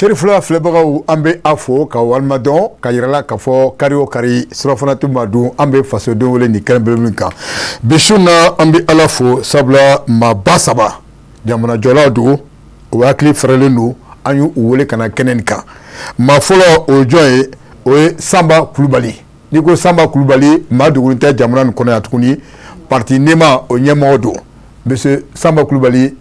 Serifula filɛbagaw, an bɛ a fo ka walima dɔn ka yira la k'a fɔ kari o kari, surafana tun ma dun, an bɛ fasodenw wele nin kɛnɛ belebele kan. Bi su na, an bɛ Ala fo, sabula maaba saba jamanajɔlaw don, o hakili fɛrɛlen don, an y'u wele ka na kɛnɛ nin kan. Maa fɔlɔ, o ye jɔn ye? O ye Sanba Kulubali. N'i ko Sanba Kulubali, maa dogolen tɛ jamana nin kɔnɔ yan tuguni. Parti NEMA, o ɲɛmɔgɔ don. Monsieur Sanba Kulubali,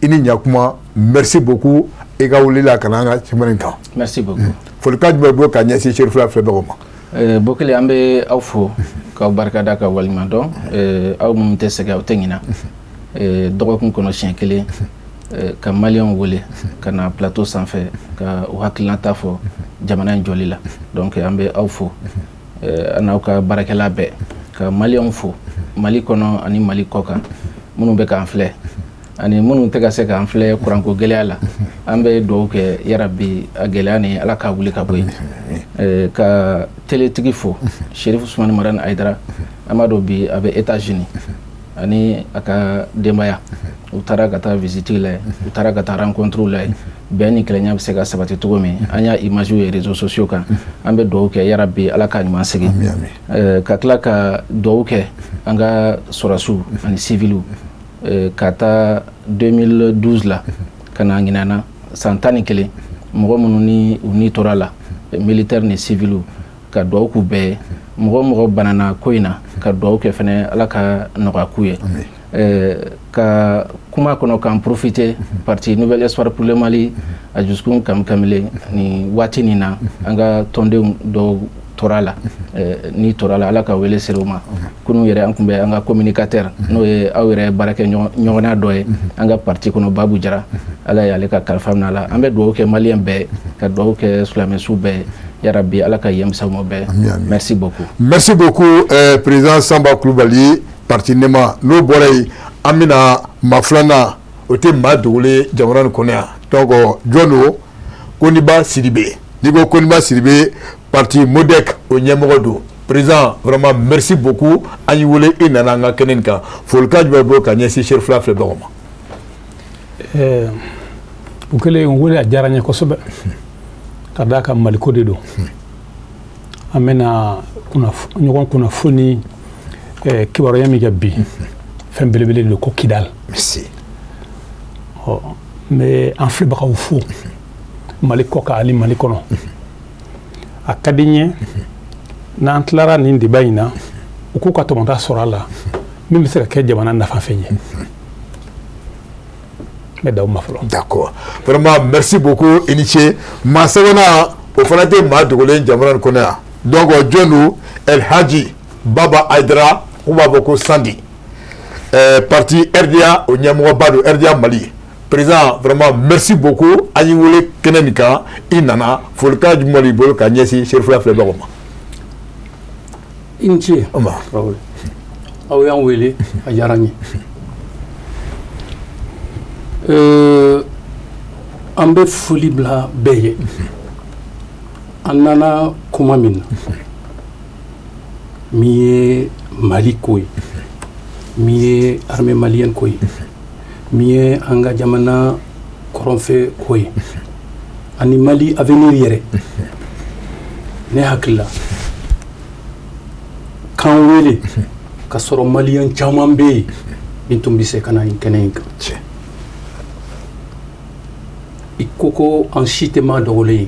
i ni ɲakuma, merci beaucoup i ka wuli la ka na an ka semaine kan. Merci beaucoup. Folikan jumɛn bɛ ka ɲɛsin Serifula filɛbagaw ma? Bokele, an bɛ aw fo k'aw barikada ka waleɲuman dɔn. Aw minnu tɛ sɛgɛn, aw tɛ ɲina, dɔgɔkun kɔnɔ siɲɛ kelen, ka maliyɛnw wele ka na plateau sanfɛ ka u hakilinata fɔ jamana in jɔli la. Donc an bɛ aw fo, an n'aw ka baarakɛla bɛɛ, ka maliyɛnw fo Mali kɔnɔ ani Mali kɔ kan, minnu bɛ k'an filɛ ani minnu tɛ ka se k'an filɛ kuranko gɛlɛya la. An bɛ dugawu kɛ, yarabi, a gɛlɛya ni Ala k'a wuli ka bɔ yen. Ka teletigi fo, Sherifu Usumani Marani Ayidara, an b'a dɔn bi a bɛ États-Unis ani a ka denbaya. U taara ka taa visite la, u taara ka taa rencontre la, bɛn ni kelenya bɛ se ka sabati cogo min, an y'a image ye réseaux sociaux kan. An bɛ dugawu kɛ, yarabi, Ala k'a ɲuman segin. Ka tila ka dugawu kɛ an ka sɔrɔsiw ani civiliw, ka taa 2012 la ka na ɲinana san 11, mɔgɔ minnu ni u ni tora la, militaire ni civiliw, ka dugawu k'u bɛɛ ye. Mɔgɔ mɔgɔ banana ko in na, ka dugawu kɛ fɛnɛ, Ala ka nɔgɔya k'u ye. Ka kuma kɔnɔ k'an profiter, parti Nouvel Espoir pour le Mali, a dusukun kami kamilen nin waati nin na, an ka tɔndenw dɔw tora la, ni tora la, Ala ka wele sera u ma. Kunun yɛrɛ, an tun bɛ an ka communicateur, n'o ye aw yɛrɛ baarakɛ ɲɔgɔnna dɔ ye an ka parti kɔnɔ, Babu Jara, Ala ye ale ka kalifa minɛ a la. An bɛ dugawu kɛ maliyɛn bɛɛ, ka dugawu kɛ silamɛsu bɛɛ, yarabi, Ala ka yen fisaya u ma bɛɛ. Merci beaucoup. Merci beaucoup, président Sanba Kulubali, parti NEMA. N'o bɔra yen, an bɛna maa filanan, o tɛ maa dogolen jamana nin kɔnɔ yan. Donc jɔn don? Koniba Sidibe. N'i ko Koniba Sidibe, parti MODEC, o ɲɛmɔgɔ don. Président, vraiment merci beaucoup, an y'i wele, i nana an ka kɛnɛ nin kan. Folikan jumɛn bɛ ka ɲɛsin Serifula filɛbagaw ma? O kɛlen, n wele, a diyara n ye kosɛbɛ, ka d'a kan Maliko de don. An bɛna ɲɔgɔn kunnafoni, kibaruya min kɛ bi, fɛn belebele de ko Kidal. Merci. Ɔ, n bɛ an filɛbagaw fo Mali kɔ kan ani Mali kɔnɔ. A ka di n ye, n'an tilara nin débat in na, u k'u ka tɔmɔta sɔrɔ a la min bɛ se ka kɛ jamana nafafɛn ye. N bɛ da o ma fɔlɔ. D'accord, vraiment merci beaucoup, i ni ce. Maa sabanan, o fana tɛ maa dogolen jamana nin kɔnɔ yan. Donc jɔn don? El Hadji Baba Aydara, u b'a fɔ ko Sandi, parti RDA, o ɲɛmɔgɔba don, RDA Mali. Président, vraiment merci beaucoup, an y'i wele kɛnɛ nin kan, i nana. Folikan jumɛn b'i bolo ka ɲɛsin Serifula filɛbagaw ma? I ni ce. Nba. Aw y'an wele, a diyara n ye. An bɛ foli bila bɛɛ ye. An nana kuma min na, min ye Mali ko ye, min ye armée malienne ko ye, min ye an ka jamana kɔrɔnfɛ ko ye, ani Mali avenir yɛrɛ, ne hakili la, k'an wele ka sɔrɔ maliyɛn caman bɛ yen min tun bɛ se ka na nin kɛnɛ in kan. I ko ko an si tɛ maa dogolen ye,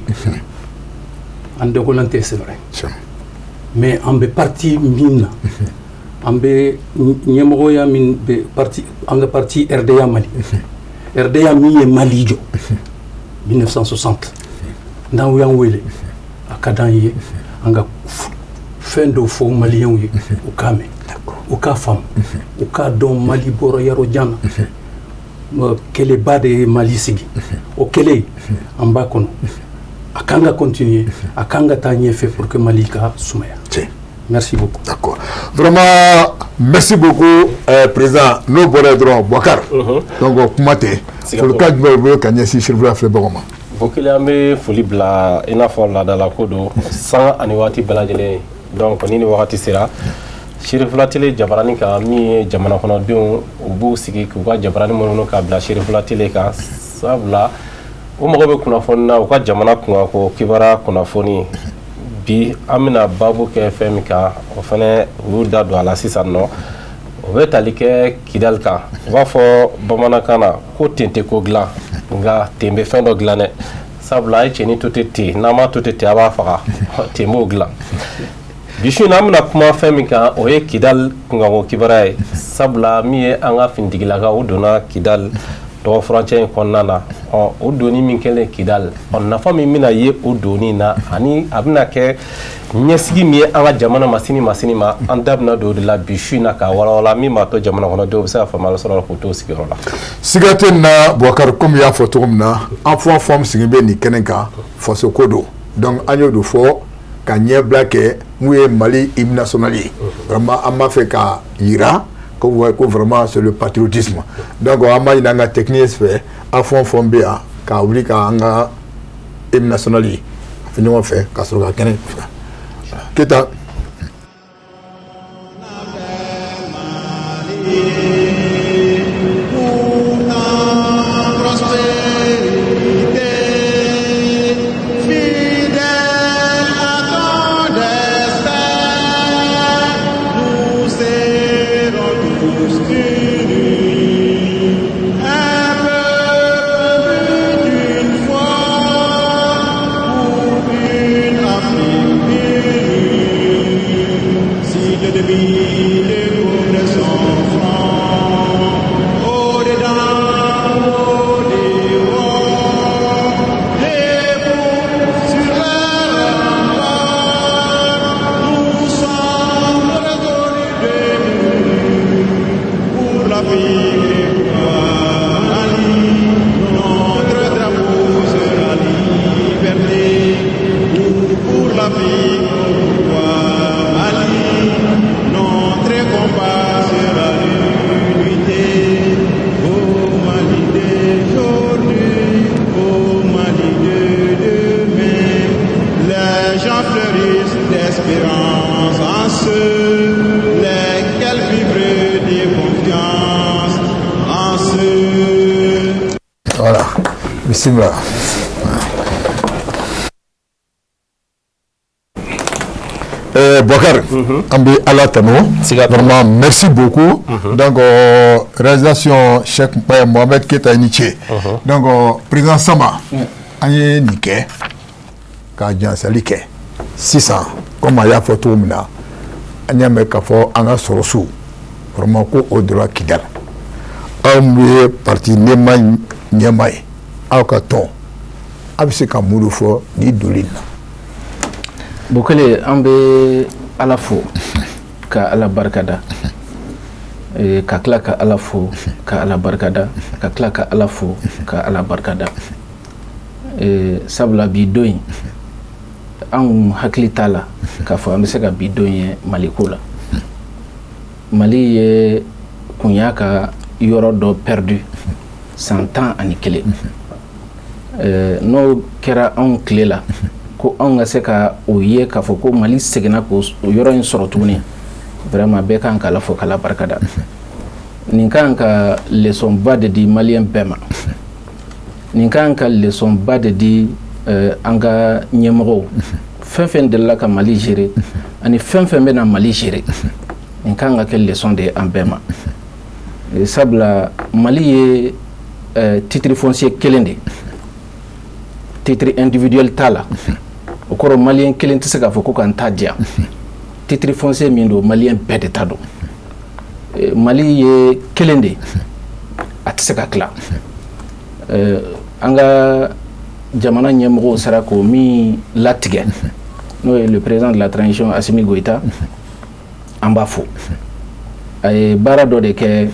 an dogolen tɛ, c'est vrai, mais an bɛ parti min na, an bɛ ɲɛmɔgɔya min bɛ parti, an ka parti RDA Mali, RDA min ye Mali jɔ 1960, n'aw y'an wele, a ka d'an ye an ka fɛn dɔw fɔ maliyɛnw ye, u k'a mɛn, u k'a faamu, u k'a dɔn Mali bɔra yɔrɔ jan na. Kɛlɛba de ye Mali sigi, o kɛlɛ an b'a kɔnɔ, a kan ka continuer, a kan ka taa ɲɛfɛ pour que Mali ka sumaya. Merci beaucoup. D'accord, vraiment merci beaucoup, président. N'o bɔra yen dɔrɔn, Boubacar, donc kuma tɛ, folikan jumɛn b'i bolo ka ɲɛsin Serifula filɛbagaw ma? Bokele, an bɛ foli bila i n'a fɔ laadalako don, sanga ani waati bɛɛ lajɛlen. Donc ni wagati sera, Serifula Tele jabarani kan, min ye jamana kɔnɔdenw, u b'u sigi k'u ka jabarani minnu k'a bila Serifula Tele kan, sabula U mago bɛ kunnafoni na u ka jamana kunkanko kibaruya kunnafoni. Bi an bɛna baabu kɛ fɛn min kan, o fana u y'u da don a la sisan nɔ, o bɛ tali kɛ Kidali kan. U b'a fɔ bamanankan na ko ten tɛ ko dilan, nka ten bɛ fɛn dɔ dilan dɛ, sabula a ye cɛnin to ten ten, n'a m'a to ten ten, a b'a faga, ten b'o dilan. Bi su in na, an bɛna kuma fɛn min kan, o ye Kidali kunkanko kibaruya ye, sabula min ye an ka finitigilakaw, u donna Kidali dɔgɔfurancɛ in kɔnɔna na. Ɔ, o donni min kɛlen Kidali, ɔ, nafa min bɛna ye o donni na, ani a bɛna kɛ ɲɛsigi min ye an ka jamana ma sini ma sini ma, an da bɛna don o de la bi su in na k'a walawala, min b'a to jamana kɔnɔdenw bɛ se ka faamuyali sɔrɔ k'u to sigiyɔrɔ la. Siga tɛ nin na, Bubakari. Komi i y'a fɔ cogo min na, an fɛn o fɛn sigi bɛ nin kɛnɛ kan, faso ko don. Donc an y'o de fɔ ka ɲɛbila kɛ mun ye Mali hymne national ye. Vraiment, an b'a fɛ ka yira ko vraiment, c'est le patriotisme. Donc an b'a ɲini an ka technicien fɛ, an fɛn o fɛn bɛ yan, ka wuli ka an ka hymne national ye a fɔ ɲɔgɔn fɛ ka sɔrɔ ka kɛnɛ Keyita. Voilà. Bismillah. Boubacar, an bɛ Ala tanu. Vraiment, merci beaucoup. Donc, réalisation Cheikh Mohamed Keita, i ni ce. Donc, président Sama, an ye nin kɛ ka jansali kɛ sisan, komi a y'a fɔ cogo min na, an y'a mɛn k'a fɔ an ka sɔrɔsiw vraiment ko o donna Kidal. Aw min ye parti NEMA ɲɛmaa ye, aw ka tɔn, a bɛ se ka mun de fɔ nin doli in na? Bukele, an bɛ Ala fo ka Ala barikada, ka tila ka Ala fo ka Ala barikada, ka tila ka Ala fo ka Ala barikada, sabula bi don in, anw hakili t'a la k'a fɔ an bɛ se ka bi don ye Maliko la. Mali ye kun y'a ka yɔrɔ dɔ perdu san 11. N'o kɛra anw tile la ko anw ka se ka o ye k'a fɔ ko Mali seginna k'o yɔrɔ in sɔrɔ tuguni, vraiment, bɛɛ kan k'Ala fo k'Ala barikada. Nin kan ka leçon ba de di maliyɛn bɛɛ ma. Nin kan ka leçon ba de di an ka ɲɛmɔgɔw, fɛn fɛn delila ka Mali gérer ani fɛn fɛn bɛna Mali gérer. Nin kan ka kɛ leçon de ye an bɛɛ ma, sabula Mali ye titre foncier kelen de, titre individuel t'a la. O kɔrɔ, maliyɛn kelen tɛ se k'a fɔ ko ka n ta di yan. Titre foncier min don, maliyɛn bɛɛ de ta don. Mali ye kelen de, a tɛ se ka tila. An ka jamana ɲɛmɔgɔw sera k'o min latigɛ, n'o ye le président de la transition Assimi Goïta, an b'a fo. A ye baara dɔ de kɛ,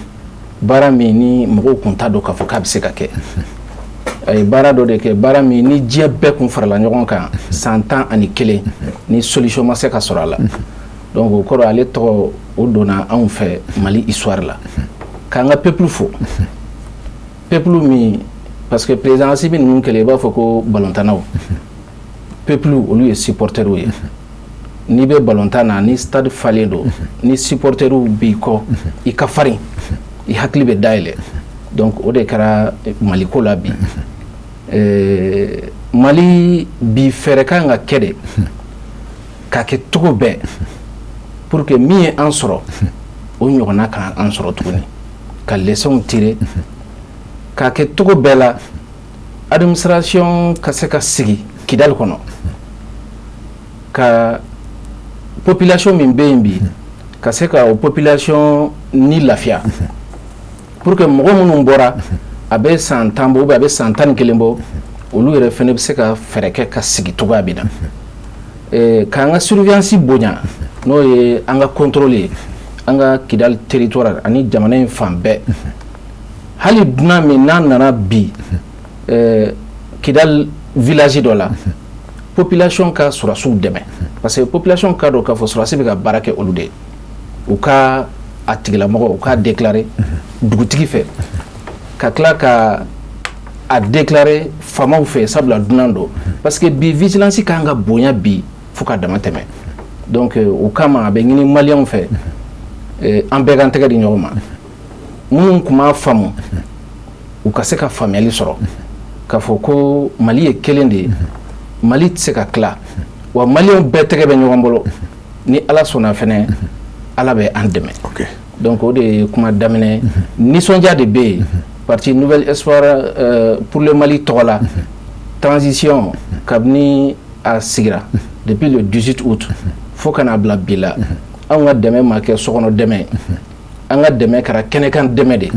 baara min ni mɔgɔw kun t'a dɔn k'a fɔ k'a bɛ se ka kɛ. A ye baara dɔ de kɛ, baara min ni diɲɛ bɛɛ kun farala ɲɔgɔn kan san 11 ni solution ma se ka sɔrɔ a la. Donc o kɔrɔ, ale tɔgɔ o donna anw fɛ Mali histoire la. K'an ka peuple fo, peuple min, parce que président Assimi ninnu kɛlɛ, i b'a fɔ ko balontannaw, peuple olu ye supporteriw ye. N'i bɛ balontan na, ni stade falen don, ni supporteriw b'i kɔ, i ka farin, i hakili bɛ dayɛlɛ. Donc o de kɛra Maliko la bi. Mali bi fɛɛrɛ kan ka kɛ de k'a kɛ cogo bɛɛ pour que min ye an sɔrɔ, o ɲɔgɔnna ka an sɔrɔ tuguni, ka leçon tirer, k'a kɛ cogo bɛɛ la administration ka se ka sigi Kidali kɔnɔ, ka population min bɛ yen bi, ka se ka o population ni lafiya, pour que mɔgɔ minnu bɔra a bɛ san 10 bɔ ou bien a bɛ san 11 bɔ, olu yɛrɛ fɛnɛ bɛ se ka fɛɛrɛ kɛ ka sigi cogoya min na, k'an ka surveillance bonya, n'o ye an ka contrôle ye an ka Kidali territoire ani jamana in fan bɛɛ. Hali dunan min n'a nana bi Kidali village dɔ la, population ka sɔrɔdasiw dɛmɛ, parce que population ka dɔn k'a fɔ sɔrɔdasi bɛ ka baara kɛ olu de ye. U ka a tigilamɔgɔ, u k'a déclarer dugutigi fɛ, ka tila ka a déclarer faamaw fɛ, sabula dunan don, parce que bi vigilance kan ka bonya bi fo ka dama tɛmɛ. Donc o kama a bɛ ɲini maliyɛnw fɛ, an bɛɛ k'an tɛgɛ di ɲɔgɔn ma. Minnu tun m'a faamu, u ka se ka faamuyali sɔrɔ k'a fɔ ko Mali ye kelen de ye, Mali tɛ se ka tila, wa maliyɛnw bɛɛ tɛgɛ bɛ ɲɔgɔn bolo. Ni Ala sɔnna fɛnɛ, Ala bɛ an dɛmɛ. Donc o de ye kuma daminɛ. Nisɔndiya de bɛ yen parti Nouvel Espoir pour le Mali tɔgɔ la. Transition, kabini a sigira depuis le 18 août fo ka n'a bila bi la, anw ka dɛmɛ ma kɛ sokɔnɔ dɛmɛ, an ka dɛmɛ kɛra kɛnɛkan dɛmɛ de.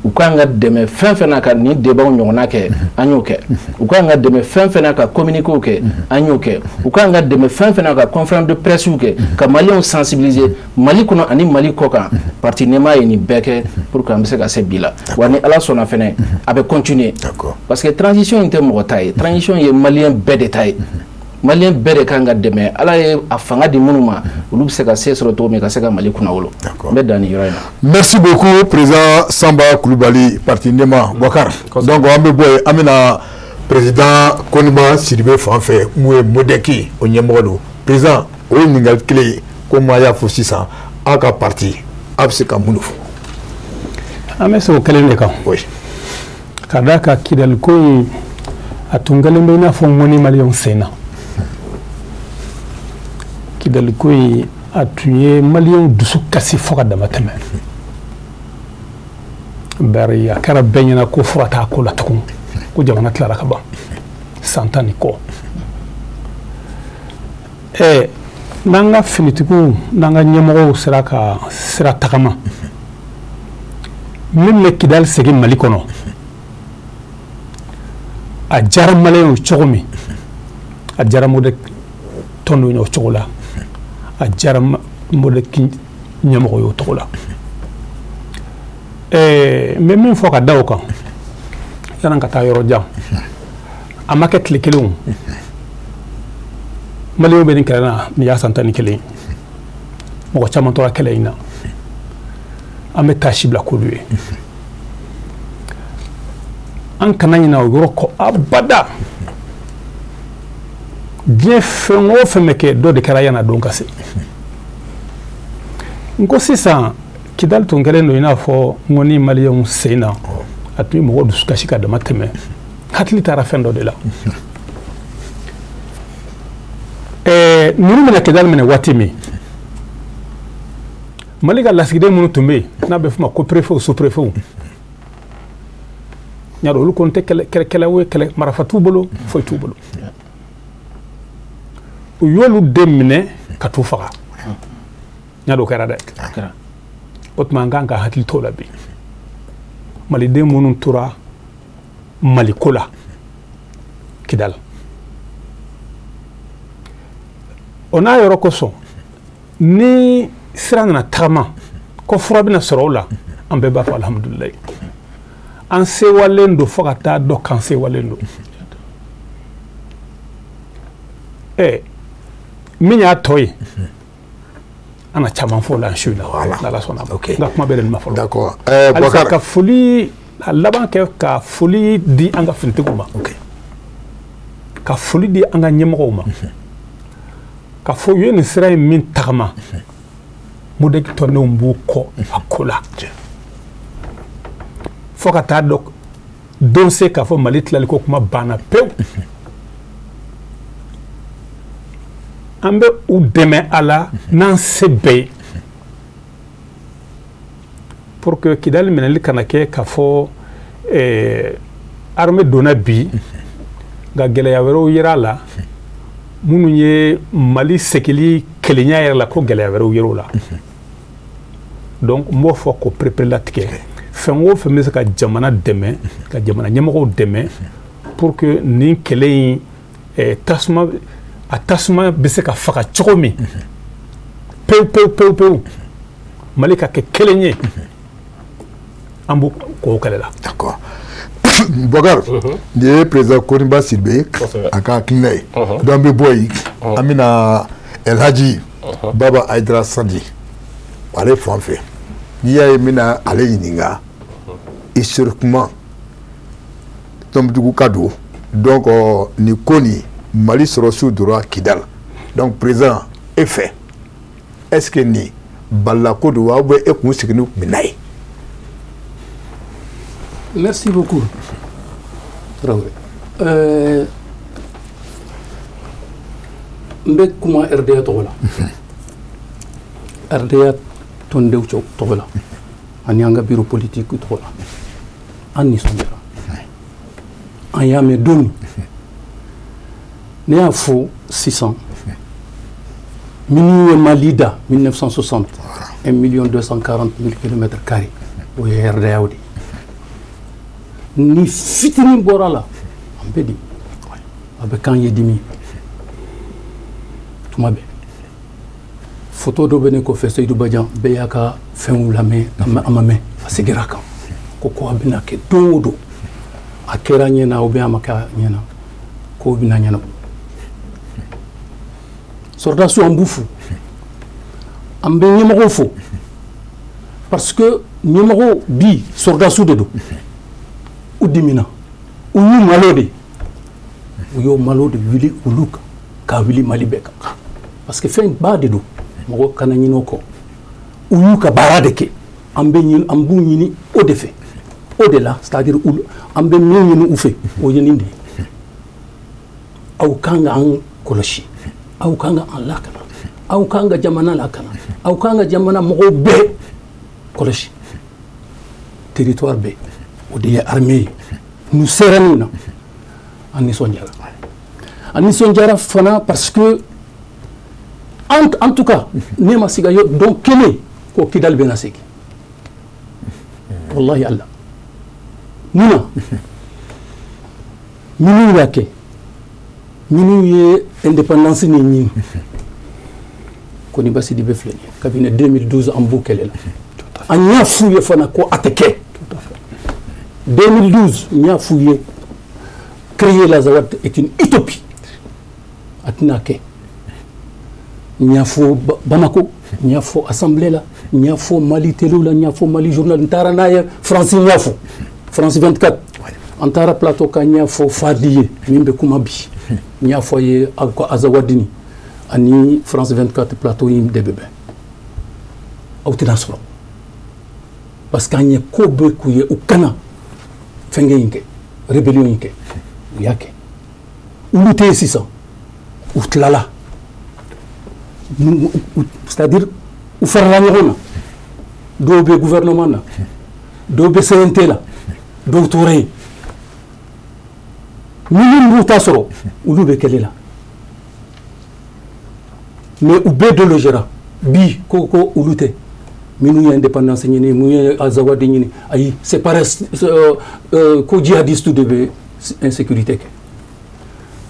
U k'an ka dɛmɛ fɛn fɛn na ka nin débatw ɲɔgɔnna kɛ, an y'o kɛ. U k'an ka dɛmɛ fɛn fɛn na ka communiquéw kɛ, an y'o kɛ. U k'an ka dɛmɛ fɛn fɛn na ka conférence de presse kɛ, ka maliyɛnw sensibiliser Mali kɔnɔ ani Mali kɔ kan, parti NEMA ye nin bɛɛ kɛ pour que an bɛ se ka se bi la. Wa ni Ala sɔnna fɛnɛ, a bɛ continuer, parce que transition in tɛ mɔgɔ ta ye, transition ye maliyɛn bɛɛ de ta ye. Maliyɛn bɛɛ de kan ka dɛmɛ. Ala ye a fanga di minnu ma, olu bɛ se ka se sɔrɔ cogo min ka se ka Mali kunnawolo. N bɛ dan nin yɔrɔ in na. Merci beaucoup, président Samba Kulubali, parti NEMA. Boubacar, donc an bɛ bɔ yen, an bɛna président Koniba Sidibe fan fɛ, mun ye MODEC o ɲɛmɔgɔ don. Président, o ye ɲininkali kelen ye. Komi a y'a fɔ sisan, aw ka parti, aw bɛ se ka mun de fɔ? An bɛ segin o kelen de kan. Ka d'a kan Kidali ko in, a tun kɛlen bɛ i n'a fɔ ŋɔni maliyɛnw sen na. Kidali ko in, a tun ye maliyɛnw dusu kasi fo ka dama tɛmɛ, bari a kɛra bɛɛ ɲɛna ko fura t'a ko la tugun, ko jamana tilara ka ban san 10 ni kɔ. N'an ka finitigiw n'an ka ɲɛmɔgɔw sera ka sira tagama min bɛ Kidali segin Mali kɔnɔ, a diyara maliyɛnw cogo min, a diyara MODEC tɔndenw ye o cogo la, a diyara MODEC ɲɛmɔgɔ ye o cogo la. N bɛ min fɔ ka da o kan, yanni ka taa yɔrɔ jan, a ma kɛ tile kelen o. Maliyɛnw bɛ nin kɛlɛ na nin y'a san 11, mɔgɔ caman tora kɛlɛ in na. An bɛ taa si bila k'olu ye, an kana ɲinɛ o yɔrɔ kɔ abada. Diɲɛ fɛn o fɛn bɛ kɛ, dɔ de kɛra yan'a don ka se. N ko sisan, Kidali tun kɛlen don i n'a fɔ ŋɔni maliyɛnw sen na, a tun ye mɔgɔw dusu kasi ka dama tɛmɛ. Hakili taara fɛn dɔ de la. Ninnu bɛna Kidali minɛ waati min, Mali ka lasigiden minnu tun bɛ yen n'a bɛ f'o ma ko préfet, sous préfet, y'a dɔn olu kɔni tɛ kɛlɛ ye, kɛlɛ marifa t'u bolo, foyi t'u bolo. U y'olu de minɛ ka t'u faga. N y'a dɔn o kɛra dɛ. O tuma an kan ka hakili t'o la bi. Maliden minnu tora Maliko la Kidali, o n'a yɔrɔ kosɔn, ni sira nana tagama ko fura bɛna sɔrɔ o la, an bɛɛ b'a fɔ alihamudulilayi. An sewalen don fo ka taa dɔ kan sewalen don. Min y'a tɔ ye, an na caman fɔ o la su in na, n'Ala sɔnna ma. N ka kuma bɛ nin ma fɔlɔ. D'accord. Halisa ka foli a laban kɛ, ka foli di an ka finitigiw ma, ka foli di an ka ɲɛmɔgɔw ma, ka fɔ u ye nin sira in min tagama, MODEC tɔndenw b'u kɔ a ko la fo ka taa dɔn. Don se k'a fɔ Mali tilali ko kuma banna pewu. An bɛ u dɛmɛ a la n'an se bɛɛ ye pour que Kidali minɛli kana kɛ k'a fɔ armée donna bi, nka gɛlɛya wɛrɛw yera a la minnu ye Mali segili kelenya yɛrɛ la, ko gɛlɛya wɛrɛw yer'o la. Donc n b'o fɔ k'o pereperelatigɛ, fɛn o fɛn bɛ se ka jamana dɛmɛ, ka jamana ɲɛmɔgɔw dɛmɛ pour que nin kɛlɛ in tasuma, a tasuma bɛ se ka faga cogo min pewu pewu pewu pewu, Mali ka kɛ kelen ye, an b'o k'o kɛlɛ la. D'accord, Bɔkari, nin ye président Koniba Sidibe a ka hakilina ye. Donc an bɛ bɔ yen, an bɛna Elhaji Baba Hayidara Sanji ale fan fɛ. N'i y'a ye n bɛna ale ɲininka, historiquement Tɔnbukutu ka don. Donc nin ko nin, Mali sɔrɔsiw donna Kidal. Donc président, e fɛ, est ce que nin balilako don wa, ou bien e kun sigilen tun bɛ n'a ye? Merci beaucoup, Traoré. N bɛ kuma RDA tɔgɔ la, RDA tɔndenw tɔgɔ la, ani an ka bureau politique tɔgɔ la. An nisɔndiyara, an y'a mɛn don min, ne y'a fɔ sisan, minnu ye Mali da 1960, 1 million 240 000 kilomètres carrés, o ye RDA de ye. Ni fitinin bɔra la, an bɛ di a bɛ k'an ye dimi tuma bɛɛ. Photo dɔ bɛ ne kɔfɛ, Seyidu Bajan, bɛɛ y'a ka fɛnw lamɛn, a ma mɛn a seginna a kan ko a bɛna kɛ don o don, a kɛra ɲɛna ou bien a ma kɛ ɲɛna, k'o bɛna ɲɛnabɔ. Sɔrɔdasiw, an b'u fo, an bɛ ɲɛmɔgɔw fo, parce que ɲɛmɔgɔw bi sɔrɔdasiw de don. U dimina, u y'u malo de, u y'o malo de wuli olu kan k'a wuli Mali bɛɛ kan, parce que fɛn ba de don, mɔgɔ kana ɲinɛ o kɔ. U y'u ka baara de kɛ, an bɛ ɲini, an b'u ɲini o de fɛ, o de la, c'est à dire an bɛ min ɲini u fɛ, o ye nin de ye: aw kan ka an kɔlɔsi, aw kan ka an lakana, aw kan ka jamana lakana, aw kan ka jamana mɔgɔw bɛɛ kɔlɔsi, territoire bɛɛ. O de ye armée ye. Nous sera nin na, an nisɔndiyara, an nisɔndiyara fana, parce que en tout cas ne ma siga don kelen ko Kidali bɛna segin. Wallahi Allah, mun na minnu y'a kɛ, minnu ye indépendance ni ɲini, Koniba Sidibe filɛ nin ye, kabini 2012 an b'u kɛlɛ la. An y'a f'u ye fana ko a tɛ kɛ 2012. N y'a f'u ye, créer l'Azawad est une utopie, a tɛna kɛ. N y'a fɔ Bamako, n y'a fɔ assemblée la, n y'a fɔ Mali télé la, n y'a fɔ Mali journal, n taara n'a ye France, n y'a fɔ France 24, an taara plateau kan, n y'a fɔ Fadi ye min bɛ kuma bi, n y'a fɔ a ye aw ka Azawadini ani France 24 plateau in de bɛ bɛn, aw tɛna sɔrɔ, parce que an ye ko bɛɛ k'u ye u kana fɛnkɛ in kɛ, rébellion in kɛ, u y'a kɛ. Olu tɛ yen sisan, u tilala, c'est à dire u farala ɲɔgɔn na, dɔw bɛ gouvernement na, dɔw bɛ CNT la, dɔw tora yen. Minnu b'u ta sɔrɔ, olu bɛ kɛlɛ la, mais u bɛɛ délogera bi. Ko olu tɛ minnu ye indépendance ɲini, mun ye Azawadi ɲini, ayi, c'est pareil, ko djihadiste de bɛ insécurité kɛ.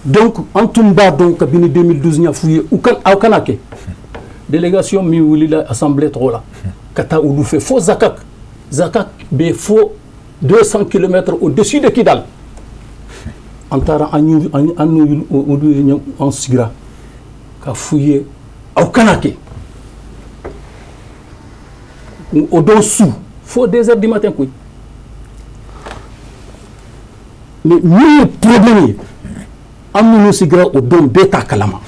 Donc an tun b'a dɔn kabini 2012, n y'a f'u ye u kan, aw kana kɛ. Délégation min wulila assemblée tɔgɔ la ka taa olu fɛ fo Zakak, Zakak bɛ fo 200 km au-dessus de Kidal, an taara, an y'u, an n'u olu ye, an sigira ka f'u ye aw kana kɛ. O don su fo 2 heures du matin koyi. Mais min ye problème ye, an minnu sigira o don, bɛɛ t'a kalama.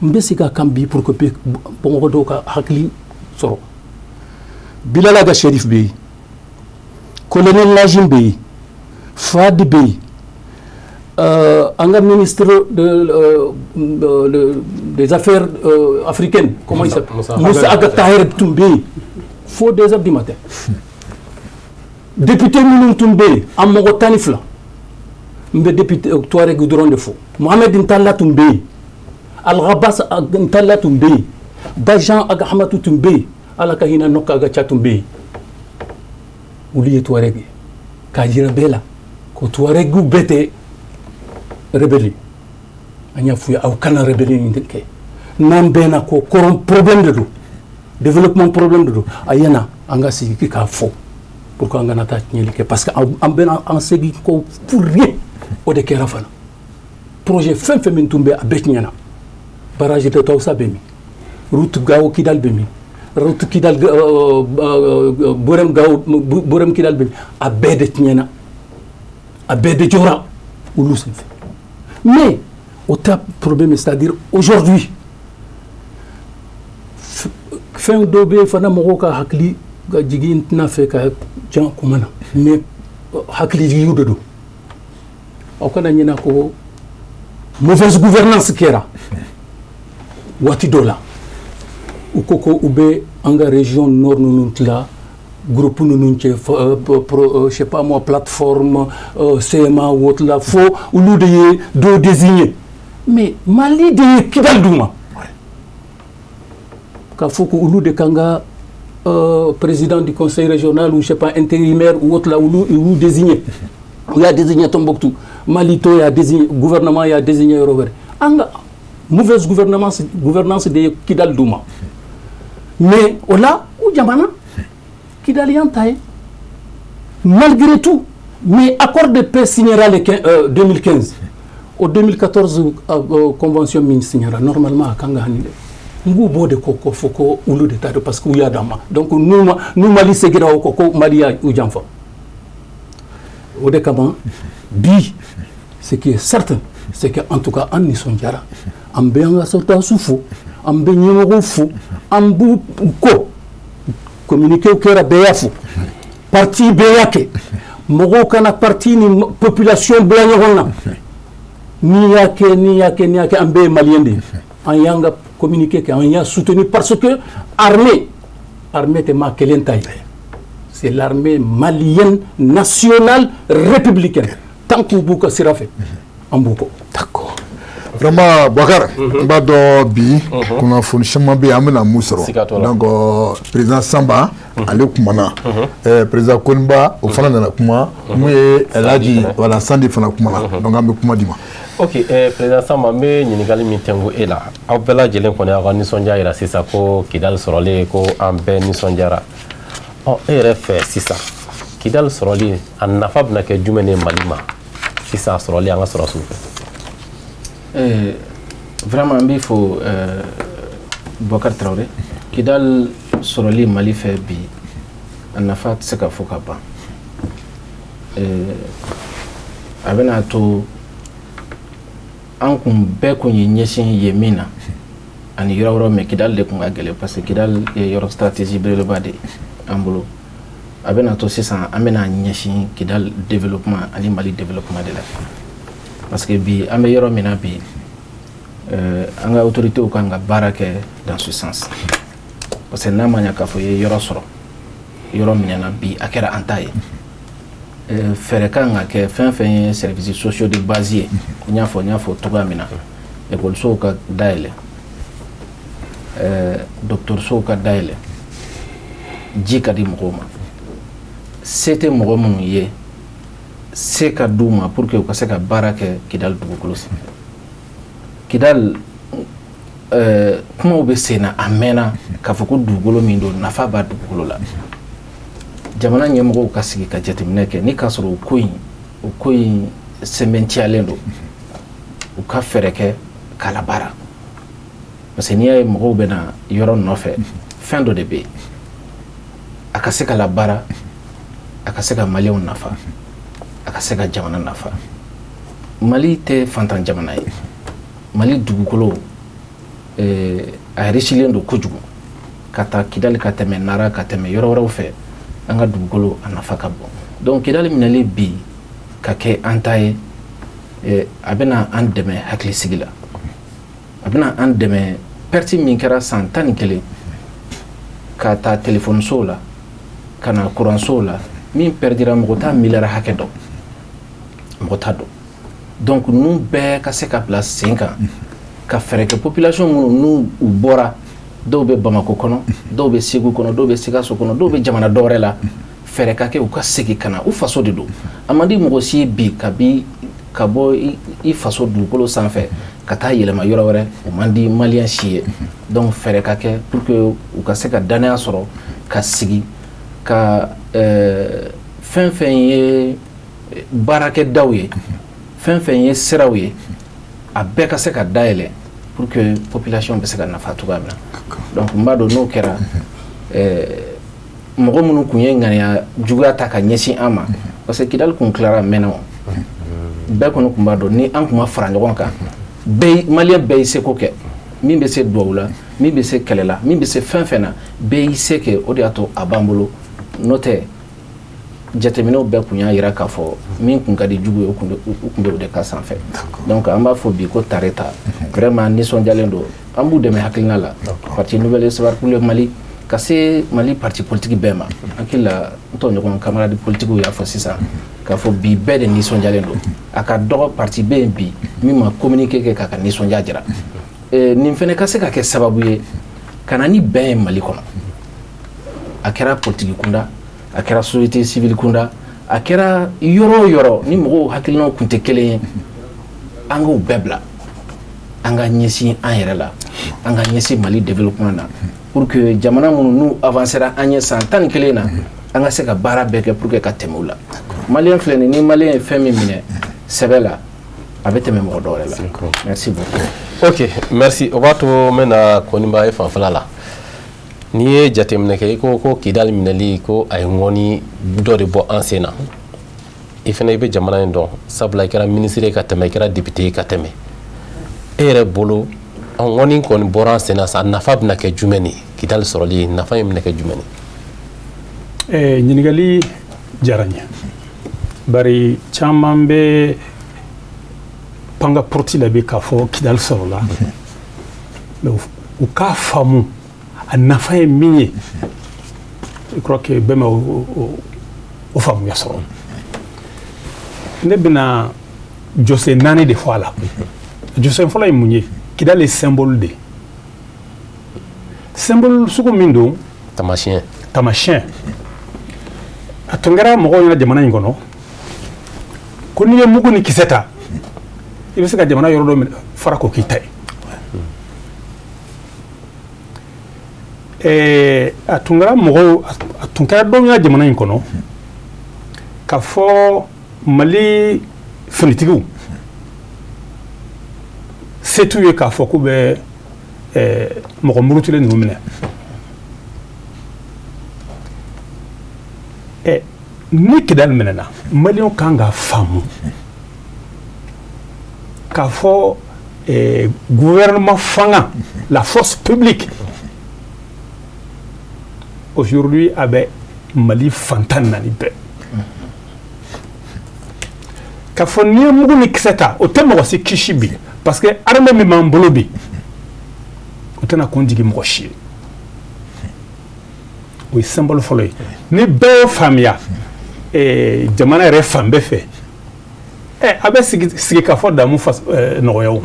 N bɛ segin a kan bi pour que mɔgɔ dɔw ka hakili sɔrɔ. Bilal Ag Acherif bɛ yen, colonel Najim bɛ yen, Fadi bɛ yen, an ka ministre des affaires africaines, comment il s'appelle, Moussa Ag Attaher tun bɛ yen fo 2 heures du matin. Député minnu tun bɛ yen, an mɔgɔ 12, n bɛ député Touareg dɔrɔn de fo. Mohamed Ntalla tun bɛ yen, Alghabas Ntalla tun bɛ yen, Bajan Ag Ahmadou tun bɛ yen, Ala ka hinɛ Nɔka Aga Ca tun bɛ yen. Olu ye Touareg ye, k'a jira bɛɛ la ko Touareg bɛɛ tɛ rebelle. An y'a f'u ye, aw kana rebelle nin kɛ. N'an bɛnna ko kɔrɔn problème de don, développement problème de don, a ye na an ka sigi k'a fɔ pour que an kana taa tiɲɛli kɛ, parce que an bɛna an segin ko pour rien. O de kɛra fana. Projet fɛn fɛn min tun bɛ, a bɛɛ tiɲɛna. Barrage de Taoussa bɛ min, route Gao Kidal bɛ min, route Kidal Bourem, Gao Bourem Kidal bɛ min, a bɛɛ de tiɲɛna, a bɛɛ de jɔra olu senfɛ. Mais o ta problème, c'est-à-dire aujourd'hui, fɛn dɔw bɛ yen fana, mɔgɔw ka hakili ka jigin, tɛna fɛ ka jan kuma na, mais hakili jigiw de don. Aw kana ɲinɛ ko mauvaise gouvernance kɛra waati dɔ la. U ko ko u bɛ an ka région nord ninnu tila groupe ninnu cɛ, je sais pas moi, plateforme CMA wotla, fo olu de ye dɔ désigné. Mais Mali de ye Kidal d'u ma k'a fɔ ko olu de kan ka président du conseil régional ou je sais pas, intérimaire ou autre là, olu y'u désigné. U y'a désigné Tombouctou, Mali to y'a désigné, gouvernement y'a désigné yɔrɔ wɛrɛ. An ka mauvaise gouvernance de ye Kidal d'u ma. Mais o la, u jamana Kidal y'an ta ye malgré tout. Mais accord de paix signera le 2015, o 2014 convention min signera, normalement a kan ka hani dɛ. N k'u b'o de ko fɔ ko olu de ta don, parce que u y'a d'an ma. Donc n'u Mali seginna o kɔ, ko Mali y'a u janfa. O de kama bi, ce qui est certain, c'est que en tout cas an nisɔndiyara. An bɛ an ka sɔrɔdasiw fo, an bɛ ɲɛmɔgɔw fo, an b'u kɔ. Communiqué kɛra, bɛɛ y'a fo, parti bɛɛ y'a kɛ. Mɔgɔw kana parti ni population bila ɲɔgɔn na. N'i y'a kɛ, n'i y'a kɛ, n'i y'a kɛ, an bɛɛ ye malien de ye. An y'an ka communiqué kɛ, an y'a soutenu, parce que armée tɛ maa kelen ta ye, c'est l'armée malienne nationale républicaine. Tant k'u b'u ka sira fɛ, an b'u kɔ. D'accord. Vraiment, Boubacar, n b'a dɔn bi kunnafoni caman bɛ yen, an bɛna mun sɔrɔ. Donc président Samba, ale kumana, président Koniba, o fana nana kuma, mun ye Elhaji, voilà, Sandi fana kumana. Donc an bɛ kuma di ma. Ok, président Samba, n bɛ ɲininkali min tɛnku e la, aw bɛɛ lajɛlen kɔni aw ka nisɔndiya yira sisan ko Kidali sɔrɔlen, ko an bɛɛ nisɔndiyara. Ɔ, e yɛrɛ fɛ sisan, Kidali sɔrɔli a nafa bɛna kɛ jumɛn ye Mali ma sisan, a sɔrɔli an ka sɔrɔsiw fɛ? Vraiment, n b'i fo, Boubacar Traoré. Kidal sɔrɔli Mali fɛ bi, a nafa tɛ se ka fɔ ka ban. A bɛna to an kun bɛɛ kun ye ɲɛsin yen min na ani yɔrɔ wɛrɛw, mais Kidal de kun ka gɛlɛn, parce que Kidal ye yɔrɔ stratégie belebeleba de ye an bolo. A bɛna to sisan an bɛna ɲɛsin Kidal développement ani Mali développement de la, parce que bi an bɛ yɔrɔ min na bi, an ka autorités kan ka baara kɛ dans ce sens, parce que n'a ma ɲɛ k'a fɔ i ye yɔrɔ sɔrɔ, yɔrɔ minɛna bi, a kɛra an ta ye, fɛɛrɛ kan ka kɛ fɛn fɛn ye services sociaux de base ye. N y'a fɔ cogoya min na, ekɔlisow ka dayɛlɛ, dɔgɔtɔrɔsow ka dayɛlɛ, ji ka di mɔgɔw ma, se tɛ mɔgɔ minnu ye, se ka d'u ma pour que u ka se ka baara kɛ Kidali dugukolo sanfɛ. Kidali kumaw bɛ sen na, a mɛnna k'a fɔ ko dugukolo min don, nafa b'a dugukolo la. Jamana ɲɛmɔgɔw ka sigi ka jateminɛ kɛ, ni k'a sɔrɔ o ko in sɛbɛntiyalen don, u ka fɛɛrɛ kɛ k'a labaara, parce que n'i y'a ye mɔgɔw bɛ na yɔrɔ nɔfɛ, fɛn dɔ de bɛ yen. A ka se ka labaara, a ka se ka maliyɛnw nafa, a ka se ka jamana nafa. Mali tɛ fantan jamana ye. Mali dugukolo a richilen don kojugu, ka taa Kidali, ka tɛmɛ Nara, ka tɛmɛ yɔrɔ wɛrɛw fɛ. An ka dugukolo a nafa ka bon. Donc Kidali minɛli bi ka kɛ an ta ye, a bɛna an dɛmɛ hakilisigi la, a bɛna an dɛmɛ perte min kɛra san 11 ka taa telefɔnisow la, ka na kuransow la, min perdira mɔgɔ t'a miliyari hakɛ dɔn, mɔgɔ t'a dɔn. Donc ninnu bɛɛ ka se ka bila sen kan ka fɛɛrɛ kɛ population minnu n'u u bɔra, dɔw bɛ Bamakɔ kɔnɔ, dɔw bɛ Segu kɔnɔ, dɔw bɛ Sikaso kɔnɔ, dɔw bɛ jamana dɔwɛrɛ la, fɛɛrɛ ka kɛ u ka segin ka na u faso de don. A man di mɔgɔ si ye bi ka bɔ i faso dugukolo sanfɛ ka taa yɛlɛma yɔrɔ wɛrɛ, o man di malien si ye. Donc fɛɛrɛ ka kɛ pour que u ka se ka danaya sɔrɔ ka sigi ka fɛn fɛn ye baarakɛdaw ye, fɛn fɛn ye siraw ye, a bɛɛ ka se ka dayɛlɛ pour que population bɛ se ka nafa cogoya min na. Donc n b'a dɔn n'o kɛra, mɔgɔ minnu tun ye ŋaniya juguya ta ka ɲɛsin an ma, parce que Kidali kun tilara mɛnna, o bɛɛ kɔni tun b'a dɔn ni an tun ma fara ɲɔgɔn kan, bɛɛ malien bɛɛ y'i seko kɛ, min bɛ se duwawu la, min bɛ se kɛlɛ la, min bɛ se fɛn fɛn na, bɛɛ y'i se kɛ, o de y'a to a b'an bolo. N'o tɛ, jateminɛw bɛɛ tun y'a jira k'a fɔ min kun ka di jugu ye, u tun bɛ o de ka sanfɛ. Donc an b'a fɔ bi ko tare ta, vraiment nisɔndiyalen don, an b'u dɛmɛ hakilina la, parti Nouvel Espoir pour le Mali, ka se Mali parti politique bɛɛ ma. An hakili la n tɔɲɔgɔn camarade politique y'a fɔ sisan k'a fɔ bi bɛɛ de nisɔndiyalen don. A ka dɔgɔ parti bɛ yen bi min ma communiqué kɛ k'a ka nisɔndiya jira. Nin fɛnɛ ka se ka kɛ sababu ye ka na ni bɛn ye Mali kɔnɔ. A kɛra politique kunda, a kɛra société civile kunda, a kɛra yɔrɔ o yɔrɔ ni mɔgɔw hakilinaw tun tɛ kelen ye, an k'o bɛɛ bila, an ka ɲɛsin an yɛrɛ la, an ka ɲɛsin Mali développement na, pour que jamana minnu n'u avancera an ye san 11 na, an ka se ka baara bɛɛ kɛ pour que ka tɛmɛ u la. Malien filɛ nin, ni malien ye fɛn min minɛ sɛbɛ la, a bɛ tɛmɛ mɔgɔ dɔw yɛrɛ la. Merci beaucoup. Ok, merci. O b'a to n bɛna Koniba e fanfɛla la. N'i ye jateminɛ kɛ, i ko ko Kidali minɛli ko a ye ŋɔni dɔ de bɔ an sen na. I fana i bɛ jamana in dɔn, sabula i kɛra ministre ye ka tɛmɛ, i kɛra député ye ka tɛmɛ. E yɛrɛ bolo, ŋɔni kɔni bɔra an sen na sa, nafa bɛna kɛ jumɛn ye? Kidali sɔrɔli nafa in bɛna kɛ jumɛn ye? Ɲininkali diyara n ye, bari caman bɛ panga porte la bi k'a fɔ Kidali sɔrɔla, mais u k'a faamu a nafa ye min ye. Je crois que bɛɛ ma o faamuya sɔrɔ. Ne bɛna jɔsen 4 de fɔ a la. Jɔsen fɔlɔ ye mun ye? Kidali ye symbole de ye. Symbole sugu min don, Taamasiyɛn. Taamasiyɛn. A tun kɛra mɔgɔw ɲɛna jamana in kɔnɔ ko n'i ye mugu ni kisɛ ta, i bɛ se ka jamana yɔrɔ dɔ minɛ fara k'o k'i ta ye. A tun kɛra mɔgɔw, a tun kɛra dɔw ɲɛna jamana in kɔnɔ k'a fɔ Mali finitigiw se t'u ye k'a fɔ k'u bɛ mɔgɔ murutilen ninnu minɛ. Ni Kidali minɛna, maliyɛnw kan ka faamu k'a fɔ gouvernement fanga, la force publique aujourd'hui a bɛ Mali fan 14 bɛɛ. K'a fɔ n'i ye mugu ni kisɛ ta, o tɛ mɔgɔ si kisi bi, parce que armée min b'an bolo bi, o tɛna kun jigin mɔgɔ si ye. O ye symbole fɔlɔ ye. Ni bɛɛ y'o faamuya, jamana yɛrɛ fan bɛɛ fɛ, a bɛ sigi k'a fɔ damu nɔgɔya o.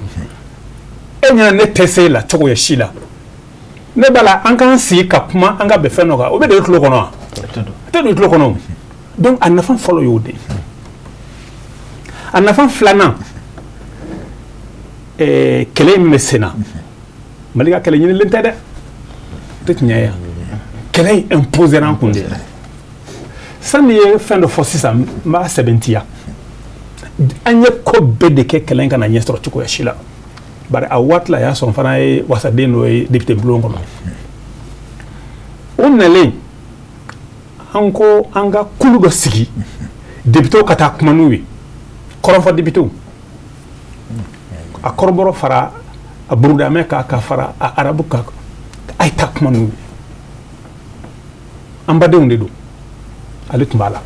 E ɲɛna ne tɛ se la cogo si la, ne b'a la an k'an sigi ka kuma, an ka bɛn fɛn dɔ kan, o bɛ don i tulo kɔnɔ wa? A tɛ don i tulo kɔnɔ. Donc a nafa fɔlɔ y'o de ye. A nafa filanan, kɛlɛ in bɛ sen na, Mali ka kɛlɛ ɲinilen tɛ dɛ, o tɛ tiɲɛ ye. Kɛlɛ in imposer an kun de. Sani ye fɛn dɔ fɔ sisan, n b'a sɛbɛntiya, an ye ko bɛɛ de kɛ kɛlɛ in kana ɲɛ sɔrɔ cogoya si la. Bari a waati la, a y'a sɔrɔ n fana ye wasaden dɔ ye député bulon kɔnɔ. O nalen, an ko an ka kulu dɔ sigi, députéw ka taa kuma n'u ye, kɔrɔnfɔ députéw, a kɔrɔbɔrɔ fara a burudamɛ kan, ka fara a arabu kan, a ye taa kuma n'u ye, an badenw de don. Ale tun b'a la.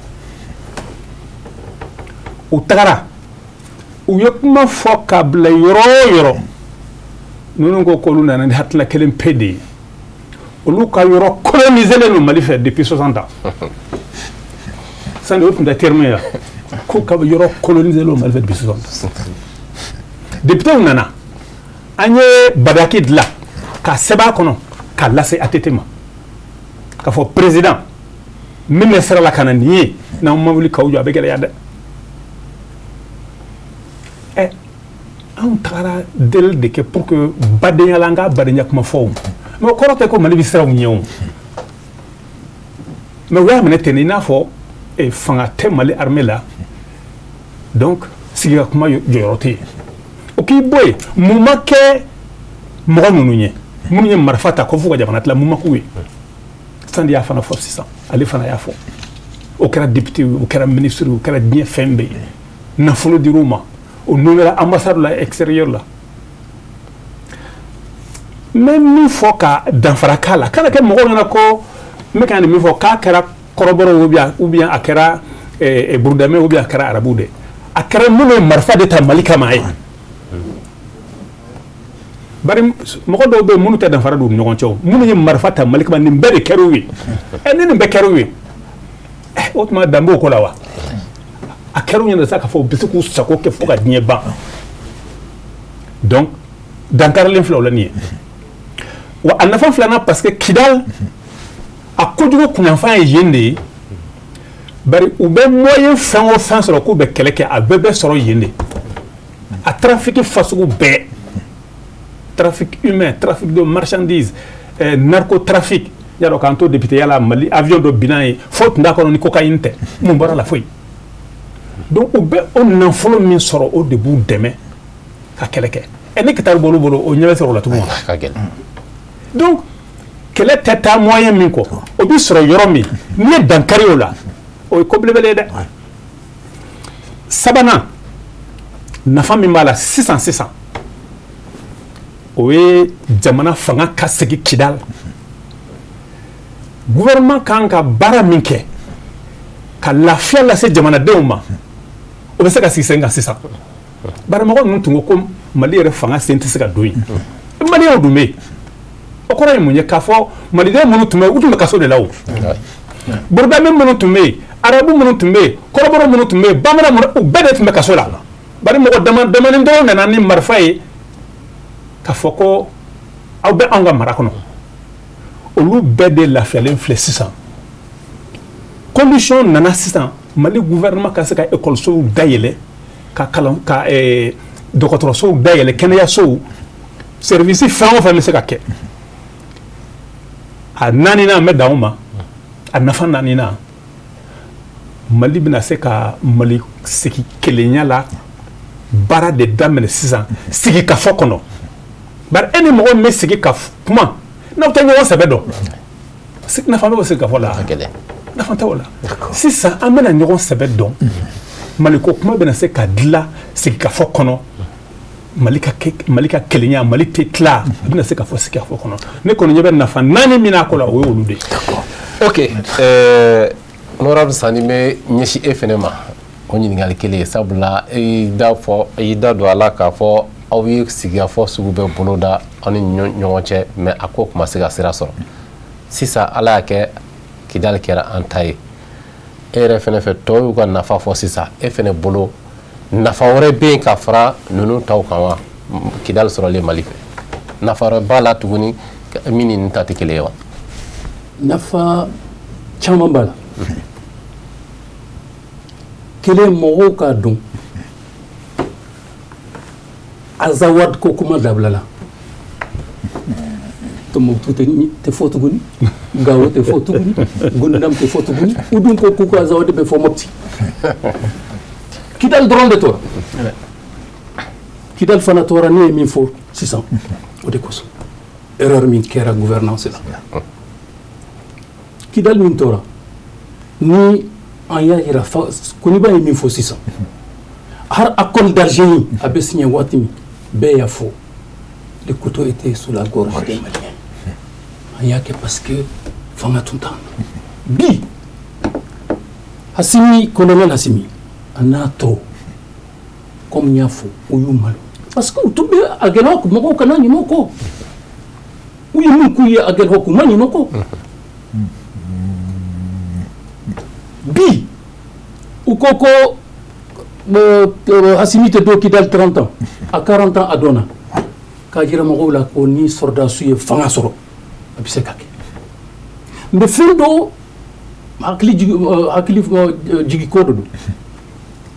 U tagara, u ye kuma fɔ ka bila yɔrɔ o yɔrɔ, ninnu ko k'olu nana ni hakilina kelen pe de ye. Olu ka yɔrɔ colonisé len don Mali fɛ depuis 60 ans. Sani o tun tɛ terme ye, ko ka yɔrɔ colonisé len don Mali fɛ depuis 60 ans. Députéw nana, an ye bataki dilan ka sɛbɛn a kɔnɔ k'a lase ATT ma, k'a fɔ président min bɛ sira la ka na nin ye, n'anw ma wuli k'aw jɔ, a bɛ gɛlɛya dɛ. Ɛ, anw tagara deli de kɛ pour que badenya la, an ka badenya kuma fɔ o, mais o kɔrɔ tɛ ko Mali bɛ siran u ɲɛ o. Mais u y'a minɛ ten, i n'a fɔ fanga tɛ Mali armée la, donc sigi ka kuma jɔyɔrɔ tɛ yen. O k'i bɔ yen, mun ma kɛ mɔgɔ ninnu ye minnu ye marifa ta ko f'u ka jamana tila? Mun ma k'u ye? Sandi y'a fana fɔ sisan, ale fana y'a fɔ. O kɛra député ye, o kɛra ministre ye, o kɛra diɲɛ fɛn bɛɛ ye. Nafolo dir'u ma, o nommé ambassade la, extérieur la. N bɛ min fɔ ka danfara k'a la, kana kɛ mɔgɔw ɲɛna ko n bɛ ka nin min fɔ k'a kɛra kɔrɔbɔrɔw ou bien a kɛra burudamɛ ou bien a kɛra arabu de. A kɛra minnu ye marifa de ta Mali kama ye. Bari mɔgɔ dɔw bɛ yen minnu tɛ danfara don u ni ɲɔgɔn cɛ o, minnu ye marifa ta Mali kama, nin bɛɛ de kɛra u ye. Ɛ, ni nin bɛɛ kɛra u ye, o tuma dan b'o ko la wa? A kɛra u ɲɛna sa k'a fɔ u bɛ se k'u sago kɛ fo ka diɲɛ ban. Donc dankarilen filɛ o la nin ye. Wa a nafa filanan, parce que Kidal a kojugu kunyanfan ye yen de ye. Bari u bɛ moyen fɛn o fɛn sɔrɔ k'u bɛ kɛlɛ kɛ, a bɛɛ bɛ sɔrɔ yen de. A trafic fasugu bɛɛ, trafic humain, trafic de marchandises, narcotrafic. Y'a dɔn k'an to député yala, Mali avion dɔ binna ye, fo tun t'a kɔnɔ ni cocaïne tɛ, mun bɔra la? Foyi. Donc u bɛ o nafolo min sɔrɔ, o de b'u dɛmɛ ka kɛlɛ kɛ. Ɛ, ni Kidal b'olu bolo, o ɲɛ bɛ sɔrɔ o la tugun wa? Ka gɛlɛn. Donc kɛlɛ tɛ taa moyen min kɔ, o bɛ sɔrɔ yɔrɔ min, n'i ye dankari o la, o ye ko belebele ye dɛ. Sabanan nafa min b'a la sisan sisan, o ye jamana fanga ka segin Kidal. Gouvernement kan ka baara min kɛ ka lafiya lase jamanadenw ma, o bɛ se ka sigi sen kan sisan. Bari mɔgɔ ninnu tun ko ko Mali yɛrɛ fanga sen tɛ se ka don yen. Maliyɛnw dun bɛ yen. O kɔrɔ ye mun ye? K'a fɔ maliden minnu tun bɛ yen, u tun bɛ kaso de la. O burudamɛ minnu tun bɛ yen, arabu minnu tun bɛ yen, kɔrɔbɔrɔ minnu tun bɛ yen, bamanan minnu, u bɛɛ de tun bɛ kaso la. Bari mɔgɔ dama damanin dɔrɔn nana ni marifa ye k'a fɔ ko aw bɛ anw ka mara kɔnɔ. Olu bɛɛ de lafiyalen filɛ sisan. Condition nana sisan, Mali gouvernement ka se ka ekɔlisow dayɛlɛ, ka kalan ka dɔgɔtɔrɔsow dayɛlɛ, kɛnɛyasow, service fɛn o fɛn bɛ se ka kɛ. A naaninan, n bɛ dan o ma. A nafa naaninan, Mali bɛna se ka Mali sigi kelenya la baara de daminɛ sisan sigikafɔ kɔnɔ. Bari e ni mɔgɔ min bɛ sigi ka kuma, n'aw tɛ ɲɔgɔn sɛbɛ dɔn, nafa bɛ o sigikafɔ la? Ka gɛlɛn. Nafa tɛ o la. Sisan an bɛna ɲɔgɔn sɛbɛ dɔn, Maliko kuma bɛna se ka dilan sigikafɔ kɔnɔ. Mali ka kɛ, Mali ka kelenya, Mali tɛ tila, a bɛna se ka fɔ sigikafɔ kɔnɔ. Ne kɔni ɲɛ bɛ nafa naani min n'a ko la, o ye olu de ye. Ok, honorable Sani, bɛ ɲɛsin e fɛnɛ ma o ɲininkali kelen ye, sabula e y'i da fɔ, i y'i da don a la k'a fɔ aw ye sigikafɔ sugu bɛɛ bolo da aw ni ɲɔgɔn cɛ, mais a ko kuma se ka sira sɔrɔ. Sisan Ala y'a kɛ Kidali kɛra an ta ye. E yɛrɛ fɛnɛ fɛ, tɔw y'u ka nafa fɔ sisan, e fɛnɛ bolo nafa wɛrɛ bɛ yen ka fara ninnu taw kan wa? Kidali sɔrɔlen Mali fɛ, nafa wɛrɛ b'a la tuguni min ni nin ta tɛ kelen ye wa? Nafa caman b'a la. Kelen, mɔgɔw k'a dɔn Azawad ko kuma dabila la. Tombouctou tɛ fɔ tuguni, Gao tɛ fɔ tuguni, Gundam tɛ fɔ tuguni. U dun ko k'u ka Azawad bɛ fɔ Mopti. Kidal dɔrɔn de tora. Kidal fana tora, ne ye min fɔ sisan, o de kosɔn erreur min kɛra gouvernance la. Kidal min tora, ni an y'a yira, Koniba ye min fɔ sisan, har accord d'Alger a bɛ signé waati min, bɛɛ y'a fɔ, le couteau était sous la gorge des Maliens. An y'a kɛ parce que fanga tun t'an na. Bi Assimi, colonel Assimi, a n'a tɔ Comme n y'a fɔ, o y'u malo parce que u tun bɛ Aguelhok, mɔgɔw kana ɲinɛ o kɔ. U ye min k'u ye Aguelhok, u ma ɲinɛ o kɔ. Bi u ko ko Assimi tɛ don Kidal 30 ans, a 40 ans a dɔnna k'a jira mɔgɔw la ko ni sɔrɔdasiw ye fanga sɔrɔ, a bɛ se ka kɛ. N bɛ fɛn dɔ hakili jigi, hakili jigi ko de don.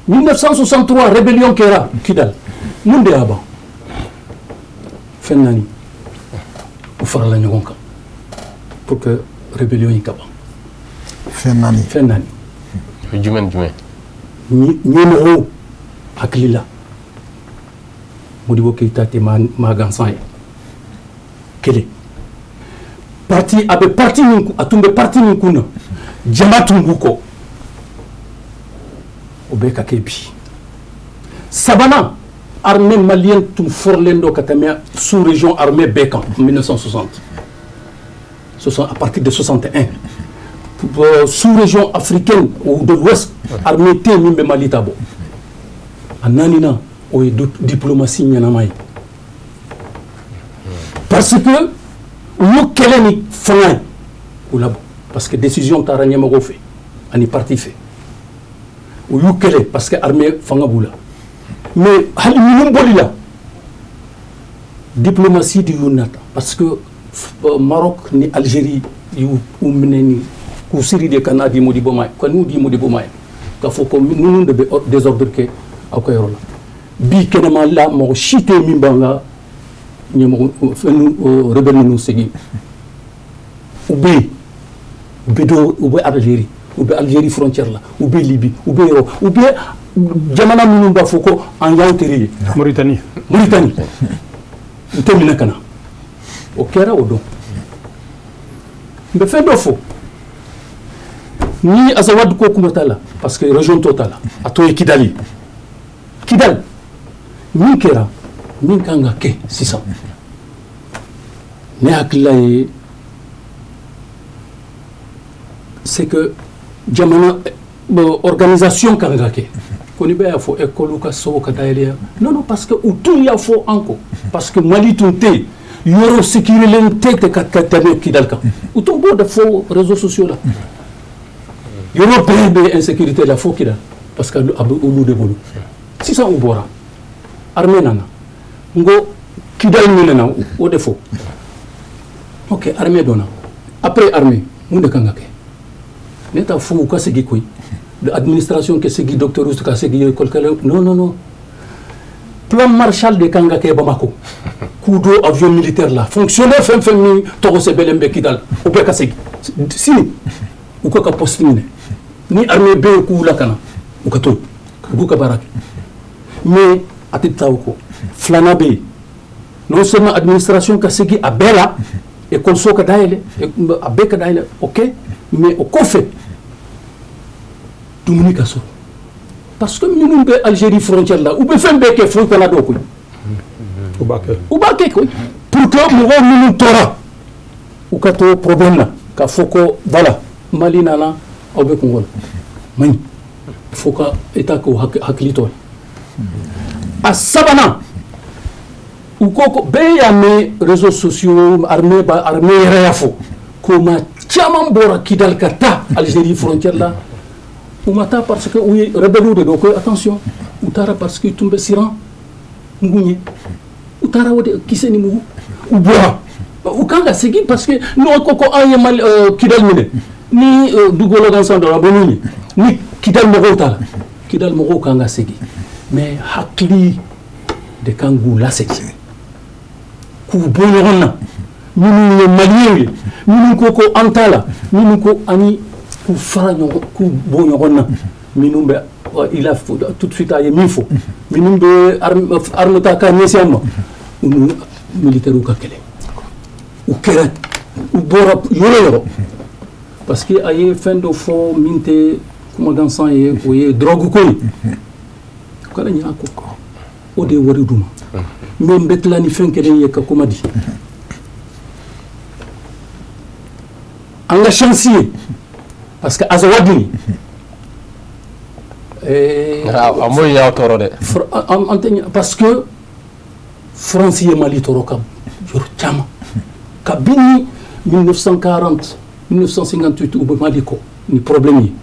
1963 rébellion kɛra Kidal, mun de y'a ban? Fɛn naani u farala ɲɔgɔn kan pour que rébellion in ka ban. Fɛn naani. Fɛn naani. Jumɛn ni jumɛn? Ɲɛmɔgɔw hakili la, Modibo Keyita tɛ maa gansan ye. Kelen, parti a bɛ parti min, a tun bɛ parti min kun na, jama tun b'u kɔ, o bɛ ka kɛ bi. Sabanan, armée malienne tun fɔrɔlen don ka tɛmɛ sous région armée bɛɛ kan en 1960, à partir de 61, sous région africaine ou de l'Ouest, armée tɛ yen min bɛ Mali ta bɔ. A naaninan, o ye diplomatie ɲɛnama ye, parce que u y'u kɛlɛ ni fanga ye k'u labɔ, parce que décision taara ɲɛmɔgɔw fɛ ani parti fɛ. U y'u kɛlɛ parce que armée fanga b'u la, mais hali minnu boli la, diplomatie de y'u nata, parce que Maroc ni Algérie y'u minɛ ni k'u siri de ka n'a di Modibo ma, ka n'u di Modibo ma ye, k'a fɔ ko ninnu de bɛ désordre kɛ aw ka yɔrɔ la. Bi kɛnɛma la, mɔgɔ si tɛ min b'an ka ɲɛmɔgɔ fɛn rebelle ninnu segin. U bɛ yen, u bɛ dɔw, u bɛ Algérie, u bɛ Algérie frontière la, u bɛ Libye, u bɛ yɔrɔ, u bɛ jamana minnu b'a fɔ ko an y'anw teri ye. Mauritanie. Mauritanie, u tɛ minɛ ka na. O kɛra o don. N bɛ fɛn dɔ fɔ ni Azawad ko kuma t'a la, parce que région tɔ t'a la, a tɔ ye Kidali. Kidali min kɛra, min kan ka kɛ sisan, ne hakilila ye, c'est que jamana organisation kan ka kɛ. Ko ni bɛɛ y'a fɔ école ka so ka dayɛlɛ, non non, parce que u tun y'a fɔ an kɔ, parce que Mali tun tɛ yen, yɔrɔ sécurilen tɛ ka tɛmɛ Kidali kan. U tun b'o de fɔ réseaux sociaux la, yɔrɔ bɛɛ bɛ insécurité la fo Kidali, parce que a bɛ olu de bolo. Sisan u bɔra, armée nana, n ko Kidali minɛna, o de fɔ. Ok, armée donna. Après armée, mun de kan ka kɛ? Ne t'a fɔ u ka segin koyi, administration ka segin, docteur ka segin, école. Non non non, plan Marshall de kan ka kɛ Bamako, k'u don avion militaire la, fonctionnaire fɛn fɛn min tɔgɔ sɛbɛnlen bɛ Kidal, o bɛɛ ka segin sini, u ka poste minɛ. Ni armée bɛ yen k'u lakana, u ka to yen, u k'u ka baara kɛ. Mais a tɛ taa o kɔ. Filanan bɛ yen, non seulement administration ka segin a bɛɛ la, école so ka dayɛlɛ, a bɛɛ ka dayɛlɛ, ok, mais o kɔfɛ, dumuni ka sɔrɔ, parce que minnu bɛ Algérie frontière la, u bɛ fɛn bɛɛ kɛ foyi kana dɔn koyi. U b'a kɛ. U b'a kɛ koyi, pour que mɔgɔw minnu tora, u ka to problème na, k'a fɔ ko voilà, Mali nana, aw bɛ kungo la man ɲi. Fo ka état k'o hakili to. A sabanan, u ko ko bɛɛ y'a mɛn réseaux sociaux, armée ba, armée yɛrɛ y'a fɔ ko maa caman bɔra Kidal ka taa Algérie frontière la. U ma taa parce que u ye rebelle de don ko, attention, u taara parce que tun bɛ siran mugu ɲɛ. U taara o de kisɛ ni mugu, u bɔra. U kan ka segin, parce que n'o ko ko an ye Mali Kidal minɛ ni dugukolo gansan dɔrɔn, a bɛ mun ye ni Kidal mɔgɔw ta la? Kidal mɔgɔw kan ka segin, mais hakili de kan k'u lasegin, k'u bɔ ɲɔgɔn na. Minnu ye maliyɛnw ye, minnu ko ko an t'a la, minnu ko ani k'u fara ɲɔgɔn, k'u bɔ ɲɔgɔn na, minnu bɛ il a tout de suite a ye min fɔ, minnu bɛ arme ta ka ɲɛsin an ma, u ni militaires ka kɛlɛ. U kɛra, u bɔra yɔrɔ yɔrɔ, parce que a ye fɛn dɔ fɔ min tɛ kuma gansan ye, o ye drogue ko ye. U kana ɲinɛ a kɔ, o de ye wari d'u ma. Mais n bɛ tila ni fɛn kelen ye ka kuma di. An ka chance ye, parce que Azawad nin A m'o y'aw tɔɔrɔ dɛ. An tɛ, parce que France ye Mali tɔɔrɔ ka yɔrɔ caman. Kabini 1940, 1958, u bɛ Mali kɔ ni problème ye.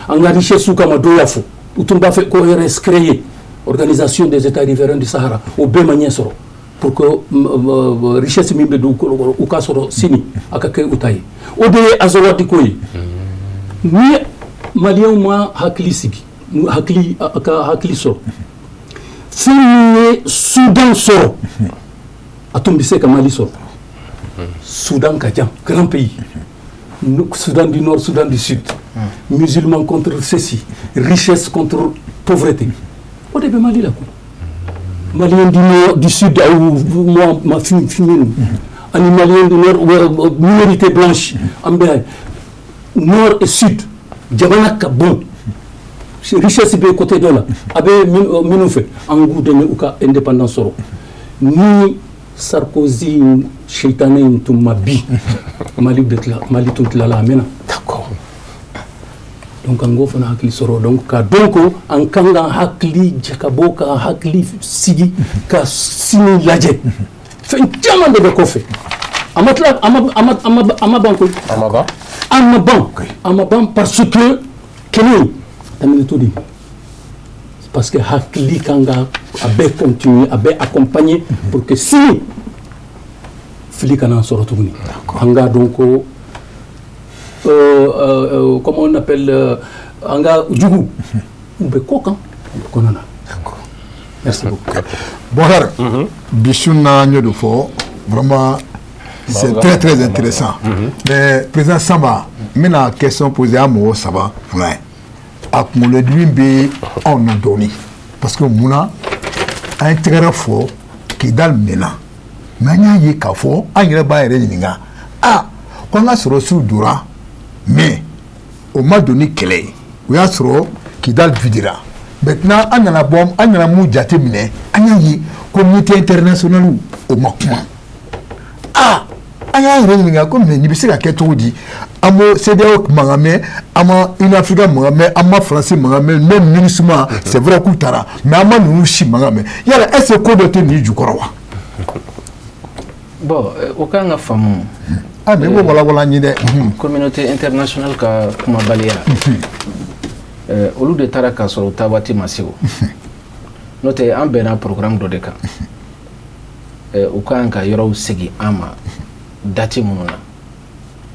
An ka richesse kama, dɔw y'a fɔ, u tun b'a fɛ ko ORS créer, Organisation des États riverains du Sahara, o bɛɛ ma ɲɛ sɔrɔ pour que richesse min bɛ dugukolo kɔrɔ, u k'a sɔrɔ sini a ka kɛ u ta ye. O de ye Azawadi ko ye. Ni Maliyɛnw ma hakili sigi, hakili ka hakili sɔrɔ, fɛn min ye Soudan sɔrɔ, a tun bɛ se ka Mali sɔrɔ. Soudan ka jan, grand pays, Soudan du Nord, Soudan du Sud, musulmans contre ceci, richesse contre pauvreté, o de bɛ Mali la quoi. Malien du Nord, du Sud, ou moi ma fumée, ani Malien du Nord, minorité blanche, an bɛ Nord et Sud, jamana ka bon, richesse bɛ côté dɔ la, a bɛ minnu fɛ, an k'u dɛmɛ u ka indépendance sɔrɔ. Ni Sarkozy seitanɛ in tun ma bi, Mali bɛ tila, Mali tun tilala a mɛnna. Donc an k'o fana hakili sɔrɔ. Donc ka dɔn ko an kan ka hakili jakabɔ, ka hakili sigi, ka sini lajɛ. Fɛn caman de bɛ kɔfɛ, a ma tila, a ma a ma a ma a ma ban koyi. A ma ban. A ma ban, a ma ban, parce que kɛlɛ in daminɛ to de, parce que hakili kan ka a bɛɛ continuer, a bɛɛ accompagner pour que sini fili kana sɔrɔ tuguni. An k'a dɔn ko comment on appelle, an ka jugu u bɛ kɔ kan, u bɛ kɔnɔ na. Merci beaucoup. Bɔkari, bi su na, n y'o de fɔ, vraiment c'est très très intéressant. Mais président Samba, n bɛna question poser an mɔgɔ saba kunna ye. A kunkolodimi bɛ anw na dɔɔnin, parce que munna an ye tɛgɛrɛ fɔ Kidali minɛna, mais an y'a ye k'a fɔ an yɛrɛ b'an yɛrɛ ɲininka, a ko an ka sɔrɔdasiw donna, mais o ma don ni kɛlɛ ye, o y'a sɔrɔ Kidali videra. Maintenant an nana bɔ, an nana mun jate minɛ? An y'a ye communauté internationale, o ma kuma. A an y'an yɛrɛ ɲininka ko mais nin bɛ se ka kɛ cogo di? An m'o CEDEAO mankan mɛn, an ma Union africaine mankan mɛn, an ma Faransi mankan mɛn, même MINUSMA, c'est vrai k'u taara, mais an ma ninnu si mankan mɛn. Yala est ce que ko dɔ tɛ nin jukɔrɔ wa? Bon, o kan ka faamu. Ah, mais i b'o walawala an ye dɛ. Communauté internationale ka kumabaliya, olu de taara k'a sɔrɔ u taa waati ma se. O n'o tɛ, an bɛnna programme dɔ de kan, u kan ka yɔrɔw segin an ma date minnu na,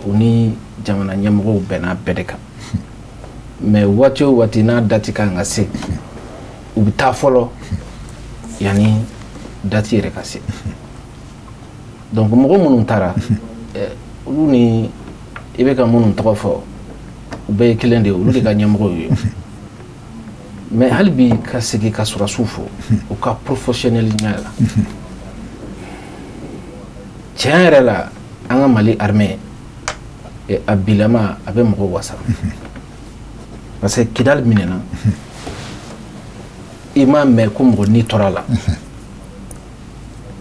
u ni jamana ɲɛmɔgɔw bɛnna bɛɛ de kan. Mais waati o waati n'a date kan ka se, u bɛ taa fɔlɔ yanni date yɛrɛ ka se. Donc mɔgɔ minnu taara, olu ni i bɛ ka minnu tɔgɔ fɔ, u bɛɛ ye kelen de ye, olu de ka ɲɛmɔgɔw ye. Mais hali bi, ka segin ka sɔrɔdasiw fo u ka professionnalisme la, tiɲɛ yɛrɛ la, an ka Mali armée, a bilama a bɛ mɔgɔw wasa, parce que Kidali minɛna, i m'a mɛn ko mɔgɔ ni tora la.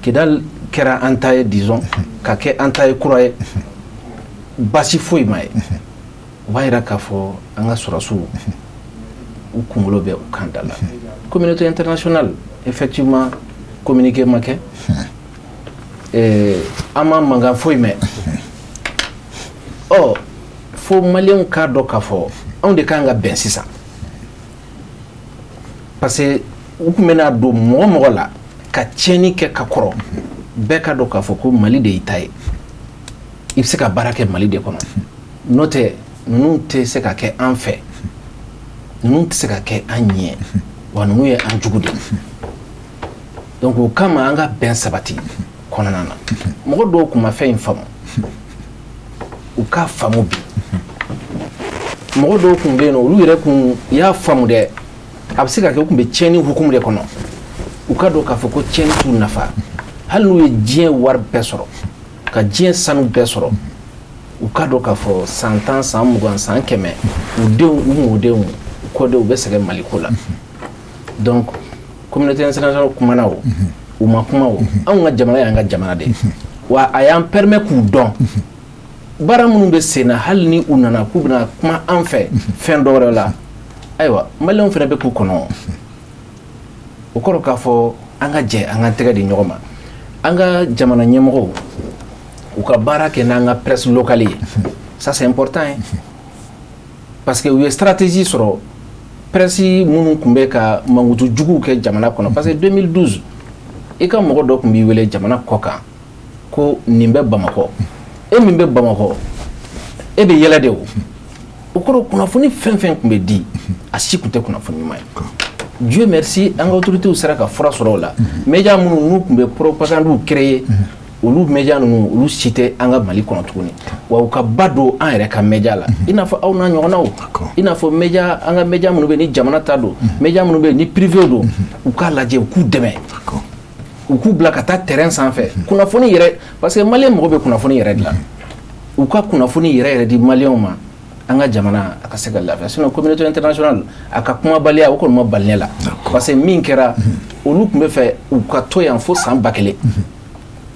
Kidali kɛra an ta ye, disons ka kɛ an ta ye kura ye, basi foyi ma ye. O b'a yira k'a fɔ an ka sɔrɔdasiw, u kunkolo bɛ u kan da la. Communauté internationale, effectivement, communiqué ma kɛ, an ma mankan foyi mɛn. Ɔ fo Maliyɛnw k'a dɔn k'a fɔ anw de kan ka bɛn sisan, parce que u tun bɛna don mɔgɔ mɔgɔ la ka tiɲɛni kɛ ka kɔrɔ. Bɛɛ ka dɔn k'a fɔ ko Mali de y'i ta ye, i bɛ se ka baara kɛ Mali de kɔnɔ. N'o tɛ, ninnu tɛ se ka kɛ an fɛ, ninnu tɛ se ka kɛ an ɲɛ wa, ninnu ye an jugu de ye. Donc o kama, an ka bɛn sabati kɔnɔna na. Mɔgɔ dɔw tun ma fɛn in faamu, u k'a faamu bi. Mɔgɔ dɔw tun bɛ yen nɔ, olu yɛrɛ kun y'a faamu dɛ, a bɛ se ka kɛ u tun bɛ tiɲɛni hukumu de kɔnɔ. U ka dɔn k'a fɔ ko tiɲɛni t'u nafa, hali n'u ye diɲɛ wari bɛɛ sɔrɔ, ka diɲɛ sanu bɛɛ sɔrɔ. U ka dɔn k'a fɔ san 10, san 20, san 100, u denw, u mɔdenw, u kɔdenw, u bɛ sɛgɛn Maliko la. Donc communauté internationale kumana o, u ma kuma o, anw ka jamana y'an ka jamana de ye wa. A y'an permet k'u dɔn baara minnu bɛ sen na. Hali ni u nana k'u bɛna kuma an fɛ fɛn dɔ wɛrɛ la. Ayiwa, maliyɛnw fana bɛ k'u kɔnɔ. O kɔrɔ k'a fɔ an ka jɛ, an ka tɛgɛ di ɲɔgɔn ma, an ka jamana ɲɛmɔgɔw u ka baara kɛ n'an ka presse locale ye. Ça, c'est important hein, parce que u ye stratégie sɔrɔ presse minnu tun bɛ ka mankutu juguw kɛ jamana kɔnɔ, parce que 2012, i ka mɔgɔ dɔ tun b'i wele jamana kɔ kan ko nin bɛ Bamakɔ, e min bɛ Bamakɔ, e bɛ yɛlɛ de. O o kɔrɔ, kunnafoni fɛn fɛn tun bɛ di, a si tun tɛ kunnafoni ɲuman ye. Dieu merci, an ka autorités sera ka fura sɔrɔ o la. Média minnu n'u tun bɛ propagande créer, olu média ninnu, olu si tɛ an ka Mali kɔnɔ tuguni. Wa u ka ba don an yɛrɛ ka média la, i n'a fɔ aw n'a ɲɔgɔnnaw, i n'a fɔ média, an ka média minnu bɛ ni jamana ta don, média minnu bɛ ni privé don, u k'a lajɛ, u k'u dɛmɛ, u k'u bila ka taa terrain sanfɛ, kunnafoni yɛrɛ, parce que maliyɛn mago bɛ kunnafoni yɛrɛ de la. U ka kunnafoni yɛrɛ yɛrɛ di maliyɛnw ma, an ka jamana a ka se ka lafiya. Sinon, communauté internationale a ka kumabaliya, o kɔni ma bali ne la, parce que min kɛra, olu tun bɛ fɛ u ka to yan fo san 1000,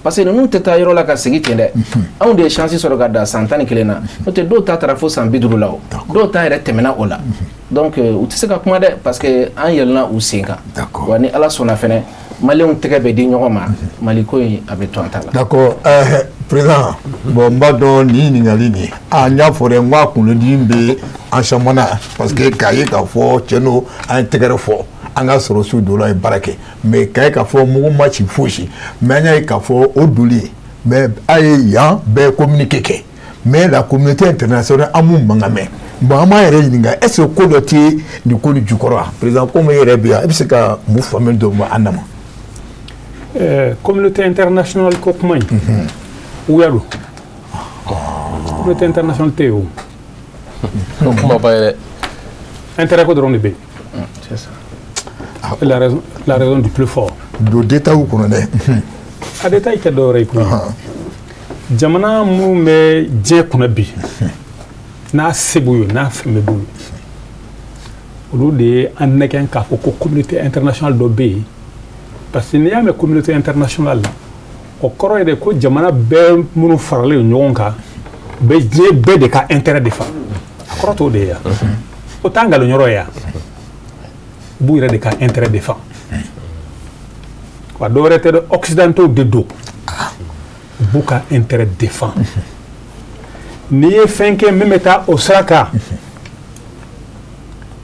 parce que ninnu tɛ taa yɔrɔ la ka segin ten dɛ. Anw de ye chance sɔrɔ ka dan san 11 na, n'o tɛ dɔw ta taara fo san 50 la, o dɔw ta yɛrɛ tɛmɛna o la. Donc u tɛ se ka kuma dɛ, parce que an yɛlɛnna u sen kan. Wa ni Ala sɔnna fɛnɛ, maliyɛnw tɛgɛ bɛ di ɲɔgɔn ma, Mali ko in a bɛ to an ta la. D'accord, président. Bon, n b'a dɔn nin ɲininkali nin, a n y'a fɔ dɛ, n ko a kunkolodimi bɛ an caman na, parce que k'a ye k'a fɔ tiɲɛ don, an ye tɛgɛrɛ fɔ, an ka sɔrɔsiw donna ye baara kɛ, mais k'a ye k'a fɔ mugu ma ci fosi, mais an y'a ye k'a fɔ o doli, mais a ye yan bɛɛ communiqué kɛ, mais la communauté internationale, an m'u mankan mɛn. Bon, an b'an yɛrɛ ɲininka, est ce que ko dɔ tɛ nin ko nin jukɔrɔ wa? Président, komi e yɛrɛ bɛ yan, e bɛ se ka mun faamuya dɔ ma an na ma? Communauté internationale ko kuma in, wuya don. Communauté internationale tɛ yen o. O kumaba ye dɛ. Intérêt ko dɔrɔn de bɛ yen. C'est ça. La raison du plus fort. Don détail kɔnɔ dɛ. A détail tɛ dɔwɛrɛ ye koyi. Jamana minnu bɛ diɲɛ kunna bi, n'a se b'u ye, n'a fɛn bɛɛ b'u ye, olu de ye an nɛgɛn k'a fɔ ko communauté internationale dɔ bɛ yen, parce que n'i y'a mɛn communauté internationale, o kɔrɔ ye de ko jamana bɛɛ minnu faralen ɲɔgɔn kan bɛ diɲɛ bɛɛ de ka intérêt défend. A kɔrɔ t'o de ye yan, o t'an nkalon yɔrɔ ye yan. U b'u yɛrɛ de ka intérêt défend. Wa dɔwɛrɛ tɛ dɛ, occidentaux de don, u b'u ka intérêt défend. N'i ye fɛn kɛ min bɛ taa o sira kan,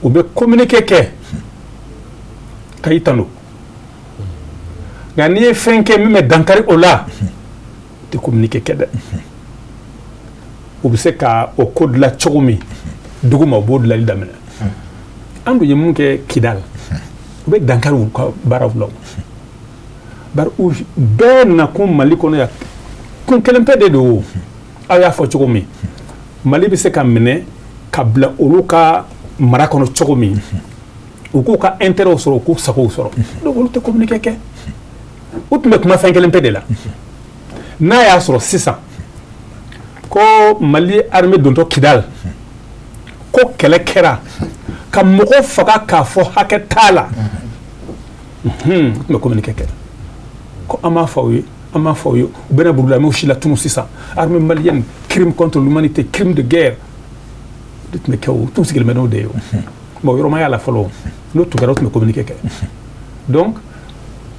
u bɛ communiqué kɛ ka i tanu, nka n'i ye fɛn kɛ min bɛ dankari o la, u tɛ communiqué kɛ dɛ. U bɛ se ka o ko dilan cogo min dugu ma, u b'o dilanli daminɛ. An dun ye mun kɛ Kidal, u bɛ dankari u ka baaraw la o. Bari u bɛɛ nakun Mali kɔnɔ yan, kun kelen pe de don o. Aw y'a fɔ cogo min, Mali bɛ se ka minɛ ka bila olu ka mara kɔnɔ cogo min, u k'u ka intérêt sɔrɔ, u k'u sagow sɔrɔ. Donc olu tɛ communiqué kɛ, u tun bɛ kuma fɛn kelen pe de la. N'a y'a sɔrɔ sisan ko Mali armée dontɔ Kidal, ko kɛlɛ kɛra ka mɔgɔ faga k'a fɔ hakɛ t'a la, u tun bɛ communiqué kɛ ko an b'a fɔ aw ye, an b'a fɔ aw ye, u bɛna burula si la tunu sisan, armée malienne, crime contre l'humanité, crime de guerre de tun bɛ kɛ. O tun sigilen bɛ n'o de ye. O bon, yɔrɔ ma y'a la fɔlɔ. N'o tun kɛra, o tun bɛ communiqué kɛ. Donc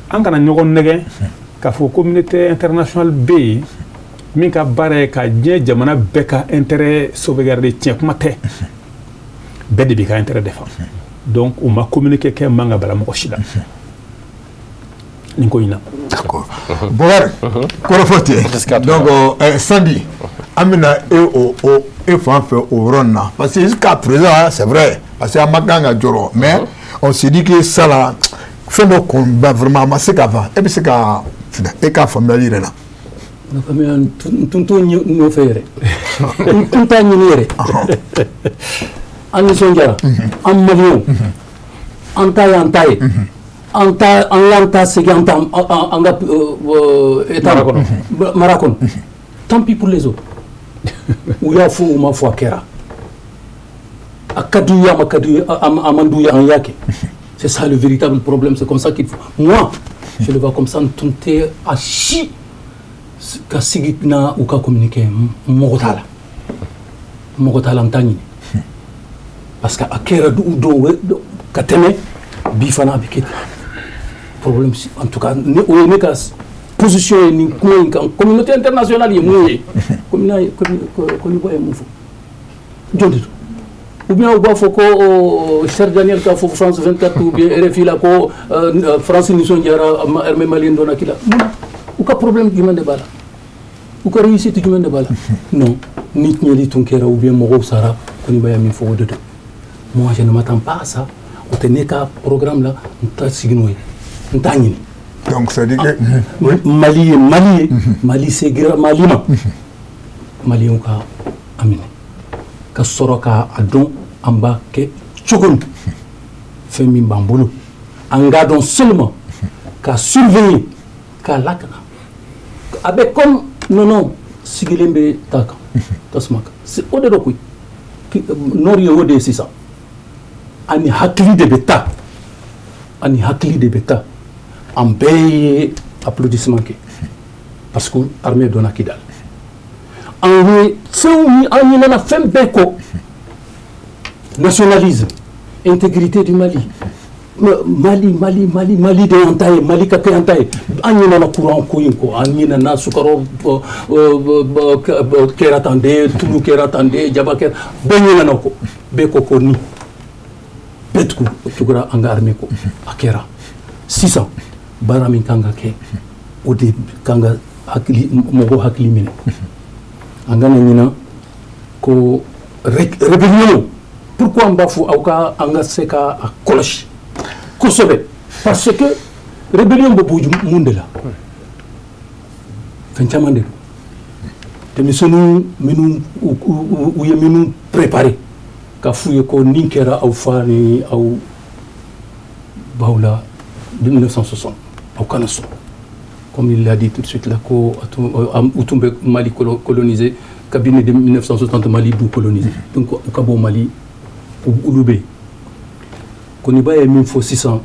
an kana ɲɔgɔn nɛgɛn k'a fɔ communauté internationale bɛ yen min ka baara ye ka diɲɛ jamana bɛɛ ka intérêt sauvegarder. Tiɲɛ kuma tɛ, bɛɛ de b'i ka intérêt défend. Donc u ma communiqué kɛ man ka bala mɔgɔ si la nin ko in na. D'accord, Bɔkari, kɔrɔfɔ tɛ. Donc Sandi, an bɛna e o e fan fɛ o yɔrɔ nin na, parce que jusqu'à présent, c'est vrai, parce que an ma kan ka jɔrɔ, mais on se dit que ça là, fɛn dɔ kɔni ba vraiment a ma se ka ban. E bɛ se ka e ka faamuyali yɛrɛ la. N tun t'o nɔfɛ yɛrɛ, n tun t'a ɲini yɛrɛ. An nisɔndiyara, an maliyɛnw, an ta y'an ta ye, an ta, an y'an ta segin, an ta an ka état mara kɔnɔ. Tant pis pour les autres, u y'a fɔ, u ma fɔ, a kɛra. A ka d'u ye, a ma ka d'u ye, a man d'u ye, an y'a kɛ. C'est ça le véritable problème, c'est comme ça qu'il faut. Moi, je le vois comme ça. N tun tɛ a si ka sigi na u ka communiqué. Mɔgɔ t'a la, mɔgɔ t'a la, n t'a ɲini. Parce que a kɛra dugu dɔw ka tɛmɛ, bi fana a bɛ kɛ ten. Problème, en tout cas, ne o ye ne ka position ye nin kuma in kan. Communauté internationale ye mun ye? Koniba ye mun fɔ? Jɔn de don? Ou bien u b'a fɔ ko Cher Daniel k'a fɔ France 24 ou bien RFI la ko France nisɔndiyara, armée malienne donna Kidal. Mun na? U ka problème jumɛn de b'a la? U ka réussite jumɛn de b'a la? Non, ni tiɲɛli tun kɛra ou bien mɔgɔw sara, Koniba ye min fɔ, o de don. Moi, je ne m'attends pas à ça. O tɛ ne ka programme la, n t'a sigi n'o ye, n t'a ɲini. Donc c'est à dire que Mali ye Mali ye, Mali segira Mali ma, Maliyɛnw ka a minɛ ka sɔrɔ k'a dɔn an b'a kɛ cogo min. Fɛn min b'an bolo, an k'a dɔn seulement ka surveiller, k'a lakana. A bɛ comme nɔnɔ sigilen bɛ ta kan, tasuma kan, o de don koyi. Nord ye o de ye sisan. Ani hakili de bɛ taa, ani hakili de bɛ taa. An bɛɛ ye applaudissement kɛ parce que armée donna Kidal. An ye fɛnw, an ɲinɛna fɛn bɛɛ kɔ: nationalisme, intégrité du Mali, Mali, Mali, Mali, Mali de y'an ta ye, Mali ka kɛ an ta ye. An ɲinɛna courant ko in kɔ, an ɲinɛna sukaro kɛra tan de, tulu kɛra tan de, jaba kɛra, bɛɛ ɲinɛna o kɔ. Bɛɛ ko ko ni bɛɛ tugu tugura an ka armée kɔ. A kɛra. Sisan, baara min kan ka kɛ, o de kan ka hakili, mɔgɔw hakili minɛ. An kana ɲina ko rébellion. Pourquoi an b'a fɔ aw ka an ka se ka a kɔlɔsi kosɛbɛ? Parce que rébellion bɛ bɔ mun de la? Fɛn caman de don. Denmisɛnninw minnu u ye minnu préparé ka f'u ye ko nin kɛra aw fa ni aw baw la 1960, aw kana sɔn. Comme il l'a dit tout de suite là, ko u tun bɛ Mali colonisé kabini de 1960, Mali du colonisé. Donc u ka bɔ Mali, olu bɛ yen. Koniba ye min fɔ sisan,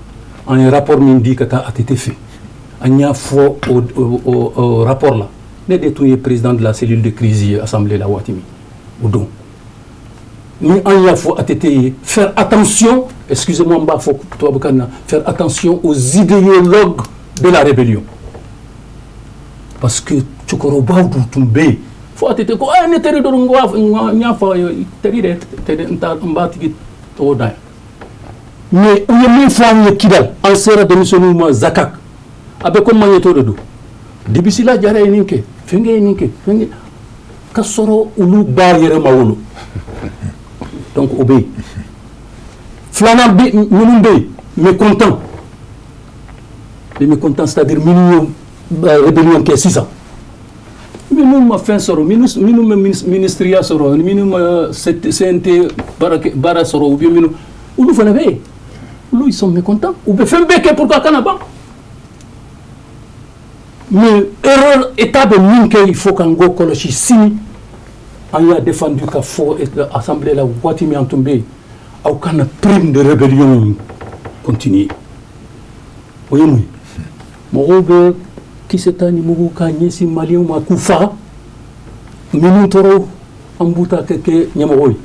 an ye rapport min di ka taa ATT fɛ, an y'a fɔ o rapport la, ne de tun ye président de la cellule de crise ye assemblée la waati min o don. Ni an y'a fɔ ATT ye faire attention, excusez-moi, n b'a fɔ tubabukan na, faire attention aux idéologues de la rébellion, parce que cɛkɔrɔbaw dun tun bɛ yen. Fo ATT ko ne teri dɔ n y'a fɔ ye, teri dɛ, teri n t'a, n b'a tigi tɔgɔ da yan. Mais u ye min fɔ an ye Kidal, an sera denmisɛnninw ma Zakak, a bɛ komi Magneto de don. Dibisila Jara ye nin kɛ, fɛnkɛ ye nin kɛ, fɛnkɛ ka sɔrɔ olu b'a yɛrɛ ma wolo. Donc o bɛ yen. Filanan bi, minnu bɛ yen, mécontent, les mécontents, c'est-à-dire minnu ye rébellion kɛ sisan, minnu ma fɛn sɔrɔ, minnu ma ministeriya sɔrɔ, minnu ma CNT baara sɔrɔ, ou bien minnu, olu fana bɛ yen, olu, ils sont mécontents. U bɛ fɛn bɛɛ kɛ pour que a kana ban. Mais erreur état bɛ min kɛ, il faut k'an k'o kɔlɔsi sini. An y'a défendu ka fɔ assemblée la waati min an tun bɛ yen, aw kana prime de rébellion continuer. O ye mun ye? Mɔgɔw bɛ kisɛ ta ni mugu k'a ɲɛsin Maliyɛnw ma k'u faga. Minnu tɔɔrɔ, an b'u ta kɛ ɲɛmɔgɔ ye,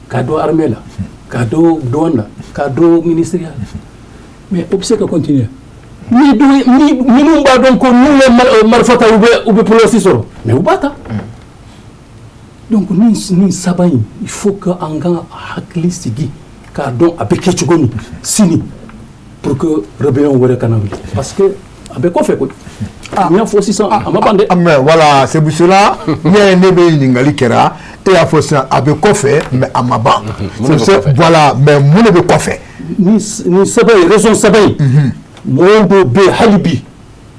k'a dɔn armée la, k'a dɔn douane la, k'a dɔn ministériya la. Mais o bɛ se ka continuer ni ni minnu b'a dɔn ko n'u ye marifa ta, u bɛ poste sɔrɔ, mais u b'a ta. Donc nin saba in, il faut que an ka hakili sigi k'a dɔn a bɛ kɛ cogo min sini pour que rébellion wɛrɛ kana wuli, parce que a bɛ kɔfɛ koyi. N y'a fɔ sisan, a ma ban dɛ. Mais voilà, c'est pour cela ne bɛ ɲininkali kɛra. E y'a fɔ sisan a bɛ kɔfɛ, mais a ma ban. Voilà, mais mun de bɛ kɔfɛ? Nin saba in, raison saba in, mɔgɔw dɔw bɛ yen hali bi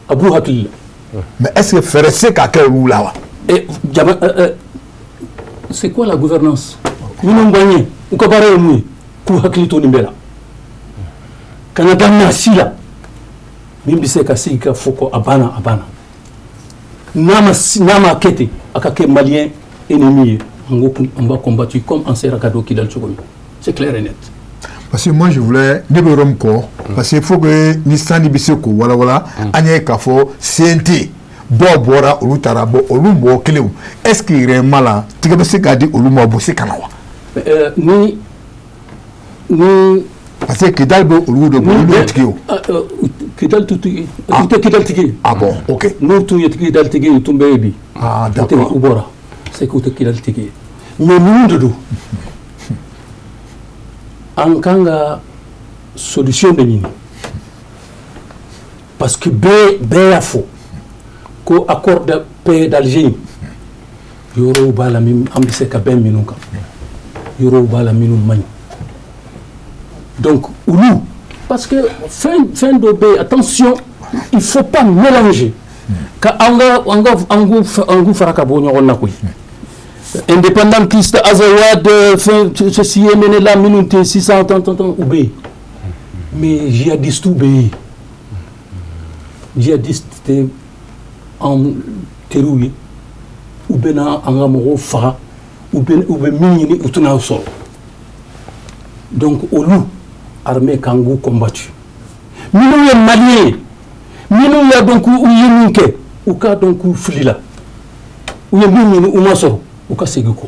a b'u hakili la. Mais est-ce que fɛɛrɛ se ka kɛ olu la wa? Jama, c'est quoi la gouvernance? Minnu b'an ɲɛ, u ka baara ye mun ye? K'u hakili to nin bɛɛ la, kana da maa si la min bɛ se ka sigi ka fɔ ko a banna, a banna. N'a ma kɛ ten, a ka kɛ Malien ennemi ye. An ko on va combattre comme an sera ka don Kidal cogo min, c'est clair et net. Parce que moi je voulais, ne bɛ yɔrɔ min kɔ, parce que il faut que ni sani bɛ se k'o walawala an ye k'a fɔ CNT dɔw bɔra, olu taara bɔ, olu mɔgɔ kelenw, est ce que réellement la tigɛ bɛ se k'a di olu ma, u bɛ se ka na wa? Ni Ni parce que Kidali bɛ olu de bolo, olu tigi o. Kidali t'u tigi, u tɛ Kidali tigi ye. Ah bon, ok. N'u tun ye Kidali tigi ye, u tun bɛ yen bi. Ah d'accord. U bɔra, c'est que u tɛ Kidali tigi ye. Mais ninnu de don, an kan ka solution de ɲini, parce que bɛɛ y'a fɔ ko accord de paix d'Alger in, yɔrɔw b'a la min an bɛ se ka bɛn minnu kan, yɔrɔw b'a la minnu man ɲi. Donc olu, parce que fɛn dɔ bɛ yen, attention, il faut pas mélanger ka an ka an k'u fara ka bɔ ɲɔgɔn na koyi. Indépendantiste Azawad, fɛn ceci MNLA minnu tɛ sisan tan tan tan, u bɛ yen, mais jihadiste bɛ yen. Jihadiste tɛ an teriw ye, u bɛna an ka mɔgɔw faga, u bɛ min ɲini, u tɛna sɔrɔ. Donc olu, armée kan k'u combattu. Minnu ye malien ye, minnu y'a dɔn k'u ye min kɛ, u k'a dɔn k'u filila, u ye min ɲini, u ma sɔrɔ, u ka segin kɔ.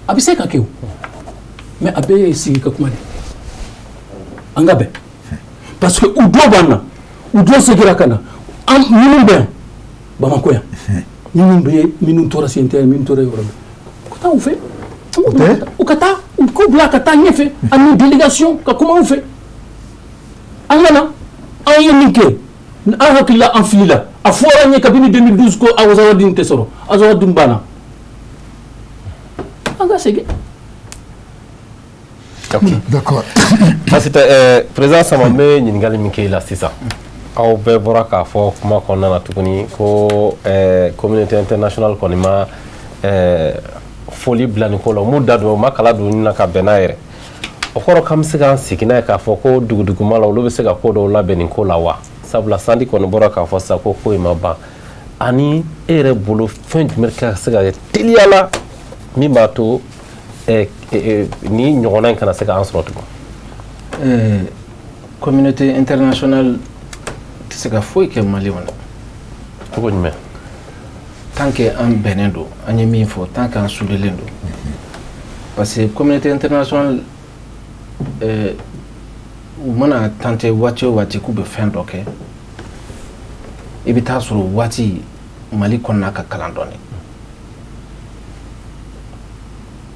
A bɛ se ka kɛ o, mais a bɛɛ ye sigi ka kuma de, an ka bɛn, parce que u dɔw b'an na, u dɔw seginna ka na. An minnu bɛ yan Bamakɔ yan, minnu bɛ, minnu tora CNT, minnu tora yɔrɔ bɛɛ, u ka taa u fɛ, u ka taa u k'u bila ka taa ɲɛfɛ ani délégation ka kuma u fɛ. An ka na, an ye min kɛ, an hakilila an filila. A fɔra an ye kabini 2012 ko Azawadi tɛ sɔrɔ, Azawadi banna, an ka segin. D'accord. Basi tɛ. Président Sama, n bɛ ɲininkali min kɛ i la sisan, aw bɛɛ bɔra k'a fɔ kuma kɔnɔna na tuguni ko communauté internationale kɔni ma foli bila nin ko la, u m'u da don, u ma kala don na ka bɛn n'a yɛrɛ. O kɔrɔ k'an bɛ se k'an sigi n'a ye k'a fɔ ko duguduguma la, olu bɛ se ka ko dɔw labɛn nin ko la wa? Sabula Sandi kɔni bɔra k'a fɔ sisan ko in ma ban. Ani e yɛrɛ bolo, fɛn jumɛn ka se ka kɛ teliya la min b'a to ni ɲɔgɔnna in kana se k'an sɔrɔ tugun? Communauté internationale tɛ se ka foyi kɛ Maliyɛnw na. Cogo jumɛn? Tant que an bɛnnen don, an ye min fɔ, tant que an soudelen don, parce que communauté internationale, u mana tenter waati o waati k'u bɛ fɛn dɔ kɛ, i bɛ taa sɔrɔ waati Mali kɔnɔna ka kalan dɔɔni,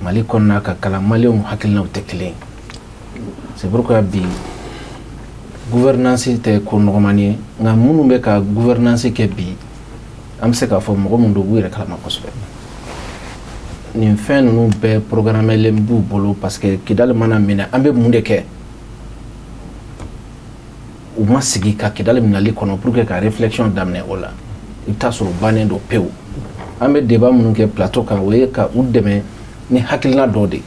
Mali kɔnɔna ka kalan, Maliyɛnw hakilinaw tɛ kelen ye. C'est pourquoi bi gouvernance tɛ ko nɔgɔmani ye, nka minnu bɛ ka gouvernance kɛ bi, an bɛ se k'a fɔ mɔgɔ min don, u b'u yɛrɛ kalama kosɛbɛ. Nin fɛn ninnu bɛɛ programmelen b'u bolo, parce que Kidali mana minɛ, an bɛ mun de kɛ? U ma sigi ka Kidali minɛli kɔnɔ pour que ka réflexion daminɛ o la. I bɛ taa sɔrɔ u bannen don pewu. An bɛ débat minnu kɛ plateau kan, o ye ka u dɛmɛ ni hakilina dɔw de,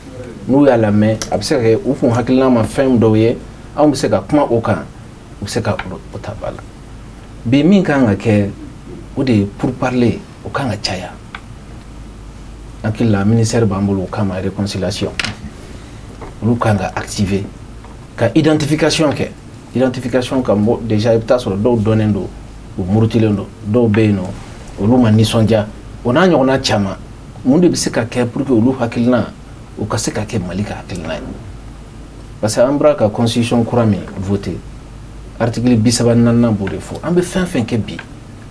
n'u y'a lamɛn, a bɛ se ka kɛ u kun hakilina ma fɛn dɔw ye, anw bɛ se ka kuma o kan, u bɛ se ka o ta ba la. Bi min kan ka kɛ, o de ye pourparler, o kan ka caya. Hakili la, ministère b'an bolo o kama, réconciliation, olu kan ka activer ka identification kɛ, identification ka mɔ déjà. I bɛ taa sɔrɔ dɔw dɔnnen don, u murutilen don, dɔw bɛ yen nɔ, olu ma nisɔndiya, o n'a ɲɔgɔnna caman. Mun de bɛ se ka kɛ pour que olu hakilina o ka se ka kɛ Mali ka hakilina ye? Parce que an bɔra ka constitution kura min voté, article 34nan b'o de fɔ. An bɛ fɛn fɛn kɛ bi,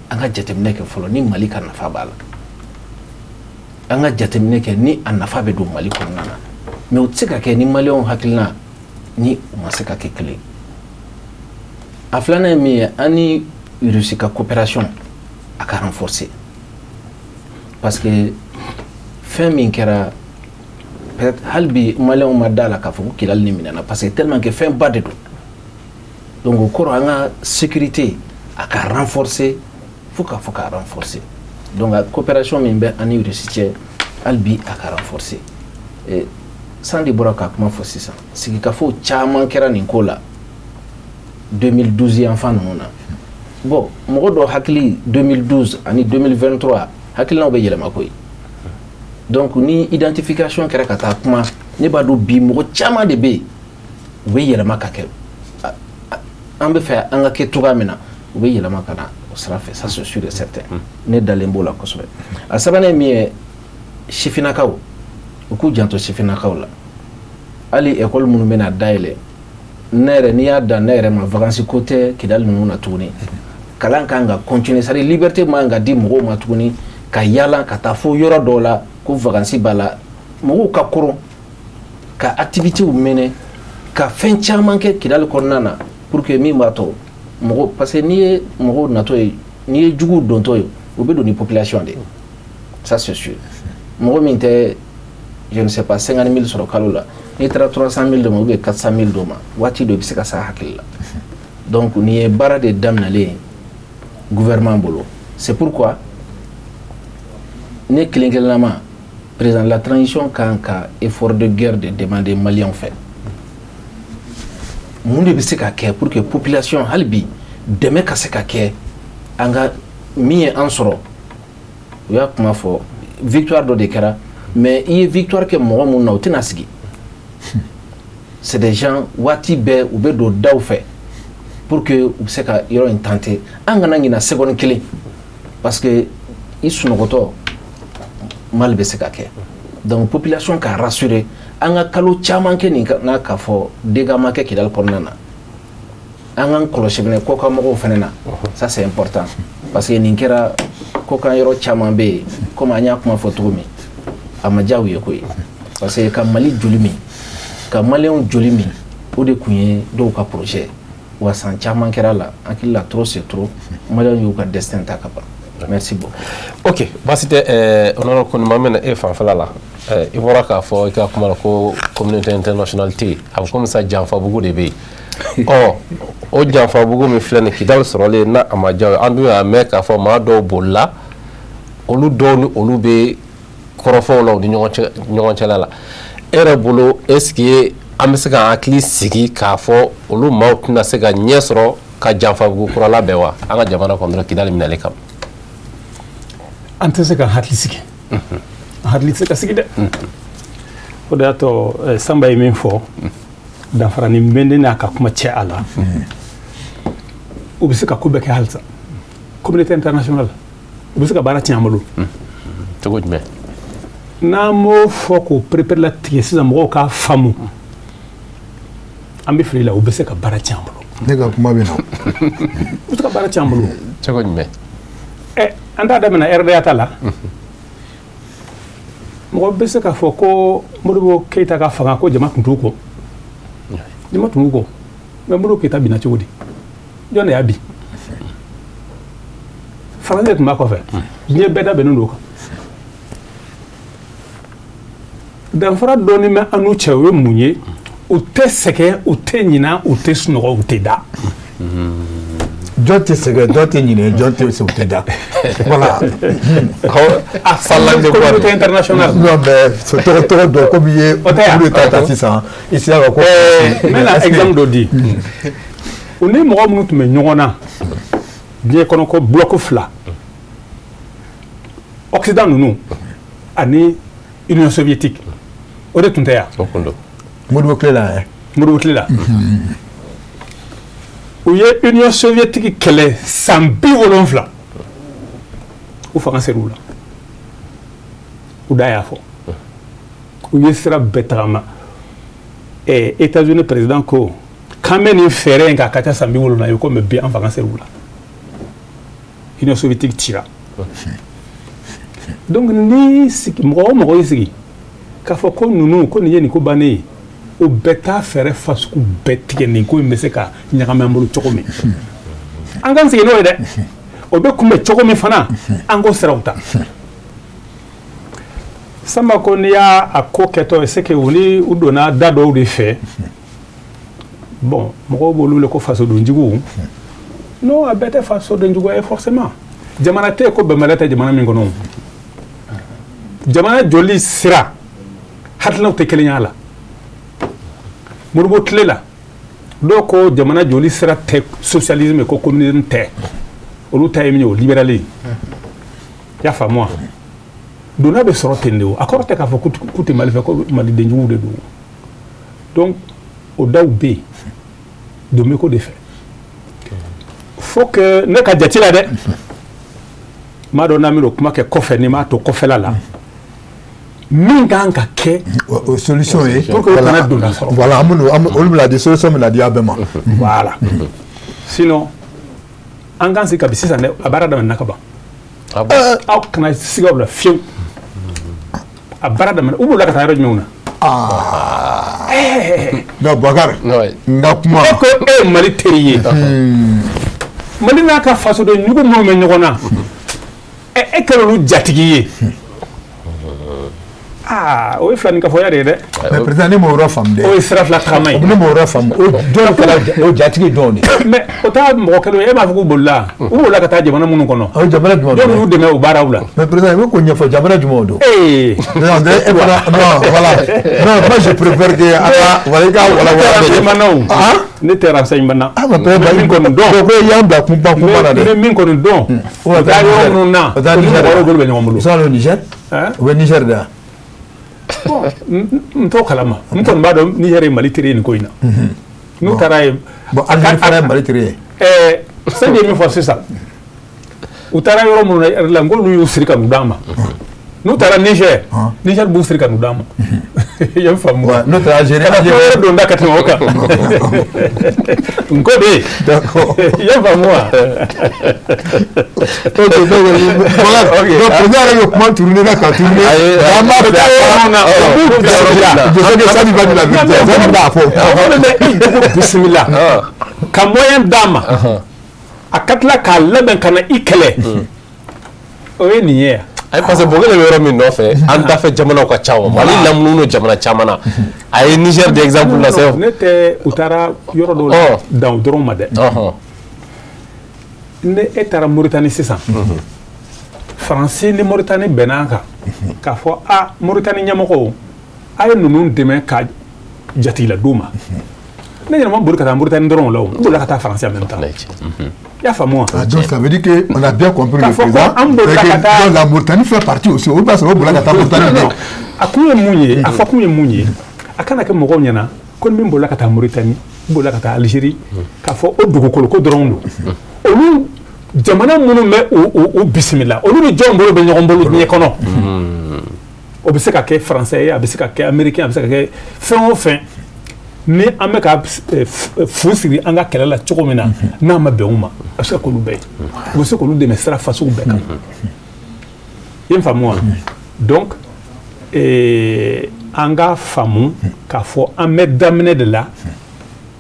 an ka jateminɛ kɛ fɔlɔ ni Mali ka nafa b'a la, an ka jateminɛ kɛ ni a nafa bɛ don Mali kɔnɔna na. Mais o tɛ se ka kɛ ni Maliyɛnw hakilina ni u ma se ka kɛ kelen. A filanan ye min ye, an ni Russie ka coopération, a ka renforcer, parce que fɛn min kɛra, peut-être hali bi Maliyɛnw ma da la k'a fɔ ko Kidali ni minɛna, parce que tellement que fɛn ba de don. Donc o kɔrɔ, an ka sécurité a ka renforcer, fo k'a fɔ k'a renforcer. Donc a coopération min bɛ an ni Russie cɛ, hali bi a ka renforcer. Sandi bɔra ka kuma fɔ sisan, sigikafo caman kɛra nin ko la 2012 yan fan ninnu na. Bon, mɔgɔ dɔ hakili 2012 ani 2023 hakilinaw bɛ yɛlɛma koyi. Donc ni identification kɛra ka taa kuma, ne b'a dɔn bi mɔgɔ caman de bɛ yen, u bɛ yɛlɛma ka kɛ an bɛ fɛ an ka kɛ cogoya min na, u bɛ yɛlɛma ka na o sira fɛ, ça c'est sûr et certain. Ne dalen b'o la kosɛbɛ. A sabanan ye min ye, sifinnakaw, u k'u janto sifinnakaw la. Hali école minnu bɛna dayɛlɛ, ne yɛrɛ, n'i y'a dan ne yɛrɛ ma, vacances ko tɛ Kidali ninnu na tuguni. Kalan kan ka continuer, c'est à dire liberté man ka di mɔgɔw ma tuguni ka yala ka taa fo yɔrɔ dɔw la ko vacances b'a la. Mɔgɔw ka koron ka activités mener, ka fɛn caman kɛ Kidali kɔnɔna na pour que min b'a to mɔgɔ, parce que n'i ye mɔgɔw natɔ ye, n'i ye juguw dontɔ ye, u bɛ don ni population de ye, ça c'est sûr. Mɔgɔ min tɛ, je ne sais pas, 50 000 sɔrɔ kalo la, n'i taara 300 000 d'o ma ou bien 400 000 d'o ma, waati dɔ i bɛ se ka s'a hakili la. Donc nin ye baara de daminɛlen ye gouvernement bolo. C'est pourquoi ne kelen kelennama, président de la transition kan ka effort de guerre de demander maliyɛnw fɛ. Mun de bɛ se ka kɛ pour que population, hali bi, dɛmɛ ka se ka kɛ an ka min ye an sɔrɔ? U y'a kuma fɔ, victoire dɔ de kɛra, mais i ye victoire kɛ mɔgɔ mun na, o tɛna sigi. C'est des gens, waati bɛɛ u bɛ don daw fɛ pour que u bɛ se ka yɔrɔ in tenter. An kana ɲina seconde kelen, parce que i sunɔgɔtɔ mal bɛ se ka kɛ. Donc population ka rassurer. An ka kalo caman kɛ nin n'a k'a fɔ dégâts ma kɛ Kidali kɔnɔna na. An k'an kɔlɔsi fɛnɛ kɔkan mɔgɔw fɛnɛ na, ça c'est important, parce que nin kɛra kɔkan yɔrɔ caman bɛ yen. Komi an y'a kuma fɔ cogo min, a ma diya u ye koyi, parce que ka Mali joli min, ka maliyɛnw joli min, o de tun ye dɔw ka projet. Wa san caman kɛra la, an hakili la, trop c'est trop. Maliyɛnw y'u ka destin ta ka ban. Merci beaucoup. Ok, baasi tɛ. Honorable Konima, n bɛna e fanfɛla la. I bɔra k'a fɔ i ka kuma la ko communauté internationale tɛ yen, a bɛ komi sa janfabugu de bɛ yen. Ɔ, o janfabugu min filɛ nin, Kidali sɔrɔlen n'a a ma diya u ye, an dun y'a mɛn k'a fɔ maa dɔw bolila, olu dɔw ni olu bɛ kɔrɔfɔw la u ni ɲɔgɔn cɛ, ɲɔgɔn cɛla la. E yɛrɛ bolo, est ce que an bɛ se k'an hakili sigi k'a fɔ olu maaw tɛna se ka ɲɛ sɔrɔ ka janfabugu kura labɛn wa an ka jamana kɔnɔ Kidali minɛli kama? An tɛ se ka hakili sigi, an hakili tɛ se ka sigi dɛ. O de y'a to Sanba ye min fɔ, danfara ni bɛ ne n'a ka kuma cɛ a la. U bɛ se ka ko bɛɛ kɛ halisa, communauté internationale, u bɛ se ka baara tiɲɛ an bolo. Cogo jumɛn? N'an m'o fɔ k'o perepere latigɛ sisan, mɔgɔw k'a faamu, an bɛ fili la. U bɛ se ka baara tiɲɛ an bolo. Ne ka kuma bɛ na. U bɛ se ka baara tiɲɛ an bolo. Cogo jumɛn? Ɛ, an t'a daminɛ RDA ta la. Mɔgɔ bɛ se k'a fɔ ko Modibo Keyita ka fanga, ko jama tun t'u kɔ, jama tun b'u kɔ, mais Modibo Keyita binna cogo di? Jɔn de y'a bin? Faransi de tun b'a kɔfɛ. Diɲɛ bɛɛ da bɛnnen don o kan. Danfara dɔɔni bɛ an n'u cɛ, o ye mun ye? U tɛ sɛgɛn, u tɛ ɲina, u tɛ sunɔgɔ, u tɛ da. Jɔn tɛ sɛgɛn, jɔn tɛ ɲinɛ, jɔn tɛ u tɛ da? Voilà. A communauté internationale. Non, mais tɔgɔ dɔ, komi i ye O tɛ yan. olu ta sisan, i sera ka ko. N bɛna exemple dɔ di. U ni mɔgɔ minnu tun bɛ ɲɔgɔn na diɲɛ kɔnɔ, ko bloc fila, Occident ninnu ani Union soviétique, o de tun tɛ yan? O kun don. Modibo tile la. Modibo tile la, u ye Union soviétique kɛlɛ san 70, u fanga ser'u la. U da y'a fɔ, u ye sira bɛɛ tagama. États-Unis président ko k'an bɛ nin fɛɛrɛ in k'a ka ca san 70 ye, ko mais bi an fanga ser'u la, Union soviétique cira. Donc ni sigi, mɔgɔ o mɔgɔ y'i sigi k'a fɔ ko ninnu ko nin ye nin ko bannen ye, o bɛɛ t'a fɛɛrɛ fasugu bɛɛ tigɛ nin ko in bɛ se ka ɲagami an bolo cogo min. An k'an sigi n'o ye dɛ. O bɛ kunbɛn cogo min fana, an k'o siraw ta. Sanba ko n'i y'a a ko kɛtɔ ye, c'est que u ni u donna da dɔw de fɛ. Bon, mɔgɔw b'olu wele ko fasodenjuguw. Non, a bɛɛ tɛ fasodenjuguya ye forcément. Jamana tɛ yen ko bɛnbaliya tɛ jamana min kɔnɔ. Jamana jɔli sira, hakilinaw tɛ kelen y'a la. Modibo tile la, dɔw ko jamana jɔli sira tɛ socialisme ye, ko communisme tɛ. Olu ta ye min ye, o libéral ye. I y'a faamu wa? Donna bɛ sɔrɔ ten de. O a kɔrɔ tɛ k'a fɔ k'u tɛ Mali fɛ, ko malidenjuguw de don. Donc o daw bɛ yen, don bɛ ko de fɛ. Faut que ne ka jate la dɛ, n m'a dɔn n'an bɛna o kuma kɛ kɔfɛ, ni m'a to kɔfɛla la. Min kan ka kɛ o solution ye pour que o kana don sɔrɔ. Voilà, an bɛna olu bɛna di solution bɛna di aw bɛɛ ma. Voilà, sinon an k'an sigi kabi sisan dɛ, a baara daminɛna ka ban. Aw kana siga o la fiyewu, a baara daminɛ. U bolila ka taa yɔrɔ jumɛnw na? Non, Boubacar, n ka kuma. E ko e ye Mali teri ye, Mali n'a ka fasoden jugu minnu bɛ ɲɔgɔn na, e kɛra olu jatigi ye. Aa, o ye filaninkafoya de ye dɛ. Mais président, ne m'o yɔrɔ faamu dɛ. O ye sira fila tagama ye. Ne m'o yɔrɔ faamu. O jɔn kɛra o jatigi jɔn de? Mais o t'a mɔgɔ kelen ye, e m'a fɔ k'u bolila, u bolila ka taa jamana minnu kɔnɔ. O jamana jumɛn? Jɔn y'u dɛmɛ o baaraw la? Mais président, i bɛ k'o ɲɛfɔ, jamana jumɛnw don? Ee. Non, e fana, non, voilà. Non, moi je préfère que an ka, voilà, i ka wala wala. Ne tɛ renseignement na. Ah, mais président, min kɔni dɔn. Ko i y'an bila kuma na dɛ. Ne bɛ min kɔni dɔn. U taa yɔrɔ minnu na, O taa olu mɔgɔw bolo bɛ ɲɔgɔn bolo. Ils sont allés au Niger? U bɛ Niger de yan. Bon, n t'o kalama. N kɔni b'a dɔn Niger ye Mali teri ye nin ko in na. N'u taara yen. Bon, Algérie fana ye Mali teri ye. Sani ye min fɔ sisan, u taara yɔrɔ minnu na la, n k'olu y'u siri ka n'u d'an ma. N'u taara Niger, Niger b'u siri ka n'u d'an ma. I y'a faamu wa? N'u taara Algérie, Kana fɛn wɛrɛ don da ka tɛmɛ o kan. N ko de. D'accord. I y'a faamu wa? Ok, donc voilà. Donc président yɛrɛ bɛ kuma tourner na ka tourner. An b'a fɛ a U b'u bisimila. Je sais que ça va dire la vérité. Ça b'a fɔ. O de bɛ e jugu bisimila ka moyen d'a ma, a ka tila k'a labɛn ka na i kɛlɛ, o ye nin ye yan. Ayi, parce que Bokele bɛ yɔrɔ min nɔfɛ, an dafɛ jamanaw ka ca, o Mali lamunun don jamana caman na. A ye Niger de exemple la se. Ne tɛ u taara yɔrɔ dɔw la dan o dɔrɔn ma dɛ. Ne e taara Moritani sisan, Faransi ni Moritani bɛnna an kan k'a fɔ a Moritani ɲɛmɔgɔw, a ye ninnu dɛmɛ ka jatigila d'u ma. Ne yɛrɛ ma boli ka taa Moritani dɔrɔn o la, o n bolila ka taa Faransi en même temps. I y'a faamu wa? Ah, donc ça veut dire que on a bien compris le K'a fɔ ko président. an bolila ka taa. Donc la Mauritanie fait partie aussi. O b'a sɔrɔ o bolila ka taa Mauritanie. Non, a kun ye mun ye? A fɔ kun ye mun ye? A kana kɛ mɔgɔw ɲɛna ko ni min bolila ka taa Moritani, n bolila ka taa Algérie, k'a fɔ o dugukolo ko dɔrɔn don. Olu jamana minnu bɛ u bisimila, olu ni jɔn bolo bɛ ɲɔgɔn bolo diɲɛ kɔnɔ? O bɛ se ka kɛ français ye, a bɛ se ka kɛ américain, a bɛ se ka kɛ fɛn o fɛn. Ni an bɛ ka fu siri an ka kɛlɛ la cogo min na, n'a ma bɛn u ma, a bɛ se ka k'olu bɛɛ ye. U bɛ se k'olu dɛmɛ sira fasugu bɛɛ kan. I ye n faamu wa? Donc an ka faamu k'a fɔ an bɛ daminɛ de la.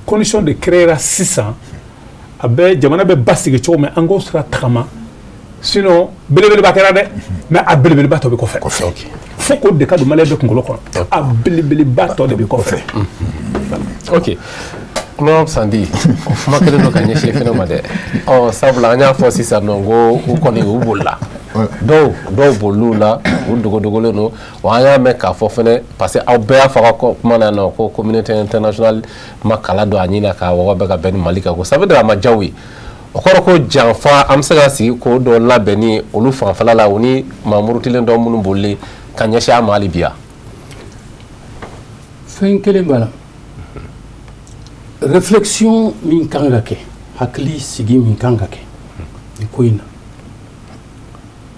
Condition de créera sisan, a bɛ jamana bɛ basigi cogo min, an k'o sira tagama. Sinon belebeleba kɛra dɛ, mais a belebeleba tɔ bɛ kɔfɛ. Fo k'o de ka don malien bɛɛ kunkolo kɔnɔ, a belebeleba tɔ de bɛ kɔfɛ. Ok, Honorable Sandi, o kuma kelen don ka ɲɛsin fɛnɛ ma dɛ. Ɔ, sabula an y'a fɔ sisan nɔ ko u kɔni u bolila, dɔw bolil'u la, u dogodogolen don wa. An y'a mɛn k'a fɔ fɛnɛ, parce que aw bɛɛ y'a fɔ aw ka kuma na nɔ ko communauté internationale ma kala don a ɲin na k'a wɔgɔbɛ ka bɛn ni Mali kan, ko ça veut dire a ma diya u ye. O kɔrɔ ko janfa, an bɛ se ka sigi k'o dɔ labɛn ni olu fanfɛla la, o ni maa murutilen dɔ minnu bolilen ka ɲɛsin a ma hali bi yan. Fɛn kelen b'a la, réflexion min kan ka kɛ, hakili sigi min kan ka kɛ nin ko in na,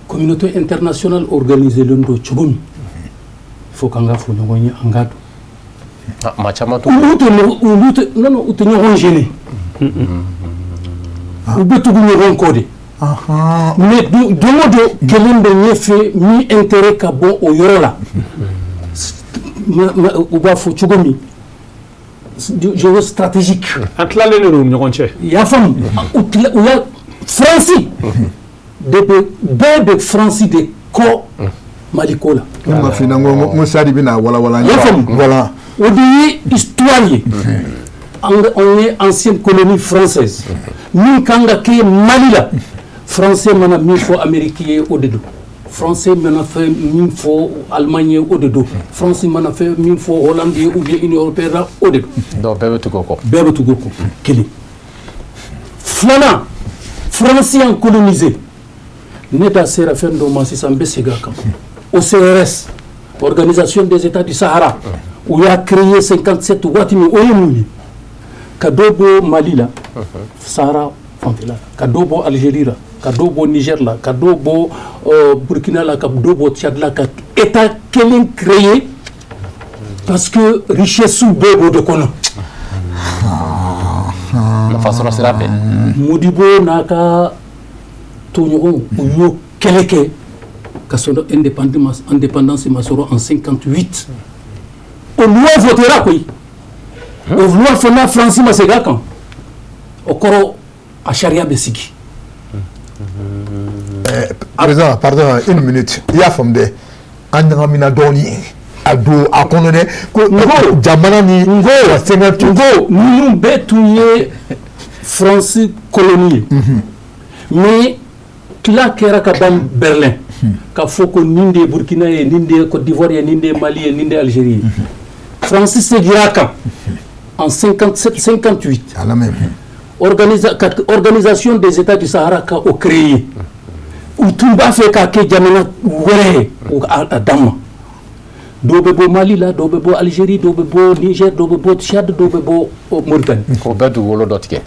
communauté internationale organisée len don cogo min, fo k'an ka fɔ ɲɔgɔn ye, an ka dɔn. Maa caman t'o Olu tɛ, olu tɛ, non non, u tɛ ɲɔgɔn gêner, u bɛ tugu ɲɔgɔn kɔ de. Mais don o don, kelen bɛ ɲɛfɛ, min intérêt ka bɔ o yɔrɔ la, u b'a fɔ cogo min, géostratégique. An tilalen de don u ni ɲɔgɔn cɛ. I y'a faamu, u tila u y'a Faransi de bɛ, bɛɛ bɛ Faransi de kɔ Mali ko la. Ne ma f'i ɲɛna n ko Sadi bɛna walawala. I y'a faamu. Voilà. O de ye histoire ye. On est ancienne colonie française. Min kan ka kɛ Mali la, français mana min fɔ Amérique ye, o de don. Français mana fɛn min fɔ Allemagne ye, o de don. Français mana fɛn min fɔ Hollande ye ou bien Union européenne la, o de don. Donc bɛɛ bɛ tugu o kɔ. Bɛɛ bɛ tugu o kɔ. Kelen filanan, Français y'an colonisé. Ne da sera fɛn dɔ ma sisan, n bɛ segin a kan. OCRS, Organisation des États du Sahara, u y'a créé 57 waati min, o ye mun ye? Ka dɔ bɔ Mali la, Sahara fanfɛla la, ka dɔ bɔ Algérie la. Ka dɔw bɔ Niger la, ka dɔw bɔ Burkina la, ka dɔw bɔ Tchad la, ka état kelen créer, parce que richesse bɛɛ b'o de kɔnɔ. Nafa sɔrɔ sira fɛ. Modibo n'a ka tɔɲɔgɔnw, u y'o kɛlɛ kɛ ka sɔrɔ indépendance ma sɔrɔ en 58. O loi votera koyi. O loi fana, France ma segin a kan. O kɔrɔ, a sariya bɛ sigi. Président, pardon, une minute. I y'a faamu dɛ, an ɲagamina dɔɔni a don a kɔnɔ dɛ, ko jamana ni N ko 58. N ko ninnu bɛɛ tun ye France colonie ye, mais tila kɛra ka ban Berlin, ka fɔ ko nin de ye Burkina ye, nin de ye Côte d'Ivoire ye, nin de ye Mali ye, nin de ye Algérie ye. France seginna a kan en 57, 58. À la même. Organisation des États du Sahara ka o créer. U tun b'a fɛ k'a kɛ jamana wɛrɛ ye o a dan ma. Dɔw bɛ bɔ Mali la, dɔw bɛ bɔ Algérie, dɔw bɛ bɔ Niger, dɔw bɛ bɔ Tchad, dɔw bɛ bɔ Mauritanie. K'o bɛɛ dugukolo dɔ tigɛ.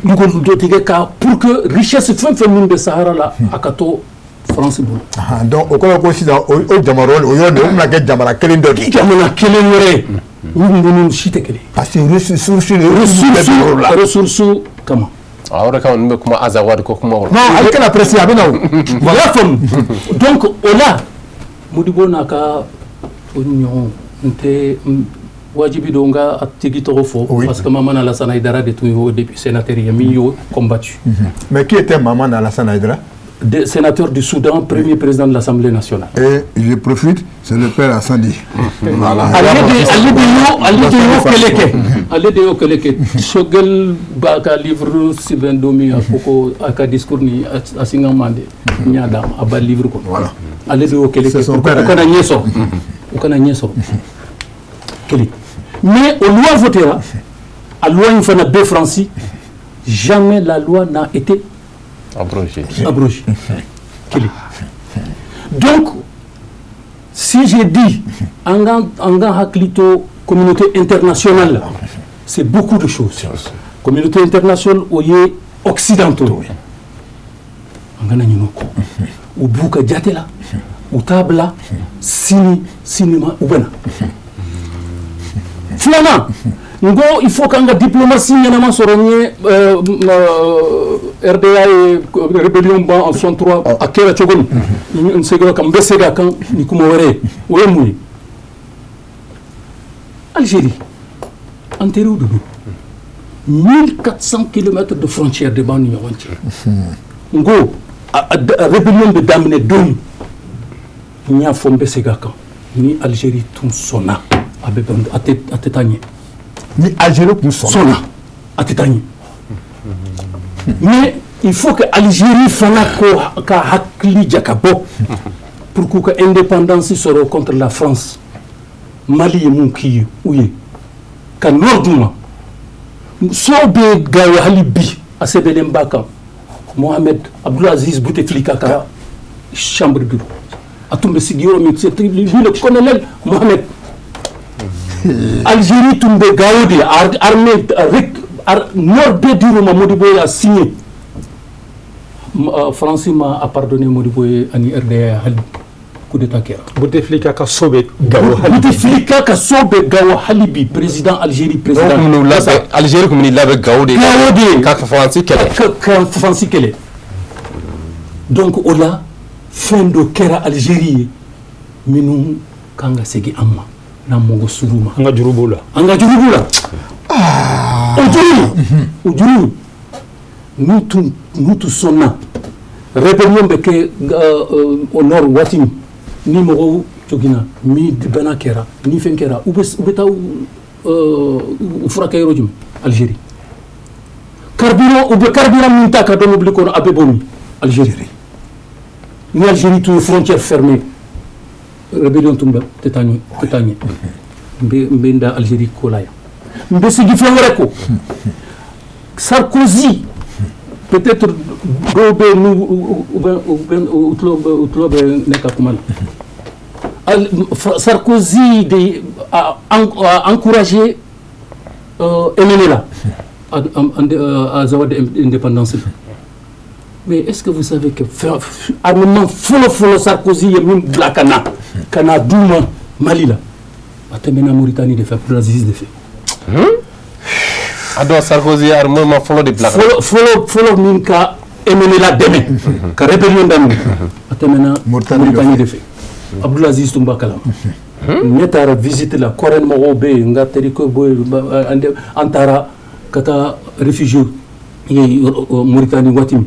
Dugukolo dɔ tigɛ ka pour que richesse fɛn fɛn min bɛ Sahara la, a ka to France bolo. Ah, donc o kɔrɔ ko sisan o jamana o yɔrɔ nin, o bɛna kɛ jamana kelen dɔ de ye. Jamana kelen wɛrɛ ye, ninnu si tɛ kelen ye. Parce que ressource ressource bɛɛ la. Ressource kama. A o de kama ninnu bɛ kuma Azawad ko kumaw la. Non, ale kana pressé, a bɛ na o. I y'a faamu? Donc o la, Modibo n'a ka o ɲɔgɔn, n tɛ wajibi don n ka a tigi tɔgɔ fɔ, parce que Mamana Alassane Haïdara de tun y'o député sénateur ye min y'o combattu. Mais qui était Maman Alassane Haïdara? Sénateur du Soudan, premier président de l'Assemblée nationale. Et je profite, c'est le père à Sandy. Voilà. Ale de y'o kɛlɛ kɛ, ale de y'o kɛlɛ kɛ. Choguel b'a ka livre sɛbɛn don min, a ko ko a ka discours ni a singa mande n y'a d'a ma, a ba livre kɔnɔ. Voilà. Ale de y'o kɛlɛ C'est kɛ son pour que père, u kana ɲɛ sɔrɔ, u kana ɲɛ sɔrɔ kelen. Mais o loi votera, a loi in fana bɛɛ Faransi, jamais la loi n'a été abrogé. Abrogé. Kelen. Donc, si j'ai dit an ka hakili to communauté internationale la, c'est beaucoup de choses. Communauté internationale, o ye occidentaux ye. An kana ɲinɛ o kɔ. U b'u ka jate la, u t'a bila sini sini ma u bɛ na. Filanan, n ko il faut k'an ka diplomatie ɲɛnama sɔrɔ. N ye RDA ye rébellion ban en 63, a kɛra cogo min, n seginna kan, n bɛ segin a kan ni kuma wɛrɛ ye. O ye mun ye? Algérie, an teriw de don. 1400 km de frontière de b'an ni ɲɔgɔn cɛ. N ko a rébellion bɛ daminɛ don min, n y'a fɔ, n bɛ segin a kan, ni Algérie tun sɔnna, a bɛ bɛn, a tɛ taa ɲɛ. Ni Algérie tun sɔnna. Sɔnna, a tɛ taa ɲɛ. Mais il faut que Algérie fana ko ka hakili jakabɔ pour k'u ka indépendance sɔrɔ contre la France. Mali ye mun k'i ye u ye ka nord d'u ma? So bɛ Gawo hali bi, a sɛbɛnlen b'a kan, Mohamed Abdelaziz Bouteflika ka chambre bureau, a tun bɛ sigi yɔrɔ min, c'est lui le colonel Mohamed. Algérie tun bɛ Gawo de, armée nord bɛɛ dir'u ma. Modibo y'a signé. France ma a pardonné Modibo ye ani RDA, hali coup d'état kɛra. Bouteflika ka so bɛ Gawo hali bi. Bouteflika ka so bɛ Gawo hali bi, président Algérie, président. Donc kun labɛn, Algérie kun bɛ labɛn Gawo de. Gawo de. Ka Faransi kɛlɛ. Ka Faransi kɛlɛ. Donc o la, fɛn dɔ kɛra Algérie ye minnu kan ka segin an ma n'an mago sur'u ma. An ka juru b'o la. An ka juru b'u la. O juru, n'u tun sɔnna, rébellion bɛ kɛ au nord waati min, ni mɔgɔw joginna, ni bana kɛra, ni fɛn kɛra, u bɛ taa u furakɛ yɔrɔ jumɛn? Algérie. Carburant, u bɛ carburant min ta ka don mobili kɔnɔ, a bɛ bɔ min? Algérie. Ni Algérie tun ye frontière fermée, rébellion tun bɛ tɛ taa ɲɛ, tɛ taa ɲɛ. N bɛ n da Algérie ko la yan, n bɛ segin fɛn wɛrɛ ko. Sarkozy, peut-être dɔw bɛ yen n'u u bɛ u tulo bɛ ne ka kuma la. Sarkozy de a encouragé MNLA Azawad indépendance. Mais est-ce que vous savez que armement fɔlɔ fɔlɔ, Sarkozy ye min bila ka na d'u ma Mali la, a tɛmɛna Mauritanie de fɛ, Abdelaziz de fɛ. A dɔn Sarkozy ye armement fɔlɔ de bila ka na. Fɔlɔ fɔlɔ fɔlɔ min ka MNLA dɛmɛ ka rébellion daminɛ, a tɛmɛna Mauritanie de Mauritanie de fɛ. Abdelaziz tun b'a kalama. Ne taara visite la, Kɔrɛn mɔgɔw bɛ yen, n ka terikɛ bɛ yen, an taara ka taa réfugié ye Mauritanie. Waati min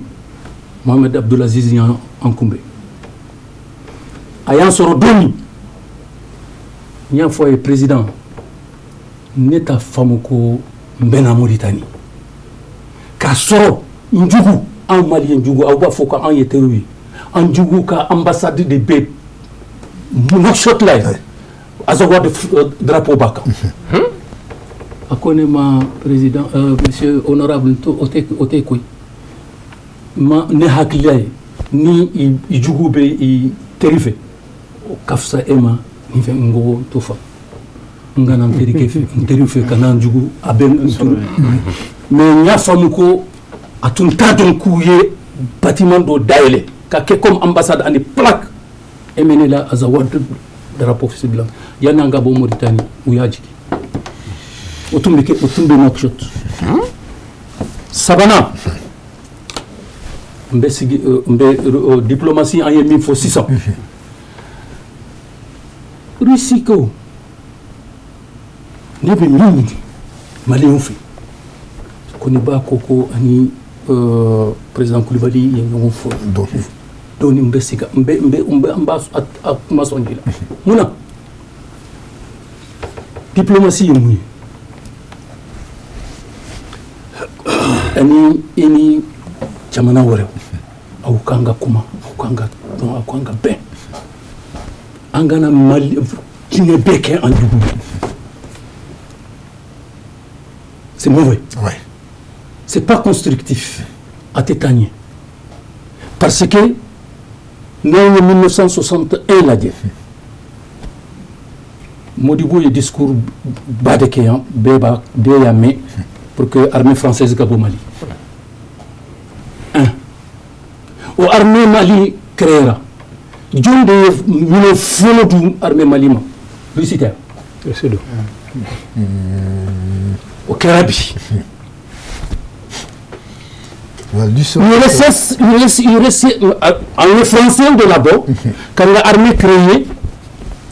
Mohamed Abdelaziz y'an kunbɛn, a y'an sɔrɔ don min, n y'a fɔ a ye: président, ne t'a faamu ko n bɛna Mauritanie k'a sɔrɔ n jugu, an maliyɛn jugu, aw b'a fɔ ko an ye teriw ye, an jugu ka ambassade de bɛ Nouakchott la yen, Azawad drapeau b'a kan. A ko ne ma: président, monsieur honorable, o tɛ koyi. Ma ne hakilila ye ni i jugu bɛ i teri fɛ, o ka fisa e ma nin fɛn. N ko to fa, n kana n terikɛ fɛ, n teri fɛ ka na n jugu, a bɛ n turu. Mais n y'a faamu ko a tun t'a dɔn k'u ye bâtiment dɔ dayɛlɛ ka kɛ comme ambassade ani plaque MNLA Azawad drapeau blanc. Yanni an ka bɔ Mauritanie, u y'a jigin. O tun bɛ kɛ, o tun bɛ Nouakchott. Sabanan, n bɛ sigi, n bɛ diplomatie, an ye min fɔ sisan, Russie ko ne bɛ min ɲini maliyɛnw fɛ, ko ne b'a ko ko ani président Kulibali ye ɲɔgɔn fɔ dɔɔni, n bɛ sigi, n bɛ n bɛ n bɛ n b'a a kuma sɔn ji la. Mun na? Diplomatie ye mun ye? Ani i ni jamana wɛrɛw, aw kan ka kuma, aw kan ka dɔn, aw kan ka bɛn. An kana Mali diɲɛ bɛɛ kɛ an jugu ye, c'est mauvais. C'est pas constructif, a tɛ taa ɲɛ, parce que n'an ye 1961 lajɛ, Modibo ye discours ba de kɛ yan, bɛɛ b'a, bɛɛ y'a mɛn, pour que armée française ka bɔ Mali. Un, o armée Mali créera, jɔn de ye minɛn fɔlɔ di armée Mali ma? Russie tɛ? Russie don. O kɛra bi. URSS, URSS, an ye français de labɔ ka n ka armée créer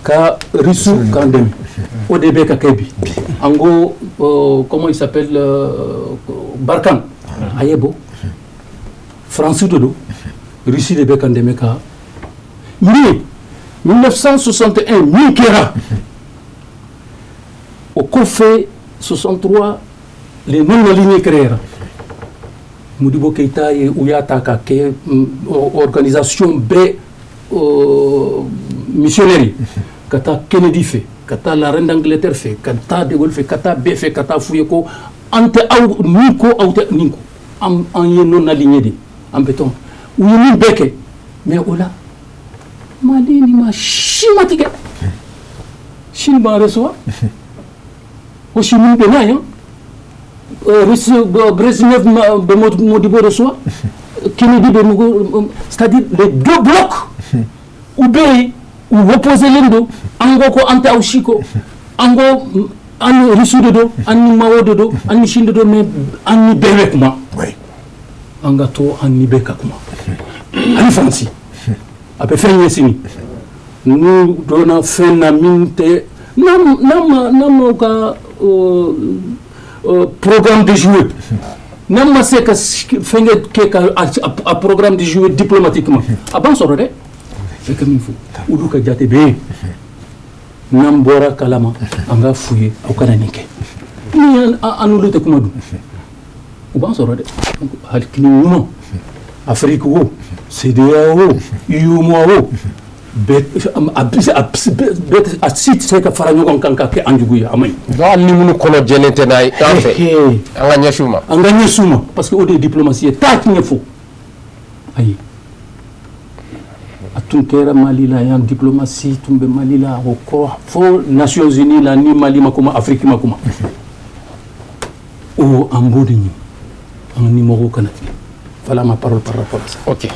ka Russe k'an dɛmɛ. O de bɛ ka kɛ bi. An ko comment il s'appelle, Barkhane, a ye bɔ France de don, Russie de bɛ k'an dɛmɛ ka min. 1961 min kɛra, o kɔfɛ 63, les non alignés créera. Modibo Keïta ye, u y'a ta ka kɛ organisation bɛɛ missionnaire ye, ka taa Kennedy fɛ, ka taa la reine d'Angleterre fɛ, ka taa de Gaulle fɛ, ka taa bɛɛ fɛ, ka taa f'u ye ko an tɛ aw nin ko, aw tɛ nin ko, an ye non aligné de, an bɛ tɔn. U ye min bɛɛ kɛ, mais o la Mali ni ma si ma tigɛ. Chine b'an recevoir, Ho Chi Minh bɛ na yan, Russie, Brezhnev bɛ Modibo reçoit, Kennedy bɛ Modibo, c'est-à-dire les deux blocs u bɛ yen, u opposé len don. An ko ko an tɛ aw si ko, an ko an ni Russie de don, an ni Mao de don, an ni Chine de don, mais an ni bɛɛ bɛ kuma. An ka to an ni bɛɛ ka kuma. Ani Faransi a bɛ fɛn ɲɛ sini, n'u donna fɛn na min tɛ n'an ma ka programme de jouer, n'an ma se ka fɛn kɛ ka a programme de jouer diplomatiquement, a b'an sɔrɔ dɛ. Fɛn ka min fɔ, olu ka jate bɛ yen, n'an bɔra kalama, an ka f'u ye aw kana nin kɛ. Ni an n'olu tɛ kuma dun, u b'an sɔrɔ dɛ. Hakili ɲuman, Afrique o, CEDEAO o, UEMOA o, bɛɛ a si tɛ se ka fara ɲɔgɔn kan ka kɛ an jugu ye, a man ɲi. Donc hali ni minnu kɔnɔ jɛlen tɛ n'a ye an fɛ, an ka ɲɛsin u ma. An ka ɲɛsin u ma, parce que o de ye diplomatie ye. Taa ɲɛfɔ, ayi, a tun kɛra Mali la yan, diplomatie tun bɛ Mali la, o kɔrɔ fo Nations Unies la, ni Mali ma kuma, Afrique ma kuma. O an b'o de ɲini, an ka nimɔgɔw kana tigɛ. Voilà ma parole par rapport à ça. Ok.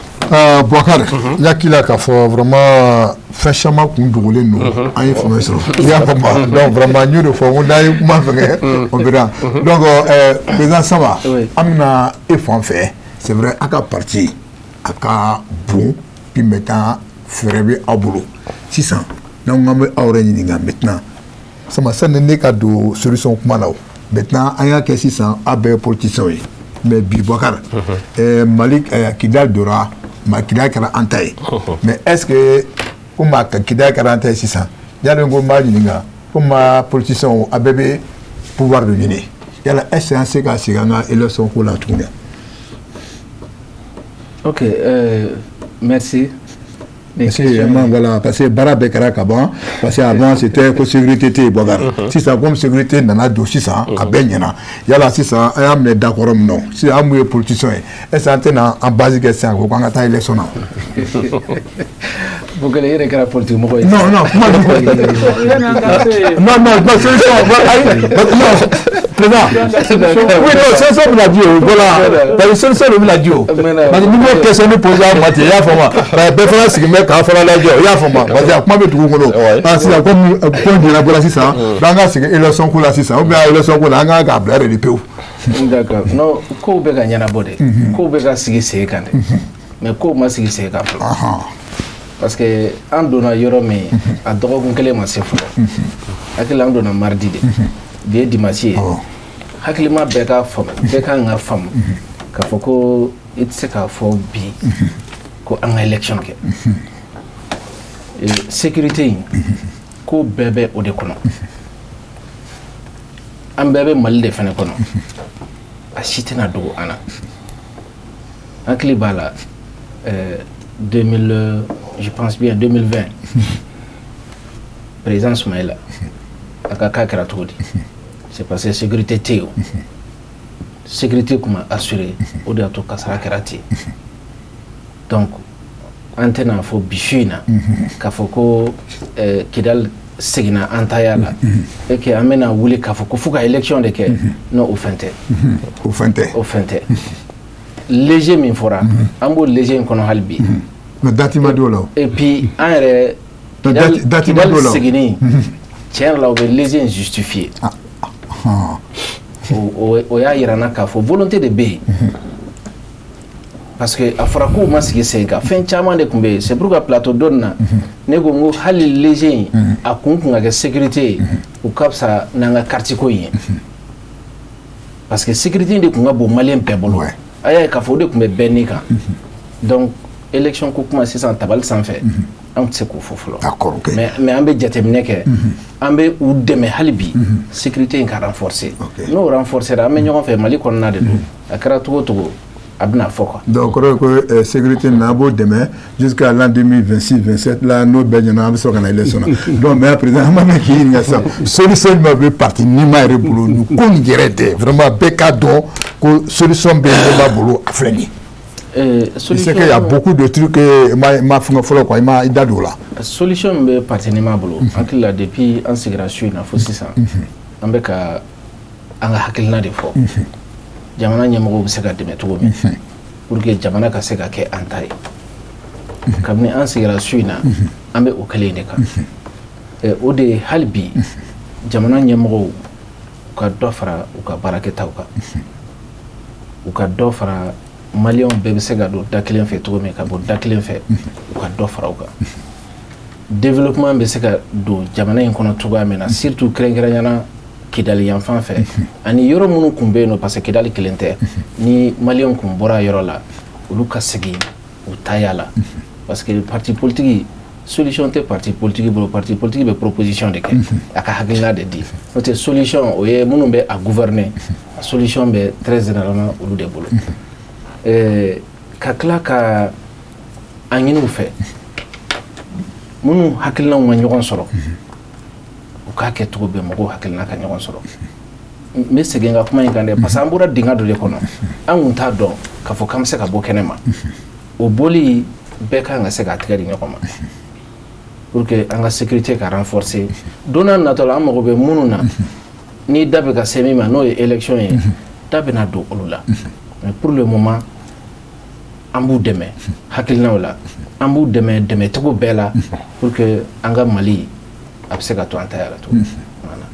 Boubacar, n hakili la k'a fɔ vraiment fɛn caman kun dogolen don, an ye faamuya sɔrɔ, i y'a faamu. Donc vraiment n y'o de fɔ, n ko n'an ye kuma fɛngɛ, on verra. Donc président Samba, an bɛna e fan fɛ. C'est vrai, a ka parti a ka bon, puis maintenant fɛɛrɛ bɛ aw bolo sisan. N'an ko k'an bɛ aw yɛrɛ ɲininka maintenant, Samba, sani ne ka don solution kuma la, o maintenant an y'a kɛ sisan, aw bɛɛ ye politiciens ye. Mais bi Boubacar, Mali Kidal donna ma, Kidal kɛra an ta ye. Mais est ce que komi a Kidal kɛra an ta ye sisan, yali ko n b'a ɲininka, komi politiciens a bɛɛ bɛ pouvoir de ɲini, yala est ce que an se ka segin an ka élection ko la tuguni? Ok, merci. Parce que vraiment, voilà, parce que baara bɛɛ kɛra ka ban, parce que avant c'était ko sécurité tɛ yen, Boubacar. Sisan comme sécurité nana don sisan, a bɛɛ ɲɛna. Yala sisan an y'a minɛ dakɔrɔ min na, sisan an mun ye politicien ye, est ce que an tɛna an base kɛ sisan ko k'an ka taa élection na? Bokele, i yɛrɛ kɛra politique mɔgɔ ye. Non non, kuma non non non, solution, ayi, non, président, oui, non, solution bɛna di o, voilà, parce que solution de bɛna di o, parce que n'i m'o question ni posé a ma ten, i y'a faamu, parce que bɛɛ fana sigilen bɛ k'a fana lajɛ, i y'a faamu, parce que a kuma bɛ dugu kɔnɔ. Ah, sisan comme ko ɲɛnabɔra sisan, an ka segin élection ko la sisan, ou bien élection ko la, an kan k'a bila yɛrɛ de pewu. D'accord, non, kow bɛ ka ɲɛnabɔ dɛ, kow bɛ ka sigi sen kan dɛ, mais kow ma sigi sen kan fɔlɔ, parce que an donna yɔrɔ min, a dɔgɔkun kelen ma se fɔlɔ. Hakili la, an donna mardi de, bi ye dimanche ye. Hakilima bɛɛ ka faamu, bɛɛ kan ka faamu k'a fɔ ko i tɛ se k'a fɔ bi ko an ka élection kɛ. Sécurité in ko bɛɛ bɛ o de kɔnɔ, an bɛɛ bɛ Mali de fɛnɛ kɔnɔ, a si tɛna dogo an na. Hakili b'a la, 2000, je pense bien 2020, président Soumaïla a ka cas kɛra cogo di? C'est parce que sécurité tɛ yen, o sécurité kun ma assuré, o de y'a to kasara kɛra ten. Donc an tɛna fɔ bi su in na k'a fɔ ko Kidal seginna an taya la et que an bɛna wuli k'a fɔ ko fo ka élection de kɛ. Non, o fɛn tɛ. O fɛn tɛ. O fɛn tɛ. Léger min fɔra, an b'o léger in kɔnɔ hali bi. Mais date ma di o la o. Et puis an yɛrɛ date ma di o Kidal la o. seginni, tiɲɛ yɛrɛ la, o bɛ léger in justifier. O y'a yira n na k'a fɔ volonté de bɛ yen, parce que a fɔra k'u ma sigi sen kan, fɛn caman de tun bɛ yen. C'est pourquoi plateau dɔ nin na, ne ko n ko hali léger in a kun kun ka kɛ sécurité ye, o ka fisa n'an ka carte ko in ye, parce que sécurité in de tun ka bon malien bɛɛ bolo. A y'a ye k'a fɔ o de tun bɛ bɛɛ ni kan. Donc élection ko kuma sisan tabali sanfɛ, an tɛ se k'o fɔ fɔlɔ. D'accord, ok. Mais an bɛ jateminɛ kɛ, an bɛ u dɛmɛ hali bi sécurité in ka renforcer. N'o renforcer, an bɛ ɲɔgɔn fɛ, Mali kɔnɔna de don, a kɛra cogo o cogo, a bɛna fɔ quoi. Donc kɔrɔ ye ko sécurité nin, an b'o dɛmɛ jusqu'à l'an 2026 27 la, n'o bɛɛ ɲɛna, an bɛ sɔrɔ ka na élection na. Donc mais président, an b'a fɛ k'i ɲininka sisan, solution jumɛn bɛ parti NIMA yɛrɛ bolo nin ko nin yɛrɛ tɛ, vraiment bɛɛ k'a dɔn ko solution bɛ NIMA bolo, a filɛ nin ye. Je sais qu'il y a beaucoup de trucs que ma fɛngɛ fɔlɔ quoi, i ma i da don o la. Solution min bɛ parti NIMA bolo, hakili la, depuis an sigira su in na fo sisan, an bɛ ka an ka hakilina de fɔ jamana ɲɛmɔgɔw bɛ se ka dɛmɛ cogo min pour que jamana ka se ka kɛ an ta ye. Kabini an sigira su in na, an bɛ o kelen de kan. O de ye hali bi jamana ɲɛmɔgɔw u ka dɔ fara u ka baarakɛtaw kan, u ka dɔ fara maliyɛnw bɛɛ bɛ se ka don da kelen fɛ cogo min, ka bɔ da kelen fɛ, u ka dɔ fara o kan. Développement bɛ se ka don jamana in kɔnɔ cogoya min na, surtout kɛrɛnkɛrɛnyana Kidali yan fan fɛ ani yɔrɔ minnu tun bɛ yen nɔ, parce que Kidali kelen tɛ. Ni maliyɛnw kun bɔra yɔrɔ la, olu ka segin u taya la, parce que parti politique, solution tɛ parti politique bolo. Parti politique bɛ proposition de kɛ, a ka hakilina de di, n'o tɛ solution, o ye minnu bɛ a gouverner, a solution bɛ très généralement olu de bolo. Ka tila ka a ɲini u fɛ, minnu hakilinaw ma ɲɔgɔn sɔrɔ, u k'a kɛ cogo bɛɛ mɔgɔw hakilina ka ɲɔgɔn sɔrɔ. N bɛ segin n ka kuma in kan dɛ, parce que an bɔra dingɛ dɔ de kɔnɔ, an kun t'a dɔn k'a fɔ k'an bɛ se ka bɔ kɛnɛ ma. O bɔli, bɛɛ kan ka se k'a tigɛ di ɲɔgɔn ma pour que an ka sécurité ka renforcer. Don n'a nataw la, an mago bɛ minnu na, ni da bɛ ka se min ma, n'o ye élection ye, da bɛna don olu la. Mais pour le moment An b'u dɛmɛ hakilinaw la, an b'u dɛmɛ dɛmɛcogo bɛɛ la pour que an ka Mali a bɛ se ka to an ta la tugun.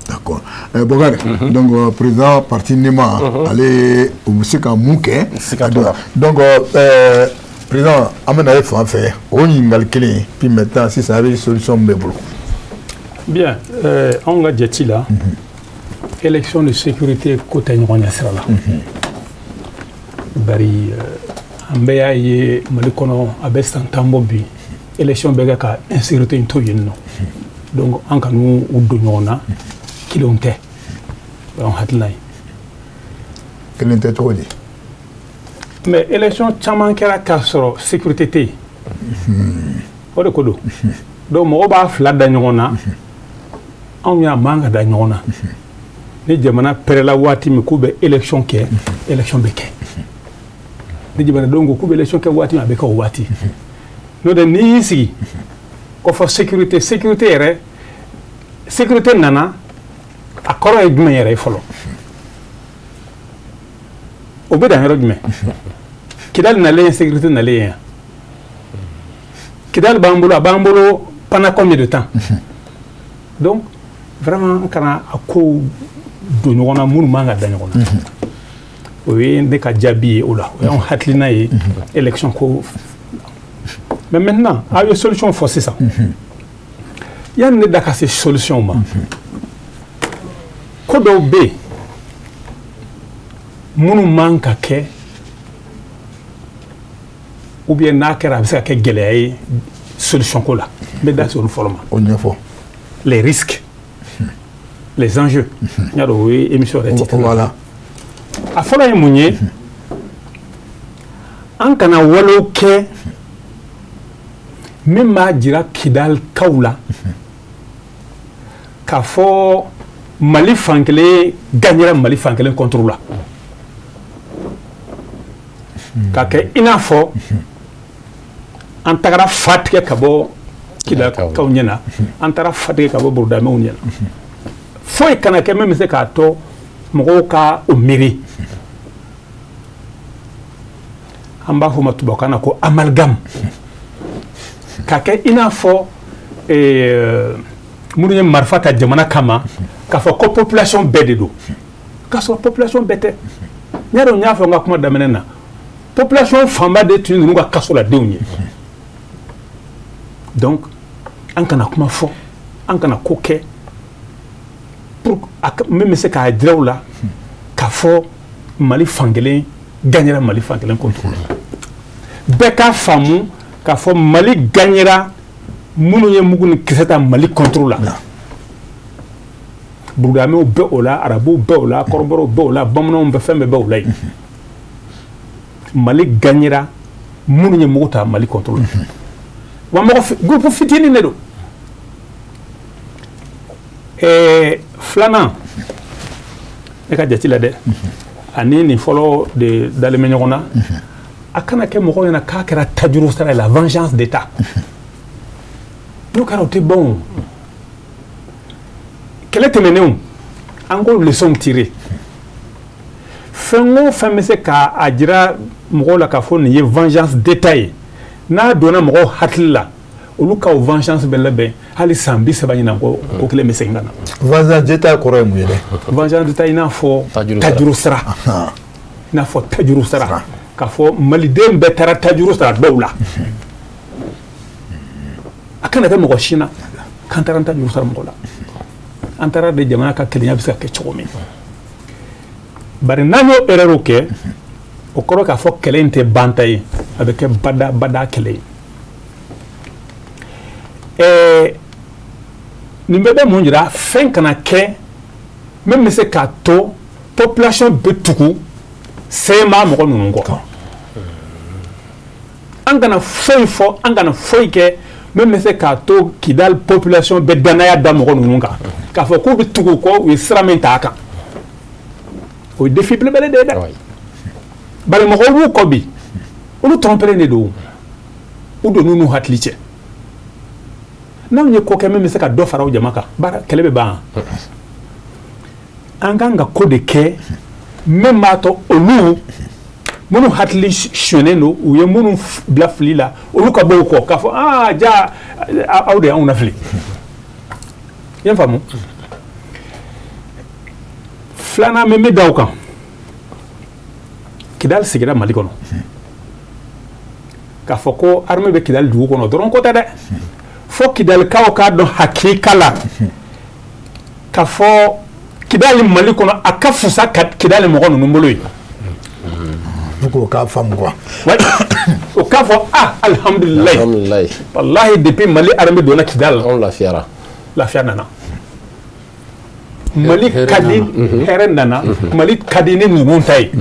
D'accord. Bokari, donc président parti NEMA, ale u bɛ se ka mun kɛ? Donc président, an bɛ na e fan fɛ o ɲininkali kelen, puis maintenant sisan a bɛ solution min bɛ bolo. Bien, anw ka jate la, élection de sécurité ko tɛ ɲɔgɔn ɲɛ sira la. Bari an bɛɛ y'a ye Mali kɔnɔ, a bɛ san 10 bɔ bi, élection bɛ kɛ ka insécurité in to yen nɔ. Donc an kan'u u don ɲɔgɔn na, kelenw tɛ. O y'anw hakilina ye. Kelen tɛ cogo di? Mais élection caman kɛra k'a sɔrɔ sécurité tɛ yen. O de ko don. Donc mɔgɔw b'a fila da ɲɔgɔn na, anw y'a man ka da ɲɔgɔn na. Ni jamana pɛrɛla waati min k'u bɛ élection kɛ, élection bɛ kɛ. Ni jamanadenw ko k'u bɛ élection kɛ waati min, a bɛ kɛ o waati. N'o tɛ, n'i y'i sigi ko fɔ sécurité, sécurité yɛrɛ, sécurité nana, a kɔrɔ ye jumɛn yɛrɛ ye fɔlɔ? O bɛ dan yɔrɔ jumɛn? Kidali nalen ye sécurité nalen ye yan. Kidali b'an bolo, a b'an bolo pendant combien de temps? Donc vraiment, an kana a kow don ɲɔgɔn na minnu man ka da ɲɔgɔn na. O ye ne ka jaabi ye o la, o y'anw hakilina ye élection ko. Mais maintenant, aw ye solution fɔ sisan. Yanni ne da ka se solution ma, ko dɔw bɛ yen minnu man ka kɛ, ou bien n'a kɛra, a bɛ se ka kɛ gɛlɛya ye solution ko la. N bɛ da se olu fɔlɔ ma. O ɲɛfɔ. Les risques, les enjeux. N y'a dɔn o ye émission yɛrɛ titre. Voilà. A fɔlɔ ye mun ye? An kana walew kɛ min b'a jira Kidalikaw la k'a fɔ Mali fankelen gagnera Mali fankelen contre la, ka kɛ i n'a fɔ an tagara fa tigɛ ka bɔ Kidalikaw ɲɛna, an taara fa tigɛ ka bɔ Burudamɛw ɲɛna. Foyi kana kɛ min bɛ se k'a to mɔgɔw ka o miiri. An b'a fɔ o ma tubabukan na ko amalgame, ka kɛ i n'a fɔ minnu ye marifa ta jamana kama, k'a fɔ ko population bɛɛ de don, k'a sɔrɔ population bɛɛ tɛ. N y'a dɔn, n y'a fɔ n ka kuma daminɛ na, population fanba de tun ye ninnu ka kaso la denw ye. Donc an kana kuma fɔ, an kana ko kɛ pour min bɛ se k'a jira u la k'a fɔ Mali fankelen gagnera Mali fankelen contre la. Bɛɛ k'a faamu k'a fɔ Mali gagnera minnu ye mugu ni kisɛ ta Mali contre la. Burudamɛw bɛ o la, arabuw bɛ o la, kɔrɔbɔrɔw bɛ o la, bamananw bɛ, fɛn bɛɛ bɛ o la yen. Mali gagnera minnu ye mugu ta Mali contre la. Wa mɔgɔ groupe fitinin de don. Filanan, ne ka jate la dɛ, ani nin fɔlɔ de dalen bɛ ɲɔgɔn na. A kana kɛ mɔgɔw ɲɛna k'a kɛra tajuru sara ye, la vengeance d'État. N'o kɛra, o tɛ ban o. Kɛlɛ tɛmɛnenw, an k'o leçon tirer. Fɛn o fɛn bɛ se k'a jira mɔgɔw la k'a fɔ nin ye vengeance d'État ye, n'a donna mɔgɔw hakili la, olu ka o vengeance bɛ labɛn hali san 30 ɲinan ko ko kelen bɛ segin ka na. Vengeance d'État kɔrɔ ye mun ye dɛ? Vengeance d'État, i n'a fɔ tajuru sara, i n'a fɔ tajuru sara, k'a fɔ maliden bɛɛ taara tajuru sara dɔw la. A kana kɛ mɔgɔ si na k'an taara tajuru sara mɔgɔ la. An taara de jamana ka kelenya bɛ se ka kɛ cogo min. Bari n'an y'o erreur kɛ, o kɔrɔ k'a fɔ kɛlɛ in tɛ ban ta ye, a bɛ kɛ bada bada kɛlɛ ye. Nin bɛɛ bɛ mun jira? Fɛn kana kɛ min bɛ se k'a to population bɛ tugu CMA mɔgɔ ninnu kɔ. An kana foyi fɔ, an kana foyi kɛ min bɛ se k'a to Kidali population bɛ danaya da mɔgɔ ninnu kan, k'a fɔ k'u bɛ tugu u kɔ u ye sira min ta a kan. O ye défi belebele de ye dɛ. Bari mɔgɔw b'u kɔ bi, olu trompelen de don, u donn'u n'u hakili cɛ. N'anw ye ko kɛ min bɛ se ka dɔ fara o jama kan, baara kɛlɛ bɛ ban. An kan ka ko de kɛ min b'a to olu Minnu hakili sonyɛnen don, u ye minnu bila fili la, olu ka bɔ u kɔ k'a fɔ aa ja aw de y'anw lafili. I y'a faamu? Filanan min bɛ da o kan, Kidali sigira Mali kɔnɔ. K'a fɔ ko armée bɛ Kidali dugu kɔnɔ dɔrɔn ko tɛ dɛ, fo Kidalikaw k'a dɔn hakika la k'a fɔ Kidali Mali kɔnɔ a ka fisa Kidali mɔgɔ ninnu bolo yen. Faut k'o k'a faamu quoi. O k'a fɔ ah alhamdulilayi, walahi depuis Mali armée donna Kidali, anw lafiyara, lafiya nana. Mali ka di, hɛrɛ nana. Mali ka di ni ninnu ta ye.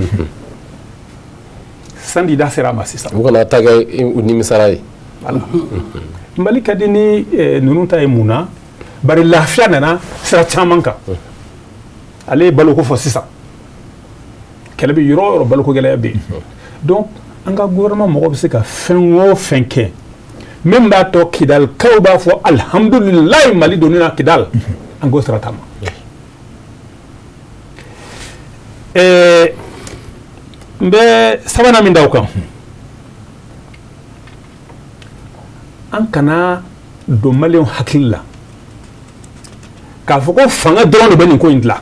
Sandi da sera a ma sisan. U kana ta kɛ u nimisara ye. Voilà. Mali ka di ni ninnu ta ye mun na? Bari lafiya nana sira caman kan. Ale ye baloko fɔ sisan. Kɛlɛ bɛ yɔrɔ o yɔrɔ, baloko gɛlɛya bɛ yen. Donc an ka gouvernement mɔgɔw bɛ se ka fɛn o fɛn kɛ min b'a to Kidalikaw b'a fɔ alihamudulilayi Mali donna na Kidal, an k'o sira taama. N bɛ sabanan min da o kan, an kana don maliyɛnw hakili la k'a fɔ ko fanga dɔrɔn de bɛ nin ko in dilan,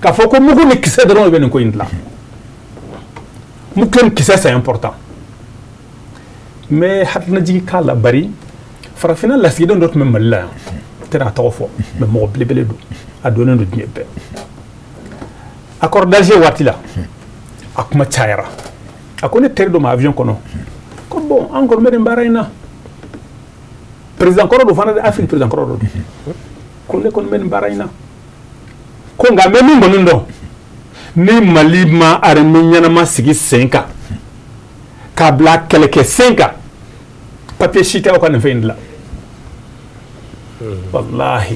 k'a fɔ ko mugu ni kisɛ dɔrɔn de bɛ nin ko in dilan. Mugu ni kisɛ, c'est important, mais hakilinajigi k'a la. Bari farafinna lasigiden dɔ tun bɛ Mali la yan, n tɛna a tɔgɔ fɔ, mais mɔgɔ belebele don, a donnen don diɲɛ bɛɛ. Accord d'Alger waati la, a kuma cayara. A ko ne teri dɔ ma avion kɔnɔ ko bon, an kɔni bɛ nin baara in na, président kɔrɔ don fana dɛ, Afrique président kɔrɔ dɔ don, ko ne kɔni bɛ nin baara in na, ko nka n bɛ min kɔni dɔn, ni Mali ma armée ɲɛnama sigi sen kan k'a bila kɛlɛkɛ sen kan, papier si tɛ aw ka nin fɛn in dilan. Walahi,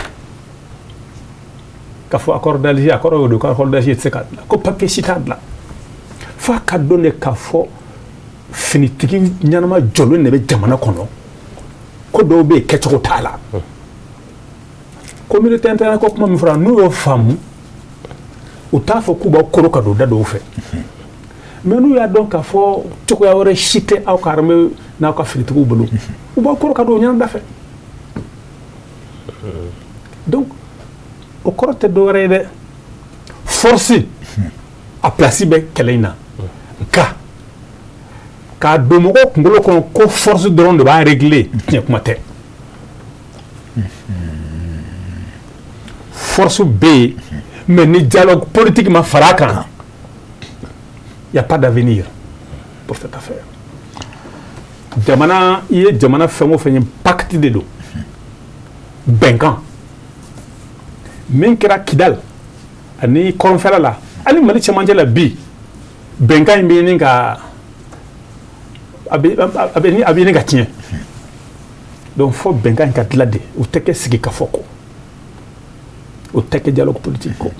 k'a fɔ accord d'Alger, accord y'o don ko accord d'Alger tɛ se k'a dilan, ko papier si t'a dilan. F'a ka dɔn de k'a fɔ finitigi ɲɛnama jɔlen de bɛ jamana kɔnɔ, ko dɔw bɛ yen kɛcogo t'a la. Communauté internationale ko kuma min fɔra, n'u y'o faamu, u t'a fɔ k'u b'aw koro ka don da dɔw fɛ, mais n'u y'a dɔn k'a fɔ cogoya wɛrɛ si tɛ aw ka armée n'aw ka finitigiw bolo, u b'aw koro ka don ɲɛna da fɛ. Donc o kɔrɔ tɛ dɔwɛrɛ ye dɛ, force a place bɛ kɛlɛ in na, nka k'a don mɔgɔw kunkolo kɔnɔ ko force dɔrɔn de b'a régler, tiɲɛ kuma tɛ. Force bɛ yen, mais ni dialogue politique ma fara a kan, il y a pas d'avenir pour cette affaire. Jamana, i ye jamana fɛn o fɛn ye, pacte de don, bɛnkan min kɛra Kidal ani kɔrɔnfɛla la, hali Mali cɛmancɛ la bi, bɛnkan in bɛ ɲini ka a bɛ ɲini ka tiɲɛ. Donc fo bɛnkan in ka dilan de, o tɛ kɛ sigikafɔ kɔ, o tɛ kɛ dialogue politique kɔ.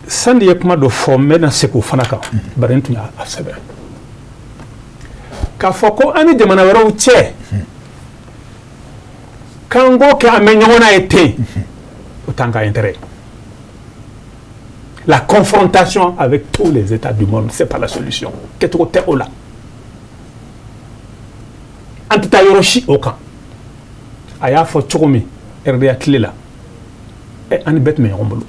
Sandi ye kuma dɔ fɔ, n bɛna segin o fana kan, bari n tun y'a sɛbɛn k'a fɔ ko an ni jamana wɛrɛw cɛ k'an k'o kɛ an bɛ ɲɔgɔn na ye ten, o t'an ka intérêt. La confrontation avec tous les États du monde, c'est pas la solution. Kɛcogo tɛ o la, an tɛ taa yɔrɔ si o kan. A y'a fɔ cogo min RDA tile la, an ni bɛɛ tun bɛ ɲɔgɔn bolo.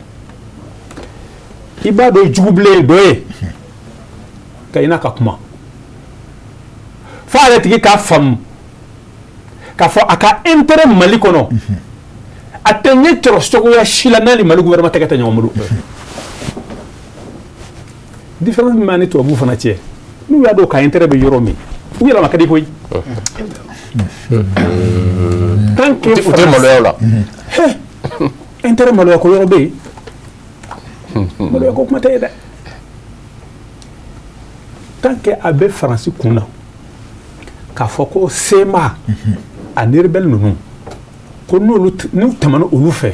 I b'a dɔn jugubilen dɔ ye ka i n'a ka kuma f'a yɛrɛ tigi k'a faamu k'a fɔ a ka intérêt Mali kɔnɔ, a tɛ ɲɛ sɔrɔ cogoya si la n'ale Mali gouvernement tɛgɛ tɛ ɲɔgɔn bolo. Différence min b'an ni tubabuw fana cɛ, n'u y'a dɔn ka intérêt bɛ yɔrɔ min, u yɛlɛma ka di koyi. Tant que u tɛ maloya o la. Intérêt maloya ko yɔrɔ bɛ yen, maloya ko kuma tɛ ye dɛ. Tant que a bɛ Faransi kun na k'a fɔ ko CMA ani rebelle ninnu, ko n'olu n'u tɛmɛna olu fɛ,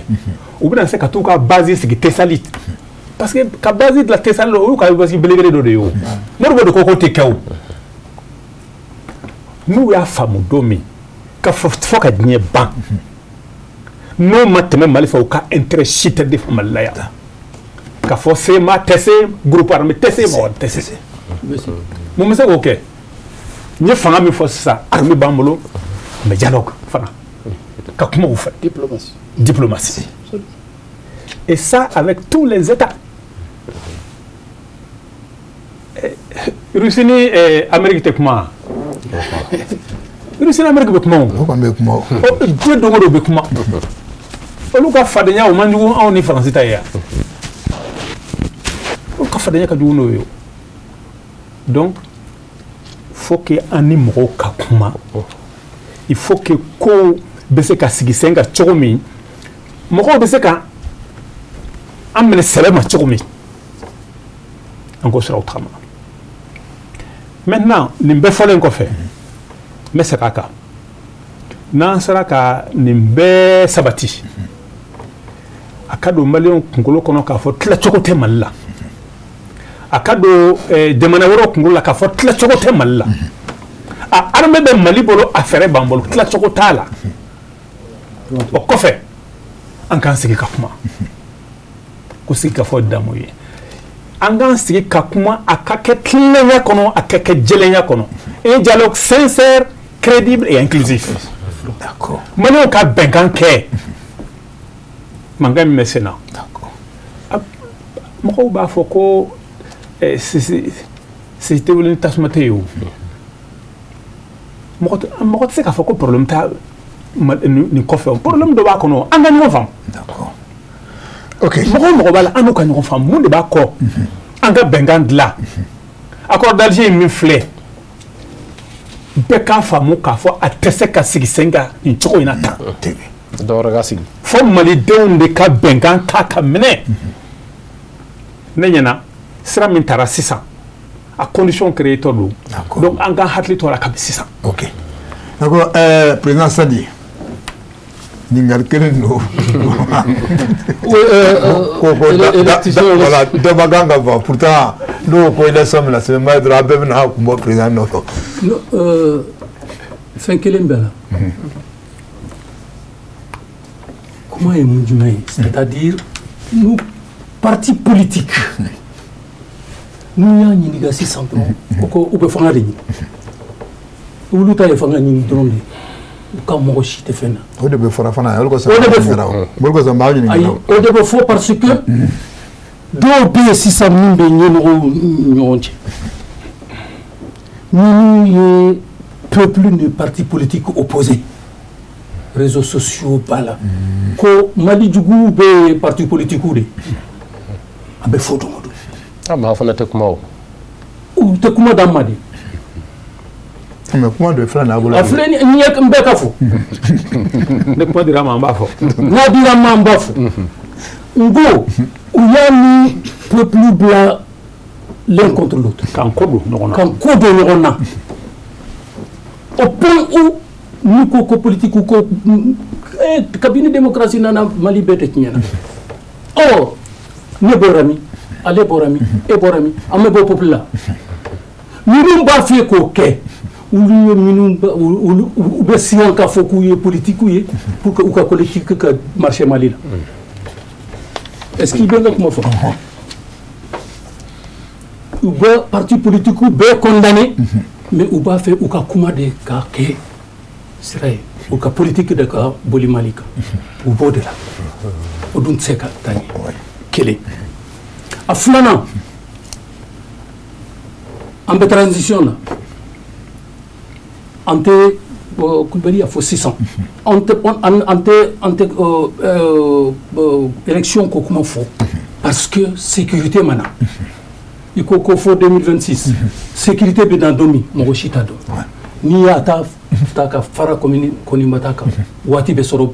u bɛna se ka t'u ka base sigi Tessalit, parce que ka base dilan Tessalit, o y'u ka base belebele dɔ de ye. O Modibo de ko k'o tɛ kɛ. O n'u y'a faamu don min ka fɔ ka diɲɛ ban, n'o ma tɛmɛ Mali fɛ, u ka intérêt si tɛ défend Mali la yan. K'a fɔ CMA tɛ se, groupe armé tɛ se, mɔgɔ tɛ se. Mun bɛ se k'o kɛ? N ye fanga min fɔ sisan, armée b'an bolo, mais dialogue fana ka kuma u fɛ. Diplomatie. Diplomatie, et ça avec tous les États. Russie ni Amérique tɛ kuma? Russie ni Amérique bɛ kuma o. O kɔni bɛ kuma o. Diɲɛ don o don bɛ kuma. Olu ka fadenya o man jugu anw ni Faransi ta ye yan. Olu ka fadenya ka jugu n'o ye o. Donc faut que an ni mɔgɔw ka kuma. Il faut que kow bɛ se ka sigi sen kan cogo min, mɔgɔw bɛ se ka an minɛ sɛbɛ ma cogo min, an k'o siraw tagama. Maintenant, nin bɛɛ fɔlen kɔfɛ, n bɛ segin a kan, n'an sera ka nin bɛɛ sabati, a ka don maliyɛnw kunkolo kɔnɔ k'a fɔ tilacogo tɛ Mali la, a ka don jamana wɛrɛw kunkolo la k'a fɔ tilacogo tɛ Mali la, a armée bɛ Mali bolo, a fɛɛrɛ b'an bolo, tilacogo t'a la. O kɔfɛ, an k'an sigi ka kuma, ko sigi ka fɔ damu ye. An k'an sigi ka kuma, a ka kɛ tilennenya kɔnɔ, a ka kɛ jɛlenya kɔnɔ, un dialogue sincère, crédible et inclusif. D'accord. Maliyɛnw ka bɛnkan kɛ mankan min bɛ sen na. D'accord. Mɔgɔw b'a fɔ ko sisi sisi tɛ wuli ni tasuma tɛ yen o. Mɔgɔ tɛ se k'a fɔ ko problème t'a nin kɔfɛ o. Problème dɔ b'a kɔnɔ, an ka ɲɔgɔn faamu. D'accord. Ok. Mɔgɔ o mɔgɔ b'a la, an n'u ka ɲɔgɔn faamu, mun de b'a kɔ? An ka bɛnkan dilan. Accord d'Alger min filɛ, bɛɛ k'a faamu k'a fɔ a tɛ se ka sigi sen kan nin cogo in na tan. Dɔ wɛrɛ ka sigi. Fo malidenw de ka bɛnkan ta ka minɛ. Ne ɲɛna, sira min taara sisan, a condition créé tɔ don. D'accord. Donc an k'an hakili to a la kabi sisan. Ok. D'accord, président Sadi. Ɲininkali kelen don. Ko voilà, dɔ ma kan ka fɔ, pourtant n'o ko élection bɛna se ma dɔrɔn, a bɛɛ bɛna kun bɔ président nɔfɛ. Non, fɛn kelen bɛ la. Kuma ye mun jumɛn ye? C'est-à-dire, nous, parti politique, n'u y'a ɲininka sisan dɔrɔn, o ko u bɛ fanga de ɲini. Olu ta ye fanga ɲini dɔrɔn de ye. U ka mɔgɔ si tɛ fɛn na. O de bɛ fɔra fana, olu kosɔn O de bɛ fɔ. Olu kosɔn n b'aw ɲininka. Ayi, o de bɛ fɔ parce que dɔw bɛ yen sisan min bɛ ɲɛmɔgɔw ni ɲɔgɔn cɛ. Minnu ye peuple ni parti politique opposé, réseaux sociaux b'a la ko Mali juguw bɛ parti politique de, a bɛ fɔ don o don. Ah, mais aw fana tɛ kuma o. U tɛ kuma d'an ma de. Mais kuma de filɛ nin y'a bolo. A filɛ nin ye, n bɛɛ ka fɔ. Ne kuma dira ma, an b'a fɔ. N'a dira ma, an b'a fɔ. N ko u y'a ni peuple bila l'un contre l'autre. K'an kɔ don ɲɔgɔn na. K'an ko don ɲɔgɔn na. Au point où n'u ko ko politique ko kabini démocratie nana, Mali bɛɛ de tiɲɛna. Or ne bɔra min, ale bɔra min, e bɔra min, an bɛ bɔ peuple la. Minnu b'a fɛ k'o kɛ, olu ye minnu olu u bɛ siran k'a fɔ k'u ye politique ye pour que u ka politique ka marcher Mali la. Est-ce que i bɛ n ka kuma fɔ? U bɛ parti politique bɛɛ condamné, mais u b'a fɛ u ka kuma de ka kɛ sira ye, u ka politique de ka boli Mali kan. U b'o de la, o dun tɛ se ka taa ɲɛ. Kelen, a filanan, an bɛ transition na, an tɛ Kulibali y'a fɔ sisan, an tɛ élection ko kuma fɔ parce que sécurité ma na. I ko ko fo 2026, sécurité bɛ na don min, mɔgɔ si t'a dɔn. N'i y'a ta ta ka fara commune Konimata kan, waati bɛ sɔrɔ,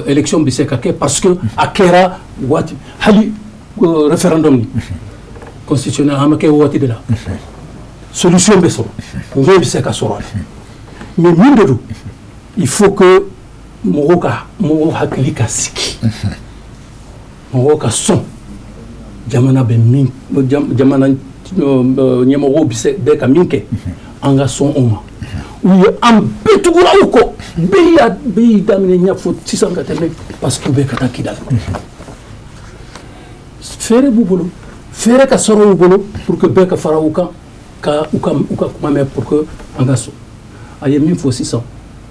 élection bɛ se ka kɛ parce que a kɛra waati, hali référendum ni constitutionnel a ma kɛ waati de la, solution bɛ sɔrɔ, ɲɛ bɛ se ka sɔrɔ a la. Mais min de don, il faut que mɔgɔw hakili ka sigi, mɔgɔw ka sɔn jamana bɛ min, jamana ɲɛmɔgɔw bɛ se bɛɛ ka min kɛ, an ka sɔn o ma. U ye an bɛɛ tugura u kɔ, bɛɛ y'i daminɛ ɲɛfɔ sisan ka tɛmɛ parce que u bɛ ka taa Kidali. Fɛɛrɛ b'u bolo, fɛɛrɛ ka sɔrɔ u bolo pour que bɛɛ ka fara u kan, ka u ka kuma mɛn pour que an ka sɔn. A ye min fɔ sisan,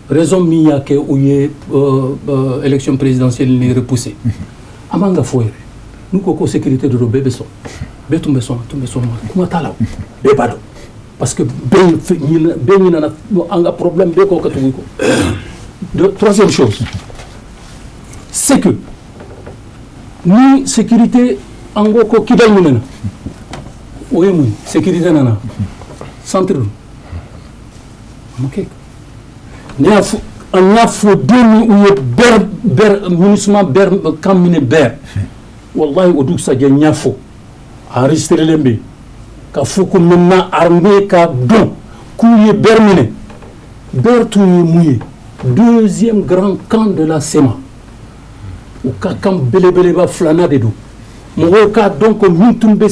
raison min y'a kɛ u ye élection présidentielle ni repoussé, an man ka fɔ yɛrɛ. N'u ko ko sécurité de don, bɛɛ bɛ sɔn, bɛɛ tun bɛ sɔn, tun bɛ sɔn, kuma t'a la o, bɛɛ b'a dɔn, parce que bɛɛ ɲinana, bɛɛ ɲinana an ka problème bɛɛ kɔ ka tugu i kɔ. Troisième chose, c'est que ni sécurité, an ko ko Kidal minɛna, o ye mun ye? Sécurité nana centre dun, a ma kɛ. Ne y'a fɔ, an y'a fɔ don min u ye Ber, Ber, MINUSMA Ber kan minɛ Ber, wallahi, o dugusajɛ n y'a fɔ, enregistré len bɛ yen, ka fɔ ko maintenant armée ka dɔn k'u ye Ber minɛ. Ber tun ye mun ye? Deuxième grand camp de la CMA, u ka camp belebeleba filanan de don. Mɔgɔw k'a dɔn ko min tun bɛ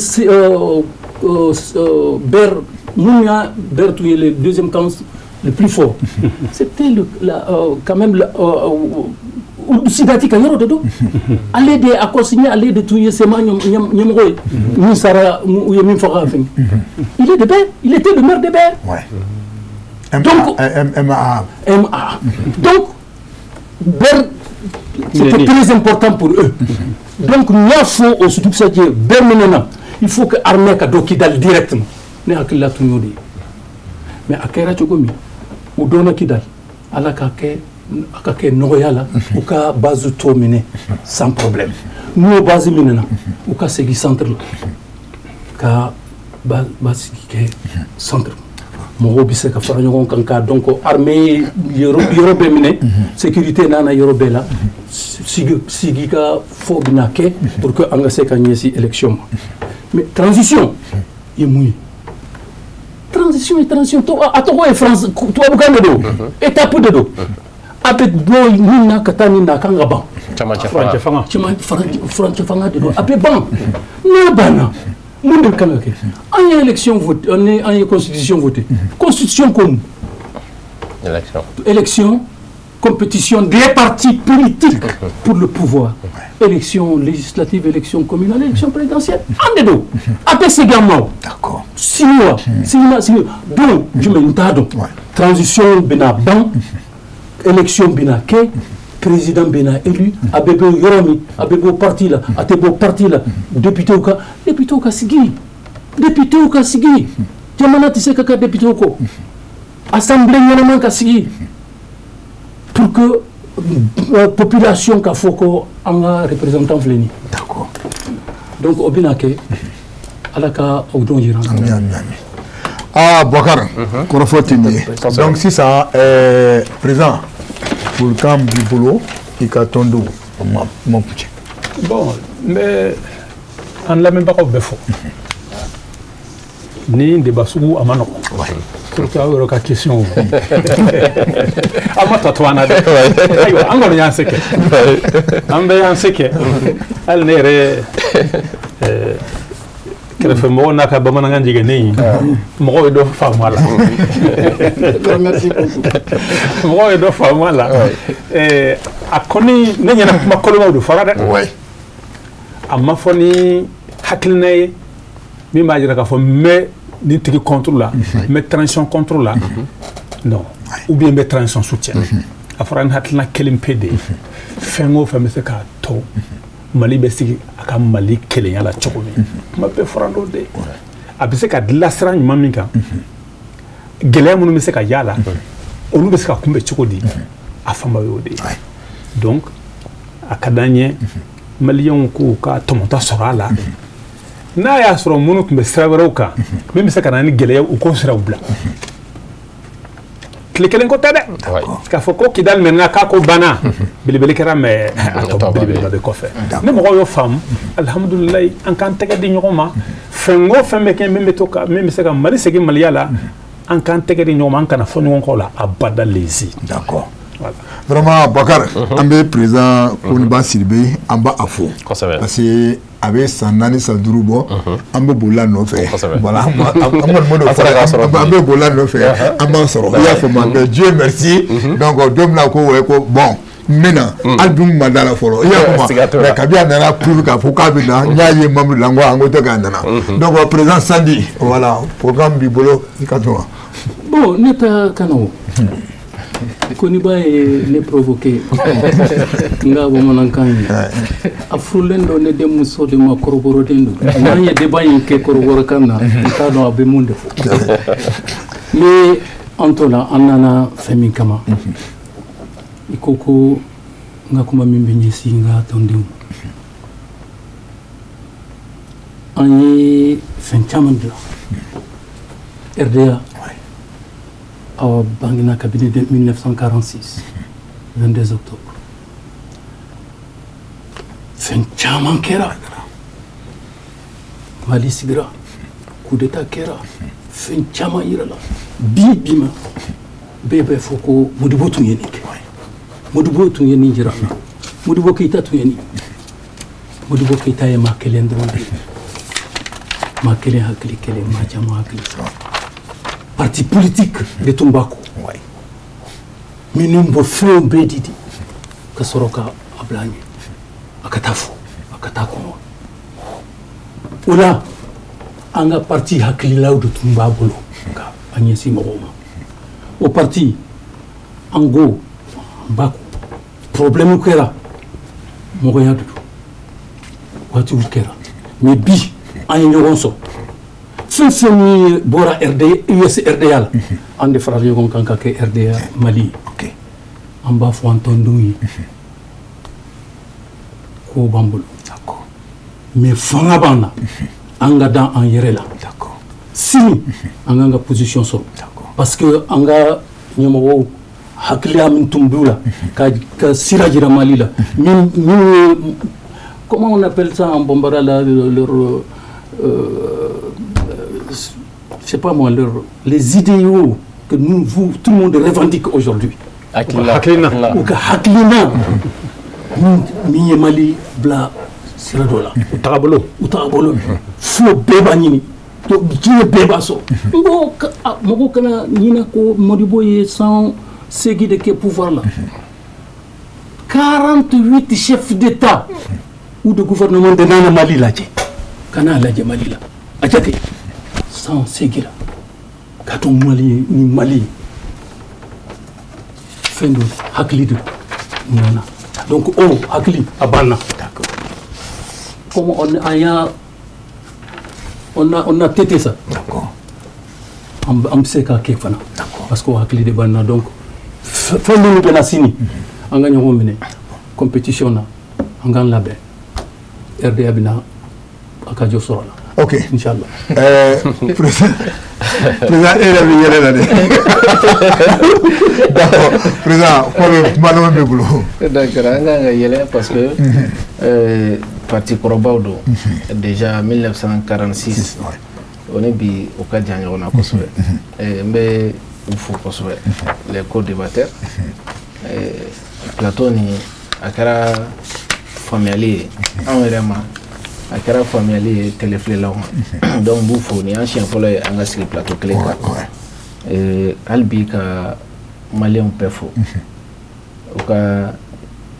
Ber, mun y'a Ber tun ye le deuxième camp le plus fort, c'était le, la, quand même le, Sidati ka yɔrɔ de don. Ale de accord signé, ale de tun ye CMA ɲɛmɔgɔ ye. Min sara, u ye min faga fɛn, il est de Ber, il était le maire de Ber. Donc, Donc, MA. MA. Donc, Ber, c'était très important pour eux. Donc, n y'a fɔ o dugusajɛ, Ber minɛna, il faut que armée ka don Kidal directement. Ne hakili la tun y'o de ye. Mais a kɛra cogo min, u donna Kidal, Ala ka kɛ a ka kɛ nɔgɔya la, u ka base tɔ minɛ sans problème. N'u y'o base minɛna, u ka segin centre la ka basigi kɛ centre, mɔgɔw bɛ se ka fara ɲɔgɔn kan k'a dɔn ko armée yɔrɔ bɛɛ minɛ, sécurité nana yɔrɔ bɛɛ la, sigi ka fɔ bɛna kɛ pour que an ka se ka ɲɛsin élection ma. Mais transition ye mun ye? Transition ye transition, a tɔgɔ ye France, tubabukan de don, étape de don. A bɛ bɔ nin na ka taa nin na, a kan ka ban. Camancɛ. Furancɛ fanga. Cɛman furancɛ fanga de don. A bɛ ban, n'a banna, mun de kan ka kɛ? An ye élection voté, an ye constitution voté. Constitution ko mun? Élection. Élection, compétition des partis politiques pour le pouvoir, élection législative, élection communale, élection présidentielle, an de don, a tɛ segin an ma o. Sini wa sini ma sini don jumɛn, n t'a dɔn. Transition bɛna ban, élection bɛna kɛ, président bɛna élu, a bɛ bɔ yɔrɔ min, a bɛ bɔ parti la, a tɛ bɔ parti la, député ka sigi, député ka sigi, jamana tɛ se ka kɛ député kɔ, assemblée ɲɛnama ka sigi pour que population ka fɔ ko an ka représentant filɛ nin ye. Donc o bɛna kɛ, Ala ka o don jira an na. Amin, amin, amin. Ah, Boubacar, kɔrɔfɔ tɛ nin ye. Donc sisan, président, folikan b'i bolo, i ka tɔndenw, o ma kuma kuncɛ. Bon, n bɛ an lamɛnbagaw bɛɛ fo. Ni débat sugu a ma nɔgɔn, surtout aw yɛrɛ ka question, aw ma tɔ to an na dɛ. Ayiwa, an kɔni y'an se kɛ, an bɛɛ y'an se kɛ. Hali ne yɛrɛ kɛrɛfɛmɔgɔw n'a ka bamanankan jiginnen ye, mɔgɔw ye dɔ faamu a la, Merci beaucoup. mɔgɔw ye dɔ faamu a la. A kɔni ne ɲɛna, kuma kolomaw de fɔra dɛ. A ma fɔ ni hakilina ye min b'a jira k'a fɔ n bɛ nin tigi contre la, n bɛ transition contre la, non, ou bien n bɛ transition soutien. A fɔra ni hakilina kelen pe de ye, fɛn o fɛn bɛ se k'a to Mali bɛ sigi a ka Mali kelenya la cogo min, kuma bɛɛ fɔra n'o de ye. A bɛ se ka dilan sira ɲuman min kan, gɛlɛya minnu bɛ se ka y'a la, olu bɛ se ka kunbɛn cogo di, a fanba y'o de ye. Donc a ka d'an ye maliyɛnw k'u ka tɔmɔta sɔrɔ a la. N'a y'a sɔrɔ minnu tun bɛ sira wɛrɛw kan min bɛ se ka na ni gɛlɛya, u k'o siraw bila. Tile kelen ko tɛ dɛ, k'a fɔ ko Kidali minɛna k'a ko banna, belebele kɛra, mais a tɔ belebeleba bɛ kɔfɛ. Ni mɔgɔw y'o faamu, alihamudulilayi, an k'an tɛgɛ di ɲɔgɔn ma. Fɛn o fɛn bɛ kɛ min bɛ to ka min bɛ se ka Mali segin Maliya la, an k'an tɛgɛ di ɲɔgɔn ma, an kana fɔ ɲɔgɔn kɔ la abada lezi. D'accord. Vraiment, Bakar, an bɛ président Koniba Sidibe, an b'a a fo. Parce que a bɛ san 4, san 5 bɔ, an bɛ bolila nɔfɛ. Voilà, an kɔni m'o fɔ, an bɛ bolila nɔfɛ, an b'a sɔrɔ. I y'a faamu, mais Dieu merci. Donc don min na ko ouais, ko bon, n bɛ na, hali bi n ma da la fɔlɔ, i y'a faamu. Mais kabi a nana prouver k'a fɔ k'a bɛ na, n y'a ye membre la, n ko n ko tɛ k'a nana. Donc président Sandi, voilà, programme b'i bolo, i ka to. Bon, ne ta kana o ko ni b'a ye ne provoqué n ka bamanankan ye. A furulen don ne denmuso de ma, kɔrɔbɔrɔden don. N'an ye débat in kɛ kɔrɔbɔrɔkan na, n t'a dɔn a bɛ mun de fɔ. Mais an to la, an nana fɛn min kama, i ko ko n ka kuma min bɛ ɲɛsin n ka tɔndenw ma, an ye fɛn caman dilan. RDA awa bangena kabini 1946, 22 octobre. Fɛn caman kɛra, Mali sigira, coup d'état kɛra, fɛn caman yirala. Bi bi ma, bɛɛ bɛ fɔ ko Modibo tun ye nin kɛ, Modibo tun ye nin jira an na, Modibo Keyita tun ye nin. Modibo Keyita ye maa kelen dɔrɔn de ye, maa kelen hakili kelen, maa caman hakili saba. Parti politique de tun b'a kɔ minnu bɔ fɛnw bɛɛ di di ka sɔrɔ ka a bila an ɲɛ, a ka taa fɔ, a ka taa kɔnɔ. O la, an ka parti hakililaw de tun b'a bolo ka a ɲɛsin mɔgɔw ma. O parti, an ko an b'a kɔ. Problème kɛra, mɔgɔya de don, waatiw kɛra. Mais bi, an ye ɲɔgɔn sɔrɔ. Fɛn fɛn min bɔra RD US RDA la, an de farala ɲɔgɔn kan ka kɛ RDA Mali ye. An b'a fɔ an tɔndenw ye ko b'an bolo, mais fanga b'an na, an ka dan an yɛrɛ la. Sini an k'an ka position sɔrɔ, parce que an ka ɲɛmɔgɔw hakiliya min tun b'u la ka sira jira Mali la, min ye, comment on appelle ça en bambara là, leur je sais pas moi, les idéaux que nous, vous, tout le monde revendique aujourd'hui. Hakilina. U ka hakilina min ye Mali bila sira dɔ la. U tagabolo. U tagabolo fo bɛɛ b'a ɲini, diɲɛ bɛɛ b'a sɔrɔ. N ko mɔgɔw kana ɲinɛ ko Modibo ye san 8 de kɛ pouvoir la. 48 chefs d'État ou de gouvernement de nana Mali lajɛ, ka n'a lajɛ Mali la. A jate san 8 la ka to Mali ni Mali fɛn dɔ hakili de nana. Donc o hakili a banna. Comme on a traité ça, an bɛ se k'a kɛ fana, parce que o hakili de banna. Donc fɛn minnu bɛna sini, an ka ɲɔgɔn minɛ compétition na, an k'an labɛn. RDA bɛna a ka jɔ sɔrɔ a la. Ok. Inchallah. Président, président, e yɛrɛ bɛ yɛlɛ la dɛ. D'accord, président, kuma bɛ, kuma laban bɛ bolo. D'accord, an kan ka yɛlɛ parce que parti kɔrɔbaw don déjà. 1946, o ni bi o ka jan ɲɔgɔn na kosɛbɛ. N bɛ u fo kosɛbɛ, les co-débatteurs. Plateau nin, a kɛra faamuyali ye anw yɛrɛ ma, a kɛra faamuyali ye téléfilɛlaw ma. Donc n b'u fo. Nin y'an siɲɛ fɔlɔ ye an ka sigi plateau kelen kan. Hali bi ka maliyɛnw bɛɛ fo u ka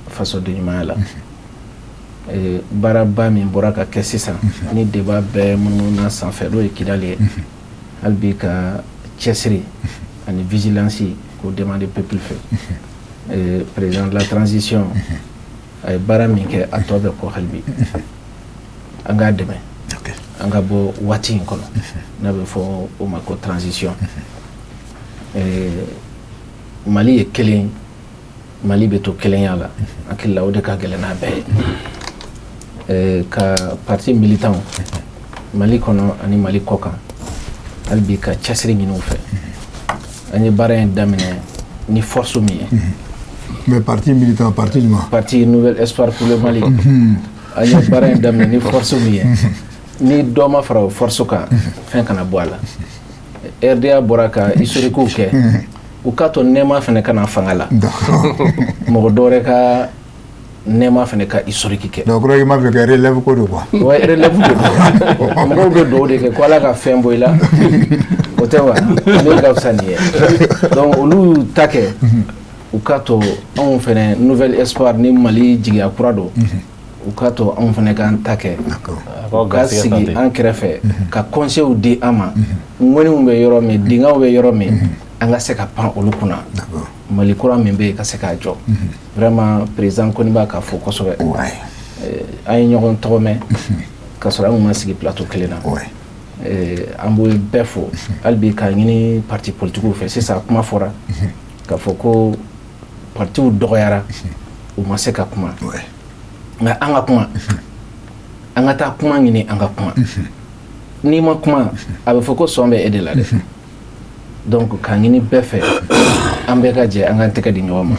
fasoden ɲumanya la. Baaraba min bɔra ka kɛ sisan ni débat bɛɛ munumunu sanfɛ, n'o ye Kidali ye, hali bi ka cɛsiri ani vigilance k'o demander peuple fɛ. Président de la transition a ye baara min kɛ, a tɔ bɛ kɔ. Hali bi an k'a dɛmɛ, an ka bɔ waati in kɔnɔ n'a bɛ fɔ o ma ko transition. Mali ye kelen, Mali bɛ to kelenya la. Hakili la, o de ka gɛlɛn n'a bɛɛ ye. Ka parti militant Mali kɔnɔ ani Mali kɔ kan, hali bi ka cɛsiri ɲini u fɛ. An ye baara in daminɛ ni force min ye. Mais parti militant, parti jumɛn? Parti Nouvel Espoir pour le Mali. An ye baara in daminɛ ni force min ye, ni dɔ ma fara o force kan, fɛn kana bɔ a la. RDA bɔra ka historique kɛ, u k'a to nɛɛma fana ka na fanga la, mɔgɔ dɔ wɛrɛ ka nɛɛma fana ka historique kɛ. Donc kɔrɔ i m'a fɛ ka relève ko de quoi. Ouais, relève de don. Mɔgɔw bɛ dugawu de kɛ ko Ala ka fɛn bɔ i la, o tɛ wa? Ne ka fisa nin ye. Donc olu y'u ta kɛ. U k'a to anw fɛnɛ, Nouvel Espoir ni Mali jigiya kura don, u k'a to anw fɛnɛ k'an ta kɛ, u ka sigi an kɛrɛfɛ ka conseils di an ma. Ŋɔniw bɛ yɔrɔ min, dingɛw bɛ yɔrɔ min, an ka se ka pan olu kunna, Mali kura min bɛ yen ka se k'a jɔ. Vraiment, président Koniba ka fo kosɛbɛ. An ye ɲɔgɔn tɔgɔ mɛn ka sɔrɔ an ma sigi plateau kelen na. An b'o bɛɛ fo hali bi, k'a ɲini parti politigiw fɛ. Sisan kuma fɔra k'a fɔ ko partiw dɔgɔyara, u ma se ka kuma, nka an ka kuma, an ka taa kuma ɲini, an ka kuma. N'i ma kuma, a bɛ fɔ ko sɔn bɛ e de la dɛ. Donc k'a ɲini bɛɛ fɛ, an bɛɛ ka jɛ, an k'an tɛgɛ di ɲɔgɔn ma.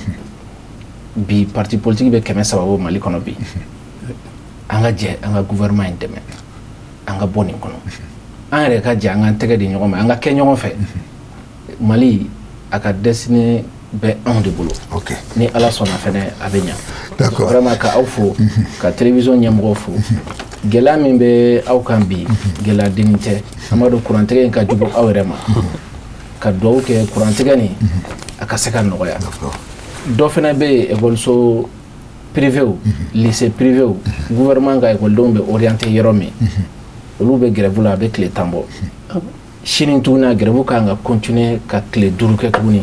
Bi parti politique bɛ 300 bɔ Mali kɔnɔ bi. An ka jɛ, an ka gouvernement in dɛmɛ, an ka bɔ nin kɔnɔ. An yɛrɛ ka jɛ, an k'an tɛgɛ di ɲɔgɔn ma, an ka kɛ ɲɔgɔn fɛ. Mali a ka destinée bɛ anw de bolo. Ni Ala sɔnna fɛnɛ, a bɛ ɲa. Vraiment, ka aw fo, ka télévision ɲɛmɔgɔw fo. Gɛlɛya min bɛ aw kan bi, gɛlɛya denni tɛ. An b'a dɔn kurantigɛ in ka jugu aw yɛrɛ ma. Ka dugawu kɛ kurantigɛ nin a ka se ka nɔgɔya. Dɔ fɛnɛ bɛ yen, ekɔliso privéw, lycée privéw, gouvernement ka ekɔlidenw bɛ orienté yɔrɔ min, olu bɛ grève la, a bɛ tile 10 bɔ. Sini tuguni, a grève kan ka continuer ka tile 5 kɛ tuguni.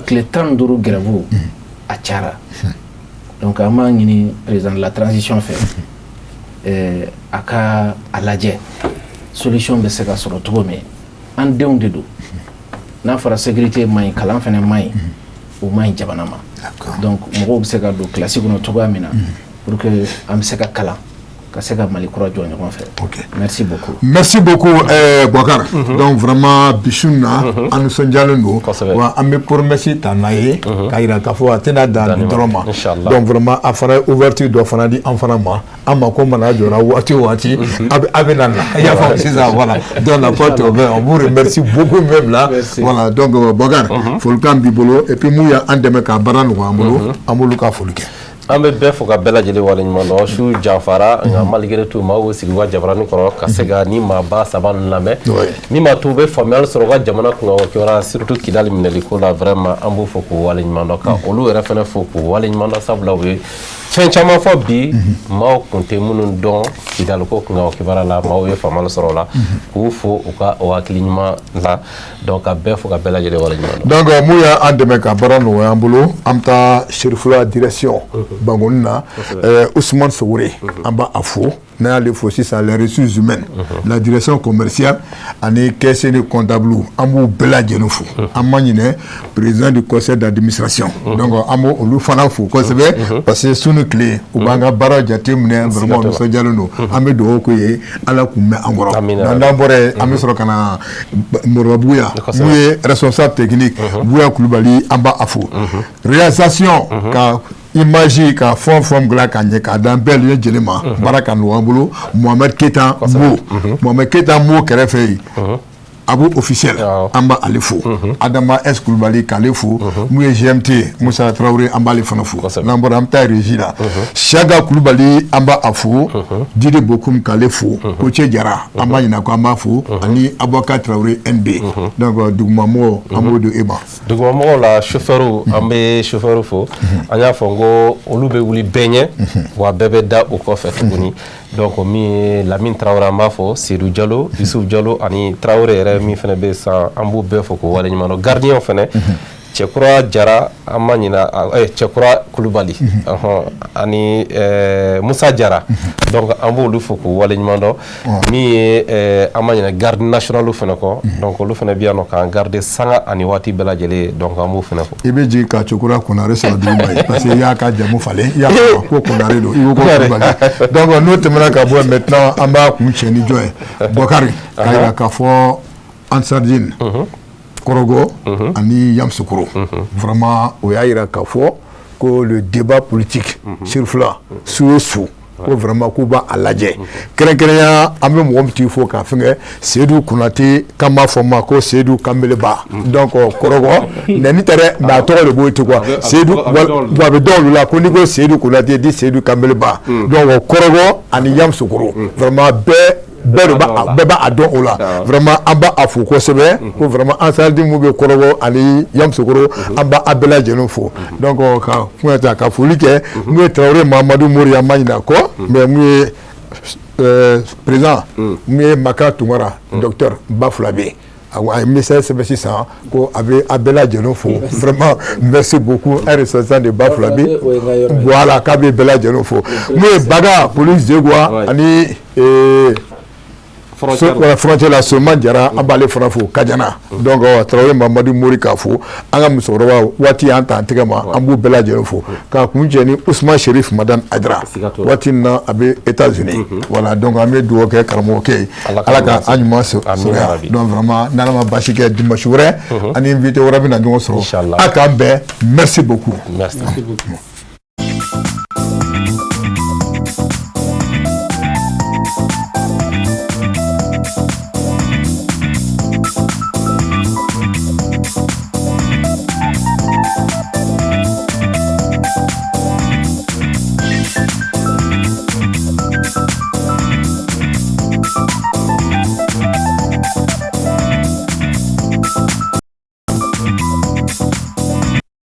Tile 15 grève, a cayara. Donc an b'a ɲini président de la transition fɛ, a ka a lajɛ solution bɛ se ka sɔrɔ cogo min. An denw de don. N'a fɔra sécurité man ɲi, kalan fɛnɛ man ɲi, o man ɲi jamana ma. Donc mɔgɔw bɛ se ka don kilasi kɔnɔ cogoya min na, pour que an bɛ se ka kalan, ka se ka Mali kura jɔ ɲɔgɔn fɛ. Merci beaucoup. Merci beaucoup, Boubacar. Donc vraiment, bi su in na, an nisɔndiyalen don. Wa an bɛ promesse ta n'a ye k'a yira k'a fɔ a tɛna dan nin dɔrɔn ma. Donc vraiment, a fana ye ouverture dɔ fana di an fana ma. An mako mana jɔra waati o waati, a bɛ na na. I y'a faamu sisan, voilà. Donc la porte est ouverte. On vous remercie beaucoup même là. Voilà, donc Boubacar, folikan b'i bolo, et puis mun y'an dɛmɛ k'a baara nɔgɔya an bolo, an b'olu ka foli kɛ. An bɛ bɛɛ fo ka bɛɛ lajɛlen waleɲuman dɔn. Su janfara, nka malgré tout, maaw bɛ sigi u ka jabarani kɔrɔ ka se ka ni maaba saba ninnu lamɛn, min b'a to u bɛ faamuyali sɔrɔ u ka jamana kunkanko kibaruya, surtout Kidali minɛli ko la. Vraiment, an b'u fo k'u waleɲuman dɔn, ka olu yɛrɛ fana fo k'u waleɲuman dɔn, sabula u ye fɛn caman fɔ bi, maaw kun tɛ minnu dɔn Kidali ko kunkanko kibaruya la. Maaw ye faamuyali sɔrɔ o la, k'u fo u ka o hakili ɲuman la. Donc ka bɛɛ fo ka bɛɛ lajɛlen waleɲuman dɔn. Donc mun y'an dɛmɛ ka baara nɔgɔya an bolo, an bɛ taa Serifula direction Bankoni na, Ousmane Sogore, an b'a fo. N'an y'ale fo sisan, les ressources humaines, la direction commerciale ani caissier ni comptable, an b'u bɛɛ lajɛlen fo. An ma ɲinɛ président du conseil d'administration. Donc an b'o olu fana fo kosɛbɛ, parce que su ni tile u b'an ka baara jateminɛ. Vraiment, u nisɔndiyalen don. An bɛ dugawu k'u ye, Ala k'u mɛn an kɔrɔ. N'an bɔra yen, an bɛ sɔrɔ ka na Moribabugu yan. Mun ye responsable technique, Buya Kulubali, an b'a fo. Réalisation, ka image ka fɛn fɛn dilan ka ɲɛ k'a d'an bɛɛ lajɛlen ma, baara ka nɔgɔ an bolo, Mohamed Keita Mo, Mohamed Keita Mo kɛrɛfɛ yen, Abu officiel, an b'ale fo. Adama S Kulubali, k'ale fo. Mun ye GMT, Musa Tarawele, an b'ale fana fo. N'an bɔra, an bɛ taa régie la, Siaka Kulubali, an b'a fo. Didi Bokum, k'ale fo. Koce Jara, an b'a ɲininka ko an b'a fo, ani Abubakar Tarawele NB. Donc dugumamɔgɔw, an b'o di e ma. Dugumamɔgɔw la, chauffeur, an bɛ chauffeur fo. An y'a fɔ n ko olu bɛ wuli bɛɛ ɲɛ, wa bɛɛ bɛ da o kɔfɛ tuguni. Donc min ye Lamine Tarawele, an b'a fɔ, Seydou Jalo, Yusuf Jalo ani Tarawele yɛrɛ min fana bɛ sisan, an b'u bɛɛ fo k'u waleɲuman dɔn. Gardien fana, Cɛkura Jara, an ma ɲina Cɛkura Kulubali ani Musa Jara. Donc an b'olu fo k'u waleɲuman dɔn. Min ye, an ma ɲina garde nationale fana kɔ. Donc olu fana bɛ yan nɔ k'an garder sanga ani waati bɛɛ lajɛlen. Donc an b'u fana fo. I bɛ jigin ka Cɛkura Konare sɔrɔ duguma ye, parce que i y'a ka jamu falen, i y'a fɔ ko Konare don, i ko ko Kulubali. Donc n'o tɛmɛna ka bɔ yen, maintenant an b'a kun cɛ ni jɔn ye? Bɔkari, k'a jira k'a fɔ Ansardine Kɔrɔgɔ ani Yamoussoukro, vraiment, o y'a jira k'a fɔ ko le débat politique Serifula su o su, ko vraiment k'u b'a lajɛ. Kɛrɛnkɛrɛnya, an bɛ mɔgɔ min t'i fo k'a fɛngɛ, Seydou Konate, k'an b'a fɔ ma ko Seydou Kanbeleba. Donc Kɔrɔgɔ nɛni tɛ dɛ, mais a tɔgɔ de b'o ten quoi. Seydou, wa a bɛ dɔn olu la ko n'i ko Seydou Konate, di Seydou Kanbeleba. Donc Kɔrɔgɔ ani Yamoussoukro, vraiment, bɛɛ. Bɛɛ de b'a, bɛɛ b'a dɔn o la. Vraiment, an b'a fo kosɛbɛ ko vraiment Ansariden mun bɛ Kɔrɔbɔ ani Yamusokoro, an b'a bɛɛ lajɛlen fo. Donc ka kuma ta ka foli kɛ mun ye, Tarawele Mahamadu Mori, an ma ɲinɛ a kɔ. Mais mun ye président, mun ye Maka Tunkara, docteur Bafulabe, a ye message sɛbɛn sisan ko a bɛ a bɛɛ lajɛlen fo. Vraiment, merci beaucoup, un ressortissant de Bafulabe. Voilà, k'a bɛ bɛɛ lajɛlen fo. Mun ye Baga police Zegwa ani frontière la, Solomani Jara, an b'ale fana fo Kajana. Donc Tarawele Mamadu Mori k'a fo, an ka musokɔrɔba waati y'an ta an tɛgɛ ma, an b'u bɛɛ lajɛlen fo k'a kun cɛ ni Usman Sherif Madani Adra, waati in na a bɛ États-Unis. Voilà, donc an bɛ dugawu kɛ karamɔgɔkɛ ye, Ala ka an ɲuman sɔrɔ yan. Donc vraiment, n'Ala ma basi kɛ, dimanche wɛrɛ ani invité wɛrɛ bɛna ɲɔgɔn sɔrɔ. A k'an bɛn, merci beaucoup. Merci.